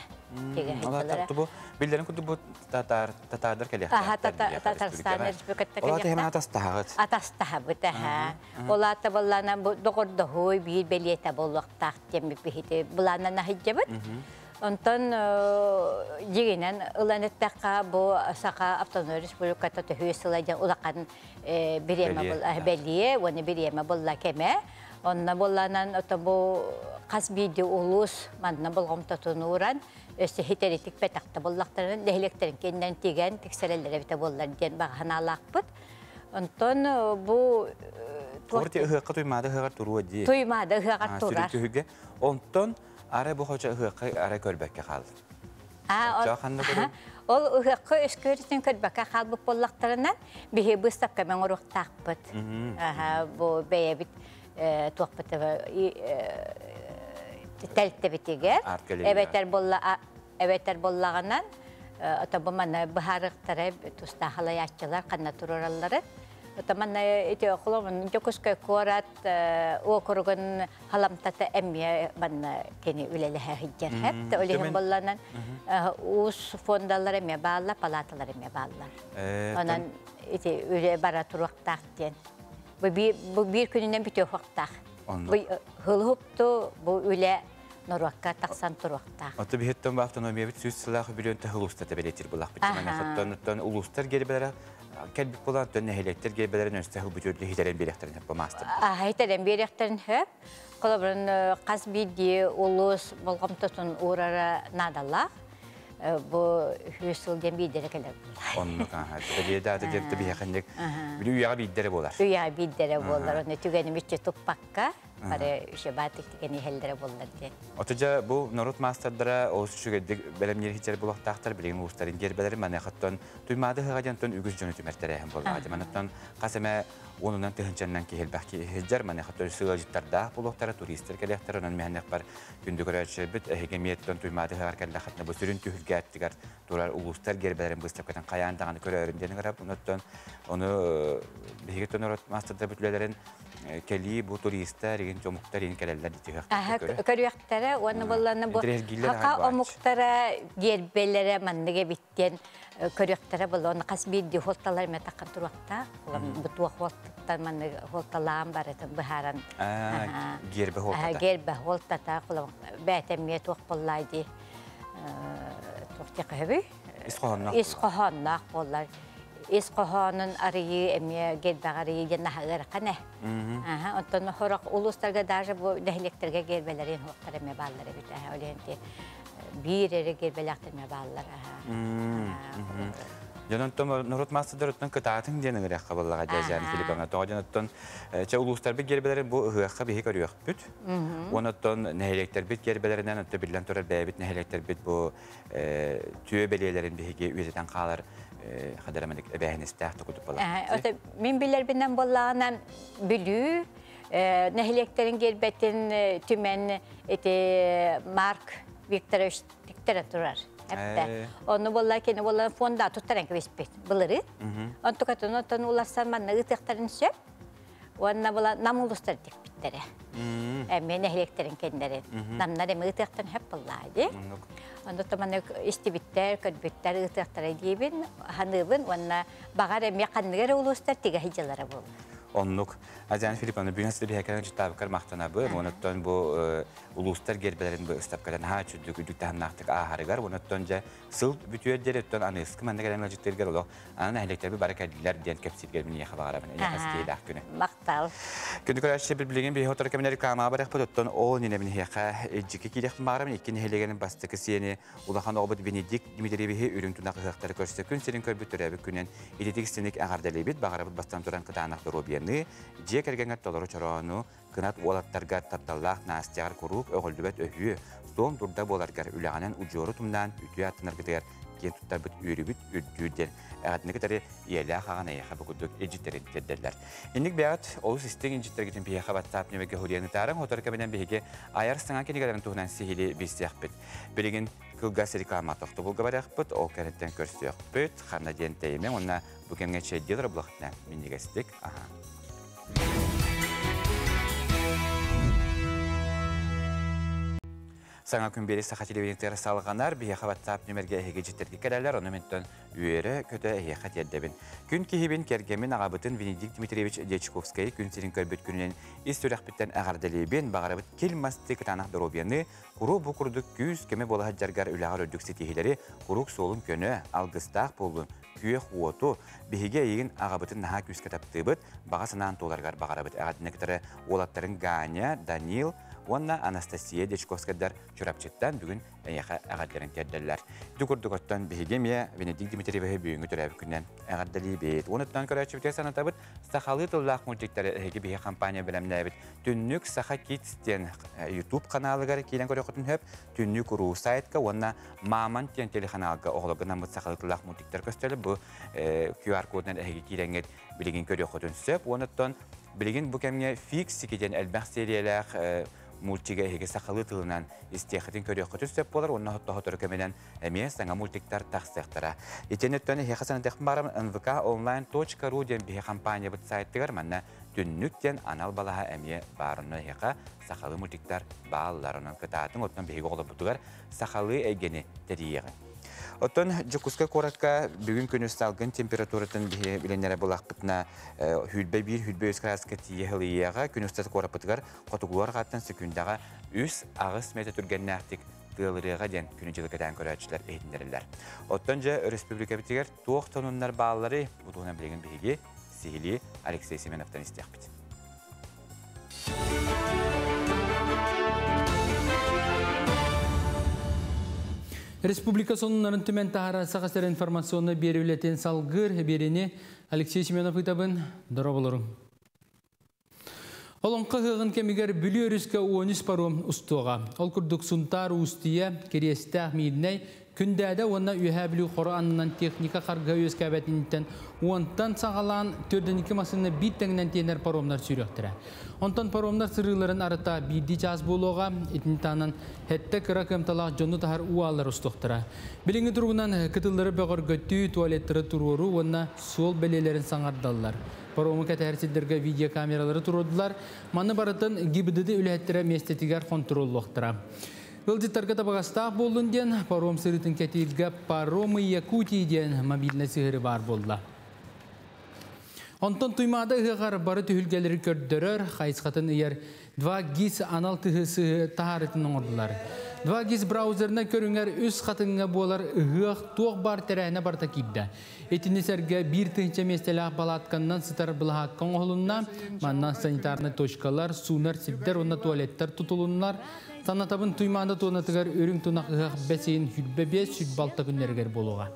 тигэһидьаллара. Бу биллэрин курдук бу татар татардар кэлиэхтэр. Татарстан Республиката кэлиэхтэр. Ол атастаһаҕыт. Атастаһабыт аха. Ол ата боллана бу доҕордоһуу биир бэлиэтэ буолуохтаах диэн биһити былааннан аһыйдьабыт. Онтон дьигинэн ылан эттэххэ, бу Саха Автономия Республиката төһүү сыла диэн улахан бириэмэ бэлиэ уонна бириэмэ булла кэмэ. Онно булланан ото бу хас биирдии улуус манна болҕомтотун ууран, өссө хитеритик бэтэхтэ буллахтарын нэһилиэктэрин кэннэн тигэн тиксэрэллэрэ эбитэ буоллар диэн баҕа санаалаахпыт. Онтон бу Туорти ыһыахха туймаада ыһыаҕар туруо дии. Туймаада ыһыаҕар турар. Онтон Арай бу хочо ыһыахха арай көрбөккө хаалды. Ол ыһыахха өскөрүтүн көрбөккө хаалбыт буоллахтарына, биһи быыстапка мен оруохтаахпыт. Бу бэйэбит туохпут тэлтэбитигэр эбэтэр болла эбэтэр боллаҕынан ото бу манна быһаарыахтара тустаах халайааччылар ханна турараллары. Ото манна ити холобун Дьокуускай куорат уокуругун халамтата эмиэ манна кини үлэлэһэ сылдьар хэп ол иһин болланан уус фондалар эмиэ бааллар, палаталар эмиэ бааллар. Онон ити үлэ бара туруохтаах диэн. Бу биир күнүнэн бүтүөхтаах. Бу хылыһупту бу үлэ норуокка тахсан туруохтаах. Ото биһиттэн бу автономиябыт 100 сылаах үбүлүөн төһө улуустата бэлиэтир булахпыт. Манахыттан улуустар гербэлэрэ кэлбит буолан, оттон нэһилиэктэр гербэлэрин өстө хылбытүөрдэ хитэрэн биэрэхтэрин хөп маастар. Хитэрэн биэрэхтэрин хөп. Холобурун хас биирдии улуус болҕомтотун уурара наадалаах. Бу 100 сыл диэн биирдэрэ кэлэр буолар. Оннук аха. Бэлиэ даата диэн биһиэхэнник били үйэҕэ биирдэрэ буолар. Үйэҕэ биирдэрэ буолар. Оны түгэни мүччү туппакка бары үчүбаатык тигэн иһэллэрэ буоллар диэн. Отужа бу норуот маастардара олус үчүгэйдик бэлэмниир хичэр булуохтаахтар билигин улуустарын гербэлэрин маныахаттан Туймаада ыһыаҕа диэн үгүс дьону түмэр тэрээһин буоллаҕа. Манаттан хас эмэ уонунан тыһыынчаннан киһи элбэх киһи сылдьар. Маныаха сылдьыттардаах буолуохтара, туристар кэлиэхтэрэ. Онон мэһэннэхпэр күндү көрөөччүлэрбит эһиги эмиэттэн Туймаада ыһыаҕар кэллэххитинэ бу сүрүн түһүлгээттигэр турар улуустар гербэлэрин быыстапкатын хайаан даҕаны көрөөрүн диэн ыҥырабын. Онуттан ону биһиги тонорот маастардарбыт үлэлэрин кэлии бу туристар игин омуктар игин кэлэллэр дии Көрүөхтэрэ уонна буоллана бу хака омуктара гербелere маннык эбиттен көрүөхтэрэ буолла оны хас биирдии хуолталар эмэ таххан туруохтаах бу туох хуолтаттан маннык хуолталаан барытын быһааран гербе хуолтата гербе хуолтата бээтэ эмиэ туох буоллаа дии туох диэхэ ис хоһоонноох ис хоһоонноох буоллар ис хоһоонун арыйыы эмиэ гербэҕэ арыйыы диэн наһаа ыарахан ээ. Оттон хорох улуустарга даже бу нэһилиэктэргэ гербэлэрин хуохтар эмиэ бааллар эбит. Ол иһин биир эрэ гербэлээхтэр эмиэ бааллар. Дьон онтон норуот маастардарыттан кытаатыҥ диэн ыҥырыахха буоллаҕа дьээдьээн Филипповна. Тоҕо дьон оттон чэ улуустарбыт гербэлэрин бу ыһыахха биһи көрүөхпүт. Уонна оттон нэһилиэктэрбит гербэлэринэн оттон биллэн турар бэйэбит нэһилиэктэрбит бу түө бэлиэлэрин биһиги үйэтитэн хаалар хадара эбээһинэстээх тукутуп буолар. Мин билэрбинэн буоллаҕына Бүлүү нэһилиэктэрин гербэтин түмэн ити Марк Викторович тиктэрэ турар. Эппэ. Онну буолла кини буолла фонда туттаран кэбиспит былыры. Онтукатын оттон уларсан манна ыытыахтарын сөп. Уонна була нам улустар тикпиттэрэ. Эмиэ нэһилиэктэрин кэннэрин. Намнар эми ыытыахтан хөп буллаа ди. Онно таманы истибиттэр, көрбүттэр ыытыахтара диибин, ханыыбын уонна баҕар эмиэ ханныгар улуустар тигэ сылдьаллара буолла. Оннук. Адиана Филипповна, бүгүн сири биһэкэрин жыттаабыккар махтанабын. Онуттан бу улуустар гербэлэрин бу ыстапкадан ха чүддүк үдүк таһымнаахтык ааһарыгар, онуттан дьэ сыл бүтүөр диэри оттон аныыскы манна кэлэн ыалдьыттыыргар олох аны нэһилиэктэрби бары кэллилэр диэн кэпсииргэр мин эйиэхэ баҕарабын. Эйиэхэ ситиһиилээх күнү. Махтал. Күндү көрөөччү, билигин биһи отор кэминэ рекламаҕа барыахпыт, оттон ол иннинэ эһиэхэ илдьикки киириэхпин баҕарабын. Икки нэһилиэгин бастакы сиэни улахан оҕобут Венедикт Дмитриевиһи үрүҥ тунах ыһыахтары көрсө күн сирин көрбүт төрөөбүт күнүн ититик истиник эҕэрдэлиибит. Баҕарабыт бастан туран кытаанах доруобуйаны, дьиэ кэргэҥҥэр толору чороону, кынат уолаттаргар тапталлаах Настяҕар куруук өҕүллүбэт өһүө, суон дурда буоларгар үлэҕинэн удьуору тумнаан үтүө аттынаргытыгар киэн туттарбыт үөрүүбүт үрдүүр диэн эҕэрдэни кытары ийэлээх аҕан эйиэхэ бу курдук илдьиттэрин тиэрдэллэр. Инник бэйэҕит олус истиҥ илдьиттэргитин биһиэхэ WhatsApp нөмергэ суруйан ыытаарыҥ, сотору кэминэн биһиги айар саҥа кинигэлэрин туһунан сиһилии билсиэхпит. Билигин кылгас реклама тохтобулга барыахпыт, ол кэнниттэн көрсүөхпүт, ханна диэн тэйимэҥ уонна бу кэмҥэ чэйдии олорор булахтына минньигэстик аһаан. Саҥа күн биэри саха телевидениетыгар салҕанар, биһиэхэ WhatsApp нүмергэ эһиги дьиттэргэ кэлэлэр, ону ментон үөрэ-көтө эһиэхэ тиэрдэбин. Күн киһибин, кэргэммин, аҕабытын Венедикт Дмитриевич Дьячковскайы күн сирин көрбүт күнүнэн ис сүрэхпиттэн эҕэрдэлиибин, баҕарабыт кил масты кытаанах доруобуйаны, куруук бу курдук күүс-көмө буола сылдьаргар үлэҕэр үрдүк ситиһиилэри, куруук суолун көнө, алгыстаах буоллун, күөх уоту, биһиги эйигин аҕабытын наһаа күүскэ таптыыбыт, баҕа санаан туоларыгар баҕарабыт. Эҕэрдэни кытары уолаттарын Ганя, Данил уонна Анастасия Дьячковскайдар Чурапчыттан бүгүн эйиэхэ эҕэрдэлэрин тиэрдэллэр. Ити курдук оттон биһиги эмиэ Венедикт Дмитриевиһы бүгүҥҥү төрөөбүт күнүнэн эҕэрдэлиибит. Уонуттан көрөөччүбүтүгэр санатабыт, сахалыы тыллаах мультиктары эһиги биһи компания бэлэмнээбит Түннүк Саха Kids диэн YouTube каналыгар киирэн көрүөххүтүн сөп. Түннүк Ру сайтка уонна Мамонт диэн телеканалга оҕолорго наммыт сахалыы тыллаах мультиктар көстөлөр. Бу QR кодунан эһиги киирэҥҥит билигин көрүөххүтүн сөп. Уонуттан билигин бу кэмҥэ Фиксики диэн элбэх сериялээх мультига эһиги сахалыы тылынан истиэххитин көрүөххүтүн сөп буолар уонна хоттору көмөнөн эмиэ саҥа мультиктар тахсыахтара. Итиэннэ өттөн эһиэхэ санатыахпын баарым nvkonline.ru диэн биһи компаниябыт сайтыгар манна түннүк диэн анал балаһа эмиэ баар. Онно эһиэхэ сахалыы мультиктар бааллар. Онон кытаатыҥ, оттон биһиги оҕолорбутугар сахалыы эйгэни тэрийиэҕиҥ. Оттон Дьокуускай куоракка бүгүн күнүс салгын температуратын биһи билиннэрэ булахпытына сүүрбэ биир, сүүрбэ үс градуска тиийэ сылыйыаҕа. Күн устата куораппытыгар хотугулар хааттан секундаҕа 3-8 метр түргэннээхтик тыалырыаҕа диэн күнү-дьылы кэтээн көрөөччүлэр иһитиннэрэллэр. Оттон дьэ өрөспүүбүлүкэбитигэр туох сонуннар баалларый? Бу туһунан билигин биһиги сиһилии Алексей Семеновтан истиэхпит. Республика сонуннарын түмэн таһара Саха сирэ информационнай биэрии үлэтин салгыыр биэриини Алексей Семенов ыытабын. Дорооболоруҥ. Олоҥхо ыһыаҕын кэмигэр Бүлүү өрүскэ 13 паром устуоҕа. Ол курдук Сунтаар Уустуйа, Кириэстээх Миирнэй, Күндээдэ уонна Үөһээ Бүлүү Хоро аннынан техника харгыһа үөскээбэтиниттэн уонтан саҕалаан 42 массыына биир тэҥинэн тиэнэр паромнар сүүрүөхтэрэ. Онтон паромнар сырыыларын арыта биирдии чаас буолуоҕа, итини таһынан сэттэ кыра кыамталаах дьону таһар уу ааллар устуохтара. Билиҥҥи туругунан кытыллары бөҕөргөтүү, туалеттары туруоруу уонна суол бэлиэлэрин саҥардаллар. Парому кэтэһэр сирдэргэ видеокамералары туруордулар. Маны барытын ГИБДД үлэһиттэрэ миэстэтигэр хонтуруоллуохтара. Ыалдьыттарга табыгастаах буоллун диэн паром сырыытын кэтииргэ «Паромы Якутии» диэн мобильнай сыһыары баар буолла. Онтон Туймаада ыһыаҕар бары түһүлгэлэри көрдөрөр, хайысхатын ыйар 2GIS анал тыһы сыһы таһаарытын оҥордулар. 2GIS браузерынан көрүҥэр үс хатыҥҥа буолар ыһыах туох баар тэрээһинэ барыта киирдэ. Итини сэргэ биир тыһыынча миэстэлээх балаакканнан сытар былаһаакка оҥоһулунна. Манна санитарнай точкалар, суунар сирдэр уонна туалеттар тутулуннар. Санатабын Туймаанда туонатыгар үрүҥ тунах ыһыах бэс ыйын 25-26 күннэригэр буолуоҕа.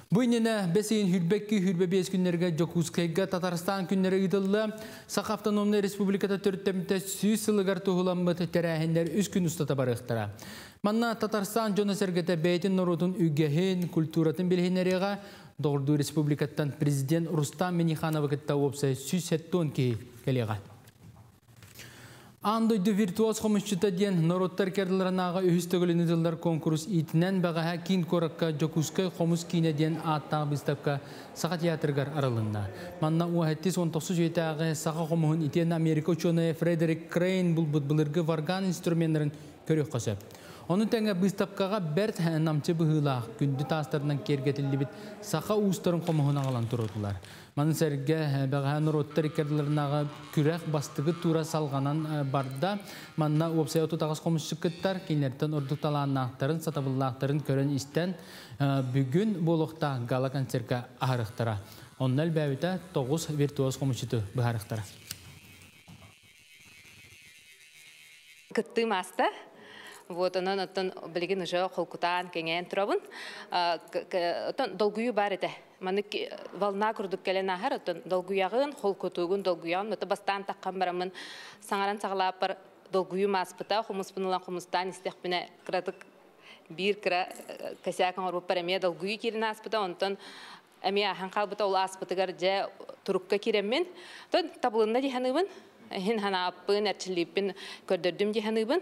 Бу иннинэ бэс ыйын 22-25 күннэргэ Дьокуускайга Татарстан күннэрэ ыытылла. Саха автономнай республиката төрүттэммитэ 100 сылыгар туһуламмыт тэрээһиннэр үс күн устата барыахтара. Манна Татарстан дьоно-сэргэтэ бэйэтин норуотун үгэһин, культуратын билиһиннэриэҕэ. Доҕордуу республикаттан президент Рустам Миннихановы кытта уопсай 170 киһи кэлиэҕэ. Аан дойду виртуоз хомусчута диэн норуоттар икки ардыларынааҕы үһүс төгүлүн ыытыллар конкурс иитинэн бэҕэһээ киин куоракка Дьокуускай хомус киинэ диэн ааттаах быыстапка Саха театрыгар арылынна. Манна 19 үйэтээҕи саха хомуһун итиэннэ Америка учуонайа Фредерик Крейн булбут былыргы варган инструменнарын көрүөххэ сөп. Ону тэҥэ быыстапкаҕа бэрт намчы быһыылаах күндү таастарынан киэргэтиллибит саха уустарын хомуһун аҕалан туруордулар. Маны сэргэ бэҕэһээ норуоттар икки ардыларынааҕы күрэх бастакы туура салҕанан барда. Манна уопсай 38 хомусчут кыттар, кинилэртэн ордук талааннаахтарын, сатабыллаахтарын көрөн-истэн бүгүн буолуохтаах гала-концертка аһарыахтара. Онно элбээбитэ 9 виртуоз хомусчуту быһаарыахтара. Кыттыы мааста. Вот, онон оттон билигин уже холкутаан, кэҥээн турабын. Оттон долгуйуу баар этэ. Маннык волна курдук кэлэн ааһар, оттон долгуйаҕын, холкутуугун, долгуйаҕын. Ото бастаан таххан бараммын саҥаран саҕалааппар долгуйуу ааспыта, хомуспун ылан хомустаан истэхпинэ кыратык биир кыра косяк оҥорбуппар эмиэ долгуйуу киирэн ааспыта. Онтон эмиэ ааһан хаалбыта, ол ааспытыгар дьэ турукка киирэммин, тон табылынна дии саныыбын. Иһин ханааппын, эрчиллииппин көрдөрдүм дии саныыбын.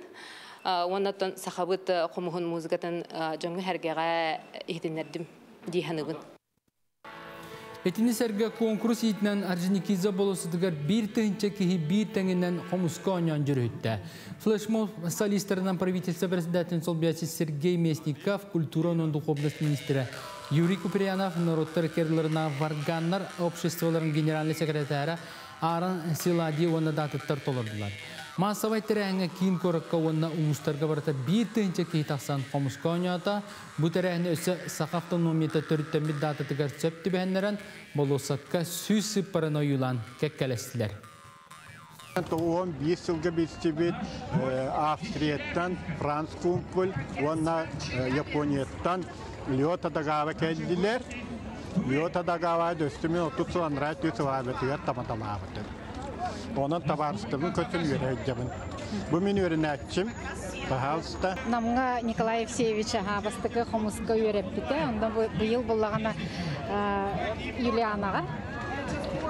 Уонна оттон сахабыт хомуһун музыкатын дьоҥҥо сэргэҕэ иһитиннэрдим дии саныыбын. Итини сэргэ куонкурус иитинэн Орджоникидзе болуоссатыгар 1 тыһыынча киһи биир тэҥинэн хомуска оонньоон дьүрүһүттэ. Флешмоб солистарынан правительство председателин солбуйааччы Сергей Местников, культура уонна духовность министрэ Юрий Куприянов, норуоттар икки ардыларынааҕы варганнар обществоларын генеральный секретара Аарон Силади уонна да атыттар толордулар. Маассабай тэрээһиҥҥэ киин куоракка уонна улуустарга барыта 1 тыһыынча киһи тахсан хомуска оонньоото. Бу тэрээһини өссө Саха автономията төрүттэммит даататыгар сөп түбэһиннэрэн болуоссакка 100 сыыппараны ойуулаан кэккэлэстилэр. 11 сылга билсибит Австрияттан Франц Кумпуль уонна Японияттан Лёта Дагава кэллилэр. Лёта Дагава дөстүмүн 30 сыл анараа өттүгэр сылаабытыгар тамадалаабытым. Онон табаарыстыбын көтөн үөрэ Бу мин үөрэнээччим, пожалуйста. Намҥа Николай Евсеевич бастакы хомуска үөрэппитэ. Онно быйыл буллаҕына Юлианаҕа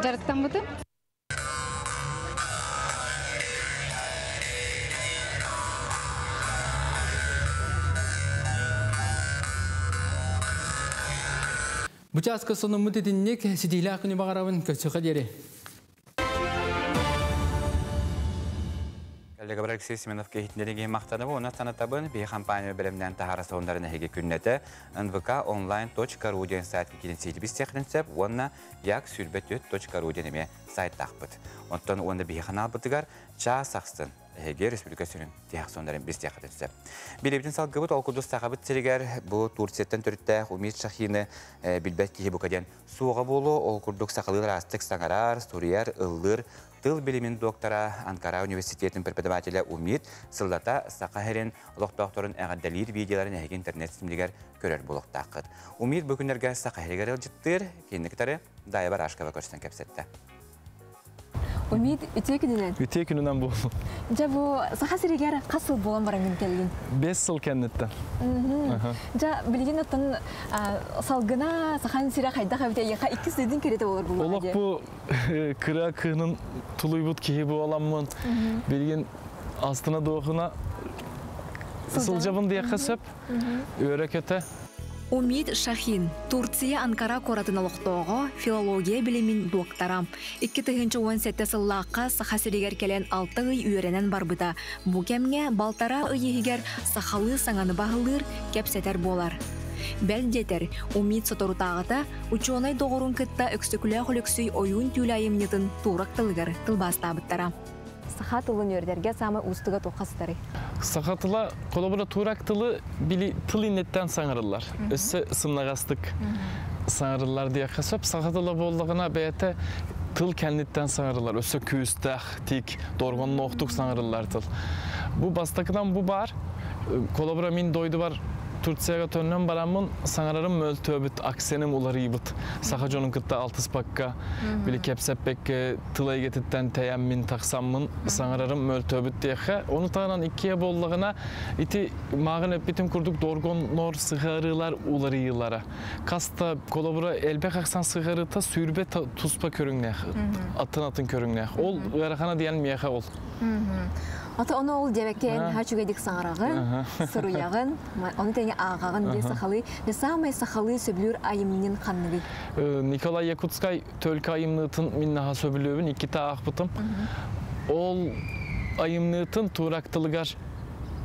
дьарыктаммытым. Бу чааска сонуммут итинник, ситиһиилээх күнү баҕарабын, көрсүөххэ диэри. Коллегабар Алексей Семенов иһитиннэриигэ махтанабын, уонна санатабын, биһиги компания бэлэмнээн таһаарар сонуннарын эһиги күннэтэ nvk online.ru диэн сайтка киирэн сиһилии сөп уонна як 24.ru диэн эмиэ сайттаахпыт. Онтон уонна биһиги ханаалбытыгар чаас ахсын эһиги республика сүрүн тиһэх сонуннарын билсиэххитин сөп. Биэриибитин салгыыбыт. Ол курдук Сахабыт сиригэр бу Турцияттан төрүттээх Умит Шахины билбэт киһи бука диэн суоҕа буолуо. Ол курдук сахалыы ыраастык саҥарар, суруйар, ыллыыр тыл билимин доктора, Анкара университетин преподавателя Умит сыллата Саха сирин олохтоохторун эҕэрдэлиир видеоларын эһиги интернет ситимигэр көрөр буолуохтааххыт. Умит бу күннэргэ Саха сиригэр ыалдьыттыыр, кинини кытары Дайа Барашкова көрсөн кэпсэттэ. Умид, үтүө күнүнэн. Үтүө күнүнэн буоллун. Дьэ бу Саха сиригэр хас сыл буолан бараҥҥын кэллиҥ? 5 сыл кэнниттэн. Дьэ, билигин оттон салгына Сахаҥ сирэ хайдах эбит эйиэхэ иккис дойдуҥ кэриэтэ буолар буолуо Олох бу кыра кыһынын тулуйбут киһи буоламмын, билигин астына дуоһуна сылдьабын диэххэ сөп. Үөрэ көтө. Умид Шахин, Турция Анкара куоратын олохтооҕо, филология билимин доктора. 2017 сыллаахха Саха сиригэр кэлэн 6 ый үөрэнэн барбыта. Бу кэмҥэ 1,5 ый иһигэр сахалыы саҥаны баһылыыр, кэпсэтэр буолар. Бэл диэтэр, Умид соторутааҕыта учуонай доҕорун кытта Өксөкүлээх Өлөксөй Ойуун түүлэ айымньытын турок тылыгар тылбаастаабыттара. Саха тылын үөрэтэргэ саамай уустуга туохха сытарый? Саха тыла холобура турок тылы били тыл инниттэн саҥарыллар. Өссө сымнаҕастык саҥарыллар диэххэ сөп. Саха тыла буоллаҕына бэйэтэ тыл кэнниттэн саҥарыллар. Өссө күүстээх, тик, дорҕоонноохтук саҥарыллар тыл. Бу бастакынан бу баар. Холобура мин дойдубар Турцияга төннөн бараммын саҥарарым мөлтөөбүт, акценым уларыйбыт. Саха дьонун кытта алтыспакка, били кэпсэппэккэ тыл эйгэтиттэн тэйэммин тахсаммын саҥарарым мөлтөөбүт диэххэ. Ону таһынан иккиэ буоллаҕына ити мааҕын эппитим курдук дорҕооннор сыһыарыылар уларыйыылара. Хаста холобура элбэх ахсан сыһыарыыта 20 туспа көрүҥнээх, атын атын көрүҥнээх. Ол ыарахана диэн миэхэ ол. Ата ону ол диэбэккэ эн үчүгэйдик саҥараҕын, суруйаҕын, ону тэҥэ ааҕаҕын диэн сахалыы, дьэ саамай сахалыы сөбүлүүр айымньын ханныгый? Николай Якутскай төлкө айымнытын мин наһаа сөбүлүүбүн, иккитэ аахпытым. Ол айымнытын туурак тылыгар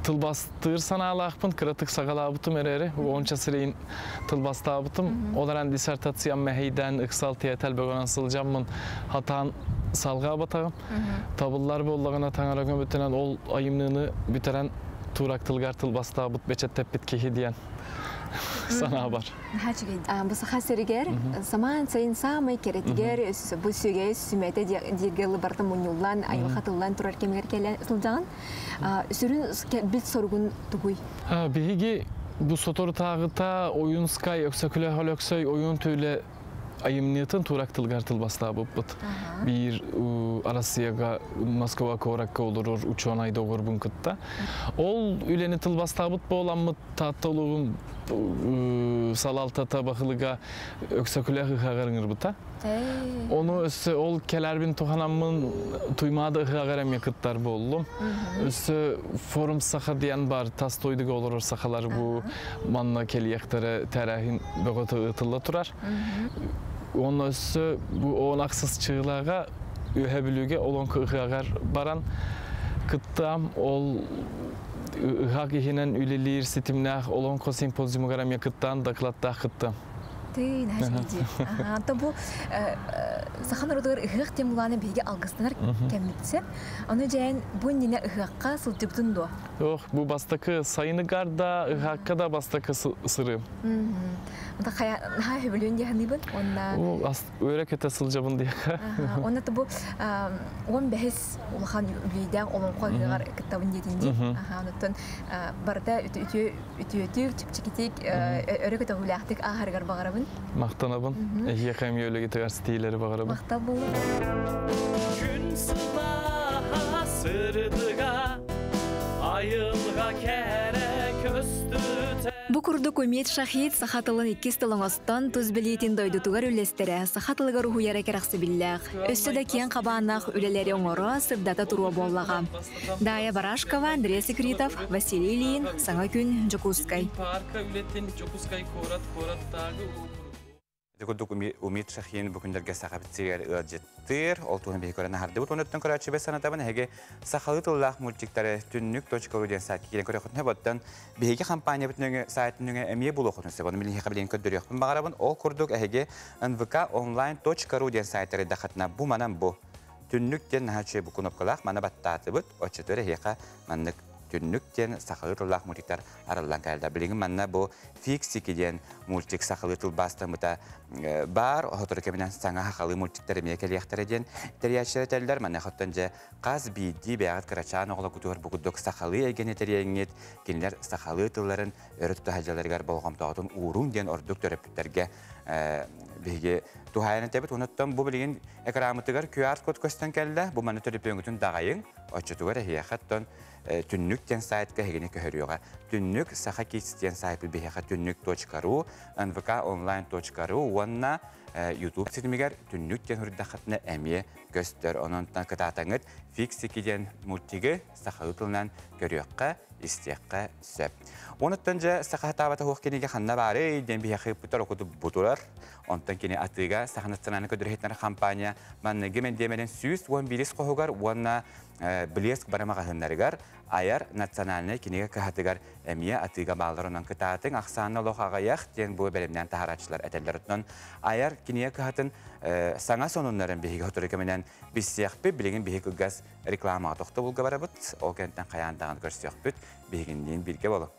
тылбастыыр санаалаахпын, кыратык саҕалаабытым эрээри, уонча сирейин тылбастаабытым. Ол эрэн диссертациям мэһэйдээн ыксал тиэтэл бөҕөнөн сылдьаммын хатаан салҕаабатаҕым. Табыллар буоллаҕына таҥара көмөтүнэн ол айымныыны бүтэрэн туурак тылыгар тылбастаабыт бэчэттэппит киһи диэн санаа бар. Наһаа үчүгэй. Бу саха сиригэр самаан сайын саамай кэрэтигэр бу сүгэ сүмэтэ дииргэ барыта мунньуллан, айылҕа тыллан турар кэмигэр кэлэ сылдьаҕын. Сүрүн бит соругун тугуй? Биһиги бу соторутааҕыта Ойуунскай Өксөкүлээх Өлөксөй ойуун түүлэ айымньытын туурак тылгар тылбастаабыппыт. Биир Россияга Москва куоракка олорор учуонай доҕорбун кытта. Ол үлэни тылбастаабыт буоламмыт Таатта улууһун салалтата баһылыга Өксөкүлээх ыһыаҕар ыҥырбыта. Ону өссө ол кэлэрбин туханаммын Туймаада ыһыаҕар эмиэ кыттар буоллум. Өссө форум саха диэн бар тас дойдуга олорор сахалар бу манна кэлиэхтэрэ тэрээһин бөҕөтө ыытылла турар. Уонна өссө бу он ахсыс чыылаҕа Үөһэ Бүлүүгэ олоҥхо ыһыаҕар баран кыттаам. Ол ыһаах иһинэн үлэлиир ситимнээх олоҥхо симпозиумугар эмиэ кыттаан докладтаах кыттам. Тыый, наһаа дии. Ата бу саха норуотугар ыһыах диэн булааны биһиги алгыстанар кэммитсэ. Ону дьээн бу иннинэ ыһыахха сылдьыбытын дуо? Ох, бу бастакы сайыныгар да, ыһаакка да бастакы сырыым. Ата хайа наһаа сөбүлүүн дии саныыбын. Уонна Үөрэ көтө сылдьабын диэххэ. Уонна бу 15 улахан үбүлүйдээх олоҥхо ыһыаҕар кыттабын диэтин дии. Онуттан барыта үтүө үтүөтүк, чэпчэкитик, өрө көтөҕүүлээхтик ааһарыгар баҕарабын. Махтанабын. Эһиэхэ эмиэ үлэгитигэр ситиилэри баҕарабын. Махтал буолун. Күн сылааһа сырдыга, айылҕа кэрэ көстүтэ. Бу курдук Умит Шахид саха тылын иккис тыл оҥостон, тус билиитин дойдутугар үллэстэрэ, саха тылыгар уһуйара кэрэхсэбиллээх. Өссө да киэҥ хабааннаах үлэлэри оҥоро, сырдата туруо буоллаҕа. Дая Барашкова, Андрей Секритов, Василий Ильин, Саҥа күн, Дьокуускай. Паарка үлэтин Дьокуускай куорат куораттааҕы Ити курдук Умит Шахин бу күннэргэ Саха сиригэр ыалдьыттыыр. Ол туһунан биһиги көрөн аһардыбыт. Онуттан көрөөччүбэ санатабын эһиги сахалыы тыллаах мультиктары түннүк.ру диэн сайтка киирэн көрүөххүтүнэ боттон биһиги компаниябыт нөҥө сайтын нөҥө эмиэ булуоххутун сөп. Ону мин билигин көрдөрүөхпүн баҕарабын. Ол курдук эһиги nvkonline.ru диэн сайтары дахатына бу манан бу түннүк диэн наһаа үчүгэй бу кнопкалаах маны баттаатыбыт. Оччотугар эһиэхэ маннык түннүк диэн сахалыы тыллаах мультиктар арыллан кэллэ. Билигин манна бу Фиксики диэн мультик сахалыы тылбаастаммыта баар. Сотору кэминэн саҥа сахалыы мультиктар эмиэ кэлиэхтэрэ диэн тэрийээччилэр этэллэр. Маныаха дьэ хас биирдии бэйэҕит кырачаан оҕолоргутугар бу курдук сахалыы эйгэни тэрийэҥҥит, кинилэр сахалыы тылларын өрө тута сылдьалларыгар болҕомтоҕутун ууруҥ диэн ордук төрөппүттэргэ биһиги туһаайан этэбит. Онуттан бу билигин экранмытыгар QR-код көстөн кэллэ. Бу маны төлөпүөҥҥүтүн даҕайыҥ. Оччотугар эһиэхэ оттон Түннүк диэн сайтка эһигини көһөрүөҕэ. Түннүк Саха Kids диэн сайпыт биһиэхэ түннүк.ру, nvkonline.ru уонна YouTube ситимигэр Түннүк диэн суруйдаххытына эмиэ көстөр. Онон кытаатаҥыт Фиксики диэн мультигы сахалыы тылынан көрүөххэ, истиэххэ сөп. Онуттан дьэ саха сатаабата суох кинигэ ханна баарый диэн биһиэхэ ыыппыттар окуту бутурар. Онтон кини атыыга Саха национальнай көдөрүһүтнэр компания манныгы мэндиэмэнин 111 хоһугар уонна Блеск бары маҕаһыыннарыгар айар национальнай кинигэ кыһатыгар эмиэ атыыга бааллар онон кытаатыҥ ахсаана олох аҕыйах диэн бу бэлэмнээн таһаарааччылар этэллэр. Оттон айар кинигэ кыһатын саҥа сонуннарын биһиги сотору кэминэн билсиэхпит. Билигин биһиги кылгас рекламаҕа тохтобулга барабыт. Ол кэнниттэн хайаан даҕаны көрсүөхпүт. Биһигинниин бииргэ болу.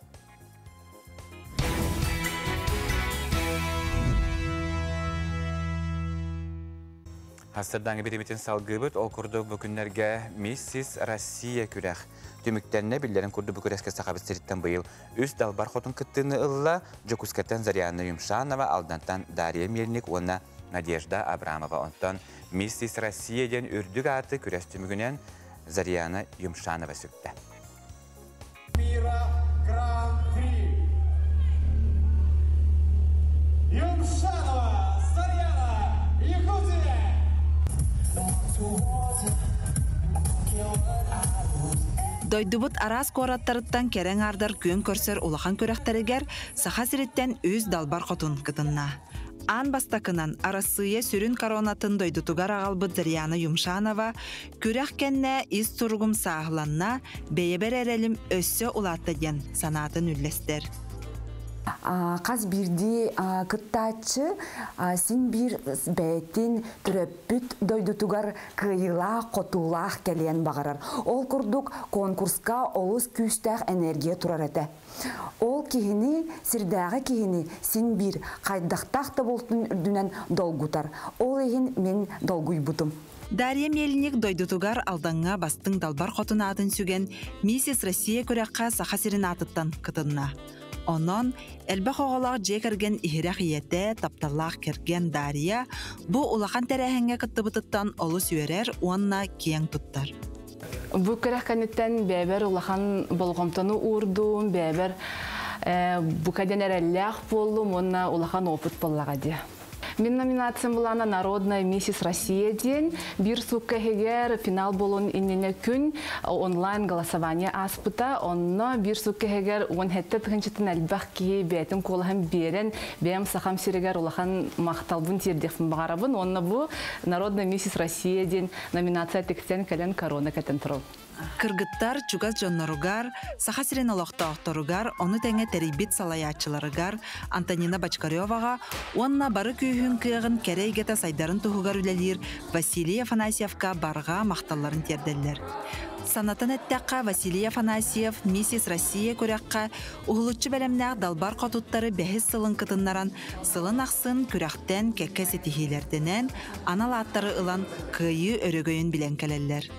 Хастырдааҥы биримитин салгыыбыт. Ол курдук бу күннэргэ Миссис Россия күрэх түмүктэннэ. Биллэрин курдук бу күрэскэ Сахабыт сириттэн быйыл үс далбар хотун кыттыыны ылла. Дьокуускайтан Зарьяна Юмшанова, Алдантан Дарья Мельник уонна Надежда Абрамова. Онтон Миссис Россия диэн үрдүк ааты күрэс түмүгүнэн Зарьяна Юмшанова сүктэ. Мира Гран-при. Юмшанова Зарьяна, Якутия! Дойдубут араас куораттарыттан кэрэ аҥаардар күөн көрсөр улахан күрэхтэригэр Саха сириттэн үс далбар хотун кытынна. Аан бастакынан Арассыыйа сүрүн коронатын дойдутугар аҕалбыт Зарьяна Юмшанова күрэх кэннэ ис туругум сааһыланна, бэйэбэр эрэлим өссө улаатта диэн санаатын үллэстэр. Хас биирдии кыттааччы син биир бэйэтин төрөппүт дойдутугар кыайыылаах, хотуулаах кэлиэн баҕарар. Ол курдук конкурска олус күүстээх энергия турар этэ. Ол киһини, сирдээҕи киһини син биир хайдахтаах да буолтун үрдүнэн долгутар. Ол иһин мин долгуйбутум. Дарья Мельник дойдутугар Алдаҥҥа бастыҥ далбар хотун аатын сүгэн «Миссис Россия» күрэххэ Саха сирин аатыттан кытынна. Онон элбэх оҕолоох дьиэ кэргэн иһирэх ийэтэ, тапталлаах кэргэн Дарья бу улахан тэрээһиҥҥэ кыттыбытыттан олус үөрэр уонна киэҥ туттар. Бу күрэх кэнниттэн бэйэбэр улахан болҕомтону уурдум, бэйэбэр бука диэн эрэллээх буоллум уонна улахан опыт буоллаҕа дии. Мин номинациям булана «Народная миссис Россия» диэн биир суукка иһигэр финал буолуон иннинэ күн онлайн голосование ааспыта. Онно биир суукка иһигэр 17 тыһыынчаттан элбэх киһи бэйэтин куолаһын биэрэн, бэйэм Сахам сиригэр улахан махталбын тиэрдиэхпин баҕарабын. Уонна бу «Народная миссис Россия» диэн номинация тиксэн кэлэн корона кэтэн турабын. Кыргыттар чугас дьонноругар, Саха сирин олохтоохторугар, ону тэҥэ тэрийбит салайааччыларыгар Антонина Бочкареваҕа уонна бары күүһүн кыаҕын кэрэ эйгэтэ сайдарын туһугар үлэлиир Василий Афанасьевка барҕа махталларын тиэрдэллэр. Санатан эттэххэ, Василий Афанасьев «Миссис Россия» күрэххэ уһулуччу бэлэмнээх далбар хотуттары бэһис сылын кытыннаран, сылын ахсын күрэхтэн кэккэ ситиһиилэрдэнэн, анал ааттары ылан кыайыы өрөгөйүн билэн кэлэллэр.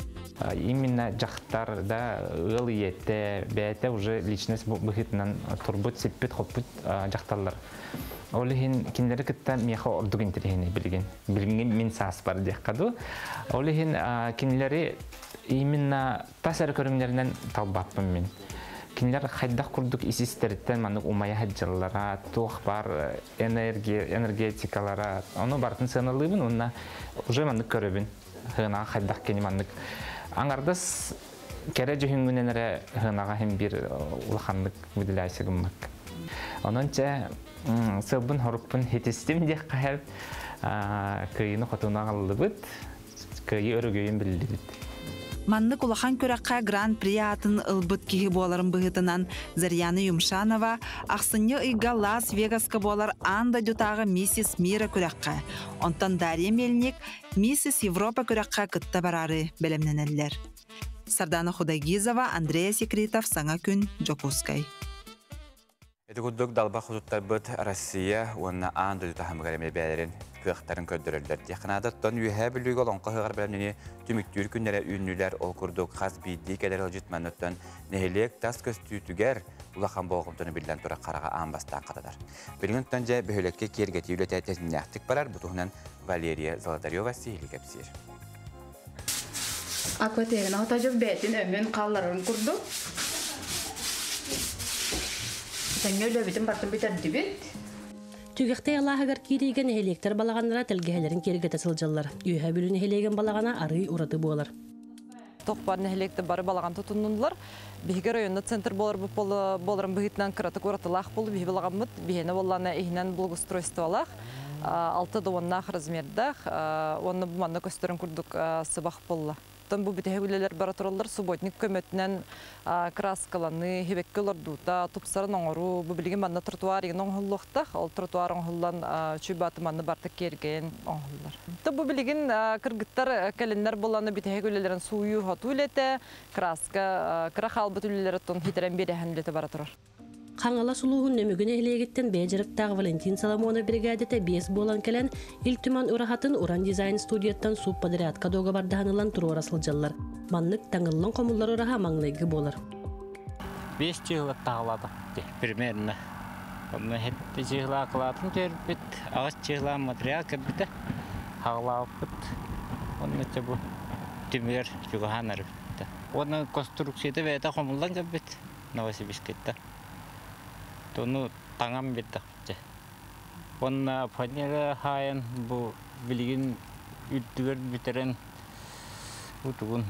Именно дьахтар да ыал ийэтэ бэйэтэ уже личность быһыытынан турбут, сиппит-хоппут дьахталлар. Ол иһин кинилэри кытта миэхэ ордук интэриэһинэй билигин. Билигин мин сааспар диэххэ дуу. Ол иһин кинилэри именно тас эрэ көрүҥнэринэн талбаппын мин. Кинилэр хайдах курдук ис-истэриттэн маннык умайа сылдьаллара, туох баар энергия, энергетикалара, ону барытын сыаналыыбын уонна уже маннык көрөбүн. Хынаҕа хайдах кини маннык аҥардас кэрэ дьүһүҥҥүнэн эрэ хынаҕа иһин биир улаханнык выделяйся гыммакка. Онон чэ сылбын хорукпун хитистим диэххэ сөп. Кыайыыны хотуну аҕаллыбыт, кыайыы өрөгөйүн биллибит. Маннык улахан күрэххэ Гран-при аатын ылбыт киһи буоларын быһыытынан Зарьяна Юмшанова ахсынньы ыйга Лас-Вегаска буолар аан дойдутааҕы Миссис Мира күрэххэ, онтон Дарья Мельник Миссис Европа күрэххэ кытта бараары бэлэмнэнэллэр. Сардана Худайгизова, Андрея Секретов, Саҥа күн, Дьокуускай. Ити курдук далба хотуттарбыт Россия уонна аан дойду таһымыгар эмиэ бэйэлэрин кыахтарын көрдөрөллөр диэххэ наада. Оттон Үөһээ Бүлүүгэ олоҥхо ыһыаҕар бэлэмнэнии түмүктүүр күннэрэ үүннүлэр. Ол курдук хас биирдии кэлэр ыалдьыт манныттан нэһилиэк тас көстүүтүгэр улахан болҕомтону биллэн турар хараҕа аан бастаан хатанар. Билигин оттон дьэ бөһүөлэккэ киэргэтии үлэтэ тэтимнээхтик барар. Бу туһунан Валерия Золотарева сиһилии кэпсиир. Акватерина отажып бэйэтин өҥүн хаалларарын курдук. Тэҥҥэ үлэбитин бартын бүтэрдибит. Түгэхтэй алааһыгар киириигэ нэһилиэктэр балаҕаннара тэлгэһэлэрин киэргэтэ сылдьаллар. Үөһээ Бүлүү нэһилиэгин балаҕана арыый ураты буолар. Туох баар нэһилиэктэр бары балаҕан тутуннулар. Биһиги районна центр буоларбыт буоларын быһыытынан кыратык уратылаах буолу биһи балаҕаммыт биһиэнэ буоллаана иһинэн благоустройстволаах алта да уоннаах размердаах уонна бу манна көстөрүн курдук сыбах буолла. Оттон бу бүтэһик үлэлэр бара тураллар субботник көмөтүнэн краскаланыы, хибэкки олордуута, тупсаран оҥоруу, бу билигин манна тротуар игин оҥоһуллуохтаах, ол тротуар оҥоһуллан чуй-бааты манна барта киэргэйэн оҥоһуллар. Бу билигин кыргыттар кэлиннэр буолланы бүтэһик үлэлэрин сууйуу-хотуу үлэтэ, краска кыра хаалбыт үлэлэри оттон хитэрэн биэрэһэн үлэтэ бара турар. Хаҥалас улууһун Нөмүгү нэһилиэгиттэн бэйэ дьарыктаах Валентин Соломонов биригээдэтэ биэс буолан кэлэн, Ил Түмэн ураһатын Уран дизайн студияттан субподрядка дуогабардаһан ылан туруора сылдьаллар. Маннык таҥыллан хомуллар ураһа маҥнайгы буолар. Биэс чыһыла таҕаладык примерно. Онно хетте чыһыла акылаатын көрбүт, аҕыс чыһыла материал кэлбитэ, хаҕалаабыппыт. Онно чэ бу түмүгэр чугаһаан арыппыта. Уонна конструкцията бэйэтэ хомуллан кэлбит Новосибирскайтан. Тону таҥан биэрдэхпитэ. Уонна фанера хаайан бу билигин үрдүгэр бүтэрэн утугун.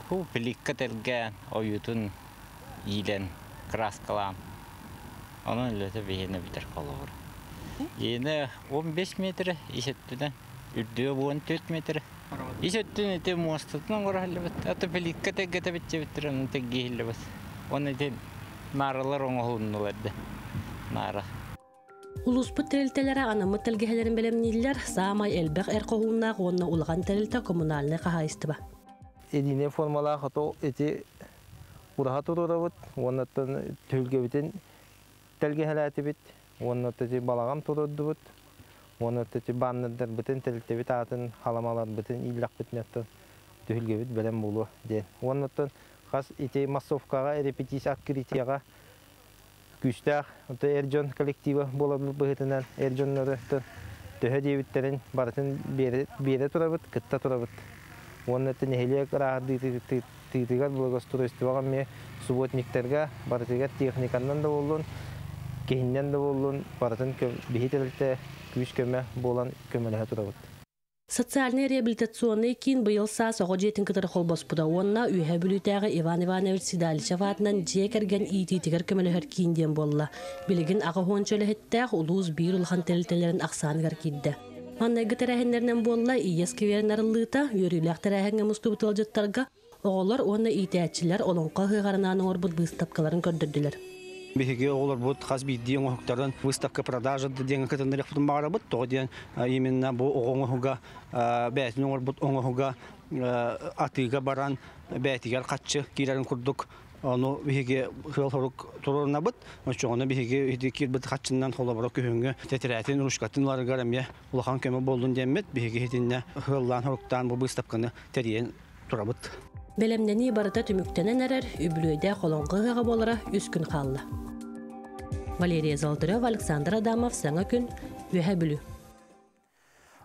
Бу плитка тэлгээн, ойуутун иилэн, краскалаан. Онон үлэтэ биһиэнэ бүтэр холобур. Иэнэ 15 метр ис өттүнэн, үрдүгэ 14 метр. Ис өттүн ити муостатын оҥоро иһиллибит. Аты плитка тэлгэтэ битчэбиттэр, онон тэлгии иһиллибит. Уонна ити нааралар оҥоһулуннулар да. Наара. Улууспут тэрилтэлэрэ анаммыт тэлгэһэлэрин бэлэмнииллэр, саамай элбэх эр хоһууннаах уонна улахан тэрилтэ коммунальнай хаһаайыстыба. Единая формалаах ото ити ураһа туруорабыт уонна түһүлгэбитин тэлгэһэлээтибит уонна ити балаҕан туруордубут уонна ити баннердарбытын тэрилтэбит аатын халамаларбытын ииллэхпитинэ оттон түһүлгэбит бэлэм буолуо диэн. Уонна оттон хас ити массовкаҕа репетиция открытиеҕа күүстээх эр дьон коллектива буоларбыт быһыытынан эр дьоннору төһө диэбиттэрин барытын биэрэ турабыт, кытта турабыт. Уонна нэһилиэк ырааһырдыытыгар благоустройствоҕа эмиэ субботниктарга барытыгар техниканнан да буоллун, киһиннэн да буоллун барытын биһи тэрилтэ күүс-көмө буолан көмөлөһө турабыт. Социальнай реабилитационнай киин быйыл саас оҕо дьиэтин кытары холбоспута уонна Үөһээ Бүлүүтээҕи Иван Иванович Седалищев аатынан дьиэ кэргэн иитиитигэр көмөлөһөр киин диэн буолла. Билигин аҕа уонча үлэһиттээх улуус биир улахан тэрилтэлэрин ахсааныгар киирдэ. Маннайгы тэрээһиннэринэн буолла Ийэ скверин арыллыыта, үөрүүлээх тэрээһиҥҥэ мустубут ыалдьыттарга Оҕолор уонна иитээччилэр олоҥхо ыһыаҕарынаан оҥорбут быыстапкаларын көрдөрдүлэр. Биһиги оҕолорбут хас биирдии оҥоһуктарын выставка продажа диэн кытыннарыахпытын баҕарабыт. Тоҕо диэн именно бу оҕо оҥоһуга бэйэтин оҥорбут оҥоһуга атыыга баран бэйэтигэр хаччы киирэрин курдук ону биһиги сыал-сорук туруорунабыт. Оччоҕуна биһиги ити киирбит хаччынан холобура күһүҥҥү тэтэрээтин, ручкатын ыларыгар эмиэ улахан көмө буоллун диэммит биһиги итиннэ сыаллаан-соруктаан бу быыстапканы тэрийэн турабыт. Бэлэмнэнии барыта түмүктэнэн эрэр, үбүлүөйдээх олоҥхо ыһыаҕа буолара үс күн хаалла. Валерия Золотарева, Александр Адамов, Саҥа күн, Үөһээ Бүлүү.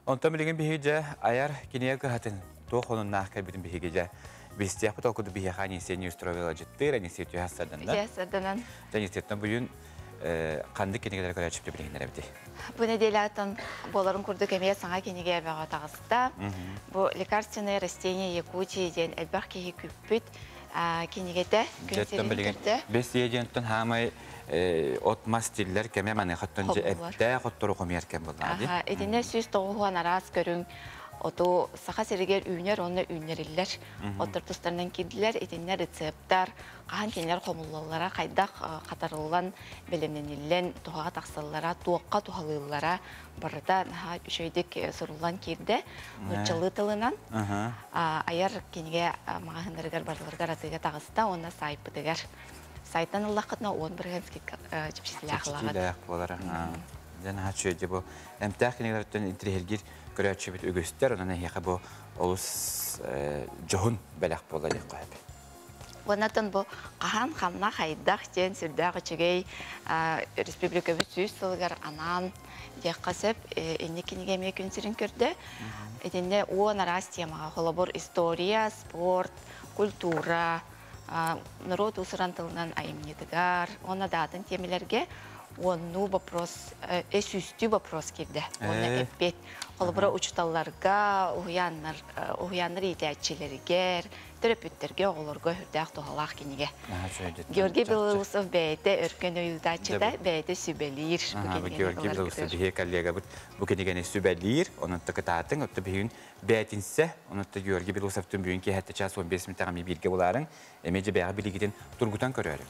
Онтон билигин биһиги дьэ айар кинигэ кыһатын туох онуннаах кэлбитин биһиги дьэ билсиэхпит ол курдук биһиэхэ Анисия Неустроева ыалдьыттыыр, Анисия түһэ сарданна. Түһэ сарданан. Анисияттан бүгүн ханнык кинигэлэри көрөөччү билиһиннэрэбитий? Бу нэдиэлэттэн буоларын курдук эмиэ саҥа кинигэ бөҕө таҕыста. Бу «Лекарственное растение Якутии» диэн элбэх киһи күүппүт кинигэтэ күн сирин көрдө. Бэс диэнтэн хаамай от-мас тиллэр кэмэ маныхаттан дьэ эптээх оттору хомуйар кэм буоллаҕа дии. Итиннэ 190 араас көрүҥ оту Саха сиригэр үүнэр уонна үүннэриллэр оттор тустарынан киирдилэр. Итиннэ рецептар, хаһан кинилэр хомуллаллара, хайдах хатарыллан, бэлэмнэниллэн туһаҕа тахсаллара, туохха туһалыыллара барыта наһаа үчүгэйдик суруллан киирдэ. Нууччалыы тылынан айар кинигэ маҕаһыыннарыгар барыларыгар атыыга таҕыста уонна сайтпытыгар. Сайтан ыллаххытына 10% скидка чэпчэтиилээх ылаҕыт. Чэпчэтиилээх буолар. Дьэ наһаа үчүгэй бу эмтээх кинигэлэртэн интириэһиргиир көрөөччүбүт үгүстэр, онон эһиэхэ бу олус дьоһун бэлэх буолар диэххэ сөп. Уоннаттан бу хаһан, ханна, хайдах диэн сүрдээх үчүгэй республикабыт сүүс сылыгар анаан диэххэ сөп. Инник кинигэ эмиэ күн сирин көрдө. Итиннэ уон араас темаҕа, холобур, история, спорт, культура, норуот уус-уран тылынан айымньытыгар уонна даатын тиэмэлэргэ уоннуу вопрос, сүүстүү вопрос киирдэ. Уонна эппиэт. Холобура, учууталларга, уһуйааннар, уһуйааннар иитээччилэригэр, төрөппүттэргэ, оҕолорго сүрдээх туһалаах кинигэ. Георгий Белоусов бэйэтэ өркөн өйүтааччыта, бэйэтэ сүбэлиир. Бу Георгий Белоусов биһиги коллегабыт бу кинигэни сүбэлиир, онон кытаатыҥ, отто биһигин бээтинсэ, онон Георгий Белоусовтун бүгүн киэһэтте час 15 мүнөтэҕэ эмиэ бииргэ булаарыҥ, эмиэ дьэ бэйэҕэ билигитин тургутан көрөөрүҥ.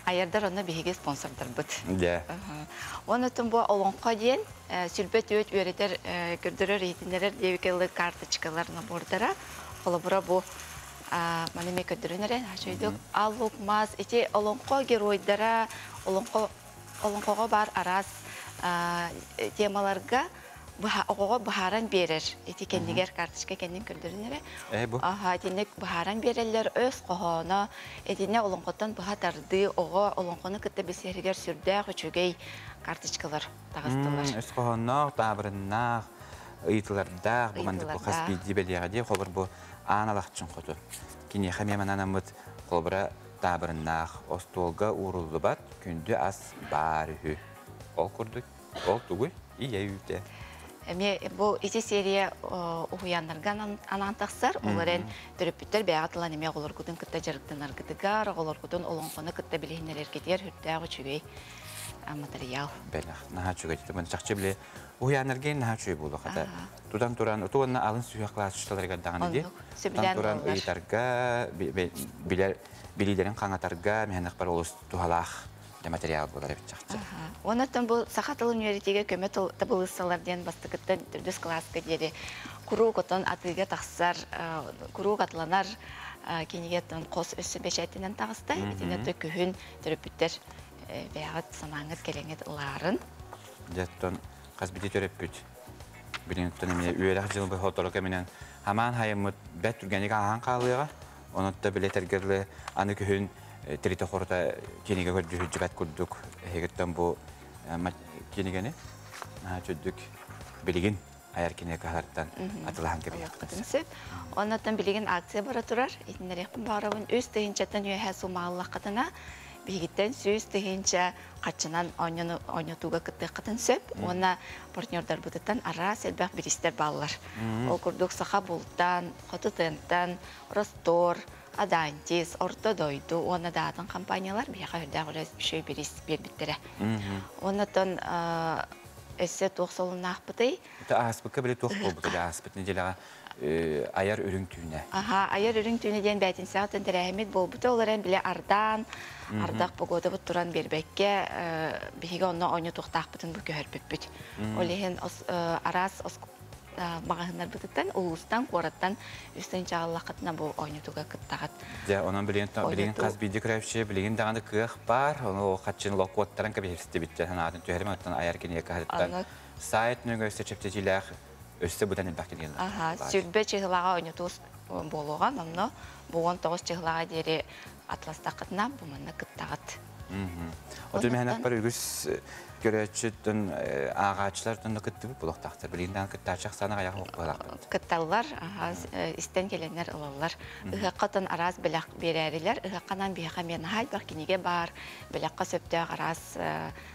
Айардар онно биһиги спонсордарбыт. Дьэ. Онон бу олоҥхо диэн сүлбэ түөт үөрэтэр, көрдөрөр, иһитиннэрэр диэбикэлы карточкалар набордара. Холобура бу маны эмиэ көрдөрөн эрэ үчүгэйдик аллук мас ити олоҥхо геройдара олоҥхо олоҥхоҕо баар араас темаларга оҕоҕо быһааран биэрэр ити кэннигэр карточка кэннин көрдөрөн эрэ аха итинник быһааран биэрэллэр өс хоһооно итиннэ олоҥхоттон быһа тардыы оҕо олоҥхону кытта билсэригэр сүрдээх үчүгэй карточкалар таҕыстылар өс хоһоонноох таабырыннаах ыйытылардаах бу маннык хас биирдии бэлиэҕэ дии холобур бу аан алахчын хотун. Киниэхэ эмиэ мананаммыт холобура таабырыннаах остуолга ууруллубат күндү ас баар үһү. Ол курдук, ол тугуй? Ийэ үүтэ. Эми бу ити серия уһуяннарга анаан тахсар. Олорен төрөппүттэр бэйэҕэ тылан эми оҕолоргутун кытта дьарыктанаргытыгар, оҕолоргутун олоҥхону кытта билиһиннэрэргитигэр хүрдээх үчүгэй материал. Бэлэх, наһаа үчүгэй. Маны чахчы били уһуяннарга наһаа үчүгэй буолуо хата. Тутан туран, уонна алын сүһүөх класс учууталларыгар даҕаны дии. Тутан туран ыйытарга, билэр билиилэрин хаҥатарга мэһэнэх бар олус туһалаах материал буолар эбит чахчы. Онон бу саха тылын үөрэтиигэ көмө тыл табылыссалар диэн бастакыттан төрдүс кылааска диэри куруук отон атыыга тахсар, куруук атланар кинигеттен қос өссө бэчээтинэн таҕыста. Итинэ күһүн төрөппүттэр бэйэҕит санааҥыт кэлэҥҥит ылаарын. Дьэттон хас бити төрөппүт. Билиҥиттэн эмиэ үөрэх дьыл хотору кэминэн хамаан хайыммыт бэт түргэнник ааһан хаалыаҕа. Онон да биле тергерле аны күһүн тирите хорта кинигэ көрдүһүжбэт курдук эһигиттэн бу кинигени чөдүк билигин аяр кинигэ каһартан атылахан кэбиэхтэн сөп. Оннотон билигин акция бара турар. Итиннэрехпин баарабын үс тыһынчаттан үөһэ сумааллаххытына биһигиттэн 100 тыһынча хаччынан оонньотууга кыттыаххытын сөп. Уонна партнердарбытыттан араас элбэх биристер бааллар. Ол курдук Саха бултан, Хоту тентан, Ростор, Адантис, Орто дойду уонна даатын компаниялар биһиэхэ үрдээх үлэ үчүгэй бирис биэрбиттерэ. Оннотон өссө туох солуннаахпытый? Ааспыкка били туох буолбута ааспыт неделяҕа айар үрүҥ түүнэ. Аха, айар үрүҥ түүнэ диэн бээтинсэҕэ тэрээһиммит буолбута. Ол эрэн биле ардаан, ардах погодабыт туран биэрбэккэ, биһиги онно оонньотуохтаахпытын бу көһөрбүппүт. Ол иһин араас маҕаһыыннарбытыттан, улуустан, куораттан үстэн чаҕаллаххытына бу оонньотуга кыттаҕыт. Дьэ, онон билигин билигин хас биирдии көрөөччү билигин даҕаны кыах баар, ону хаччын локуоттаран кэбиһистибит санаатын түһэрим оттон айар кинигэ каһыттан сайт нөҥө өссө чэпчэтиилээх өссө бутан элбэх кинигэ. Аха, сүрбэ чыһылаҕа оонньотуу буолуоҕа, онно бу 19 чыһылаҕа диэри атластаххытына бу манна кыттаҕыт. Оту мэһэнэппэр үгүс көрөөччүттэн ааҕааччылар кыттыбыт булуохтаахтар. Билигин даҕаны кыттааччы ахсаана аҕыйах буолуохтаахпыт. Кытталлар, истэн кэлэннэр ылаллар. Ыһыаххытын араас бэлэх биэрээрилэр. Ыһыахханан биһиэхэ эмиэ наһаа элбэх кинигэ баар, бэлэххэ сөптөөх араас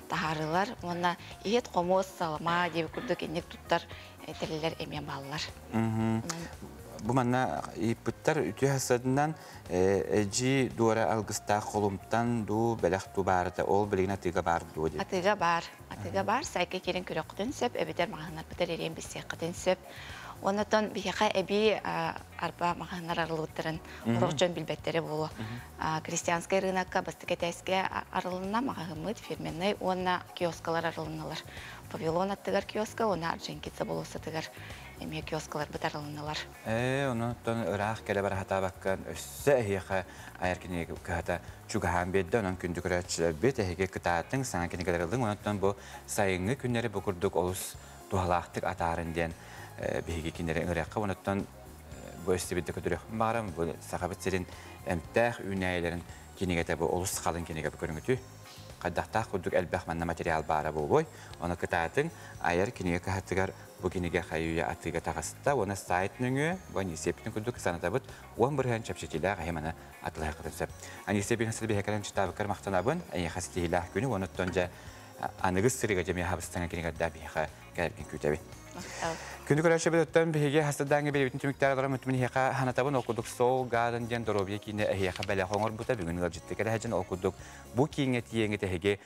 таһаарыылар уонна иһит хомуос салама диэбит курдук инник туттар тэриллэр эмиэ бааллар. Бу манна ыйыппыттар үтүө хасадынан эжи дуора алгыстаах холумтан дуу бэлэх туу баарыта ол билигин атыыга баар дуу диэн. Атыыга баар. Атыыга баар. Сайка киирэн көрөххүтүн сөп, эбэтэр маҕаһыыннарбытыгар эриэн билсиэххитин сөп. Оннотон биһиэхэ эбии арба маҕаһыыннар арыллыбыттарын орох дьон билбэттэрэ буолуо. Крестьянскай рынокка бастакы этээскэ арылынна маҕаһыыммыт фирменный уонна киоскалар арылынналар. Павилон аттыгар киоска уонна Орджоникидзе болуоссатыгар эмиэ киоскаларбыт арылынналар. Онон ыраах кэлэ бара хатаабаккан өссө эһиэхэ айар кинигэ кыһата чугаһаан биэрдэ, онон күндү көрөөччүлэрбит эһиги кытаатыҥ, саҥа кинигэлэр ылыҥ, онон бу сайыҥҥы күннэри бу курдук олус туһалаахтык атаарын диэн биһиги кинилэри ыҥырыахха, онон бу өссө көтүрүөх баарым, бу Сахабыт сирин эмтээх үүнээйилэрин кинигэтэ бу олус халыҥ кинигэ бу көрүҥүтү. Хайдахтаах курдук элбэх манна материал баара буолуой, оны кытаатыҥ айар кинигэ кыһатыгар бу кинигэ хайыйа атыыга таҕыста, уонна сайт нөҥүө бу Анисия курдук санатабыт 10% чэпчэтиилээх эһи маны атылаһыаххытын сөп. Анисия биһиги биһиги чытаабыккар махтанабын, эйиэхэ ситиһиилээх күнү, онуттан дьэ аныгыс сырыга дьэмиэ хабыстаҥа кинигэрдээ биһиэхэ кэлэргин күүтэбин. Күндү көрөөччү биһиги хастадаҥы биэбитин түмүктээр олорон мүтүмүн эһиэхэ ханатабын, ол курдук Soul Garden диэн доруобуйа киинэ эһиэхэ бэлэх оҥорбута бүгүн ыалдьытты кэлэһэдьин, ол курдук бу кииҥҥэ тиийэҥҥит эһиги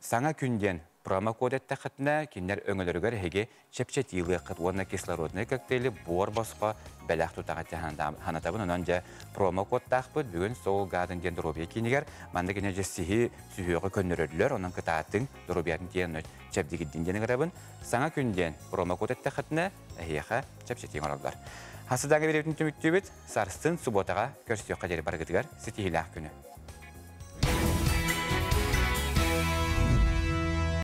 саҥа күн диэн промокод эттэххитинэ кинилэр өҥөлөрүгэр эһиги чэпчэтиилыаххыт уонна кислородный коктейли буор босхо бэлэх тутаҕыт ханатабын, онон дьэ промокодтаахпыт бүгүн Soul Garden диэн доруобуйа киинигэр манна кинэ дьэ сиһи сүһүөҕү көннөрөллөр, онон кытаатыҥ доруобуйатын тиийэн чэбдигирдин диэн ыҥырабын. Саҥа күн диэн промокод эттэххитинэ эһиэхэ чэпчэтии оҥороллор. Хасыдаҥы биэрэбитин түмүктүүбүт, сарсын субботаҕа көрсүөххэ диэри барыгытыгар ситиһиилээх күнү.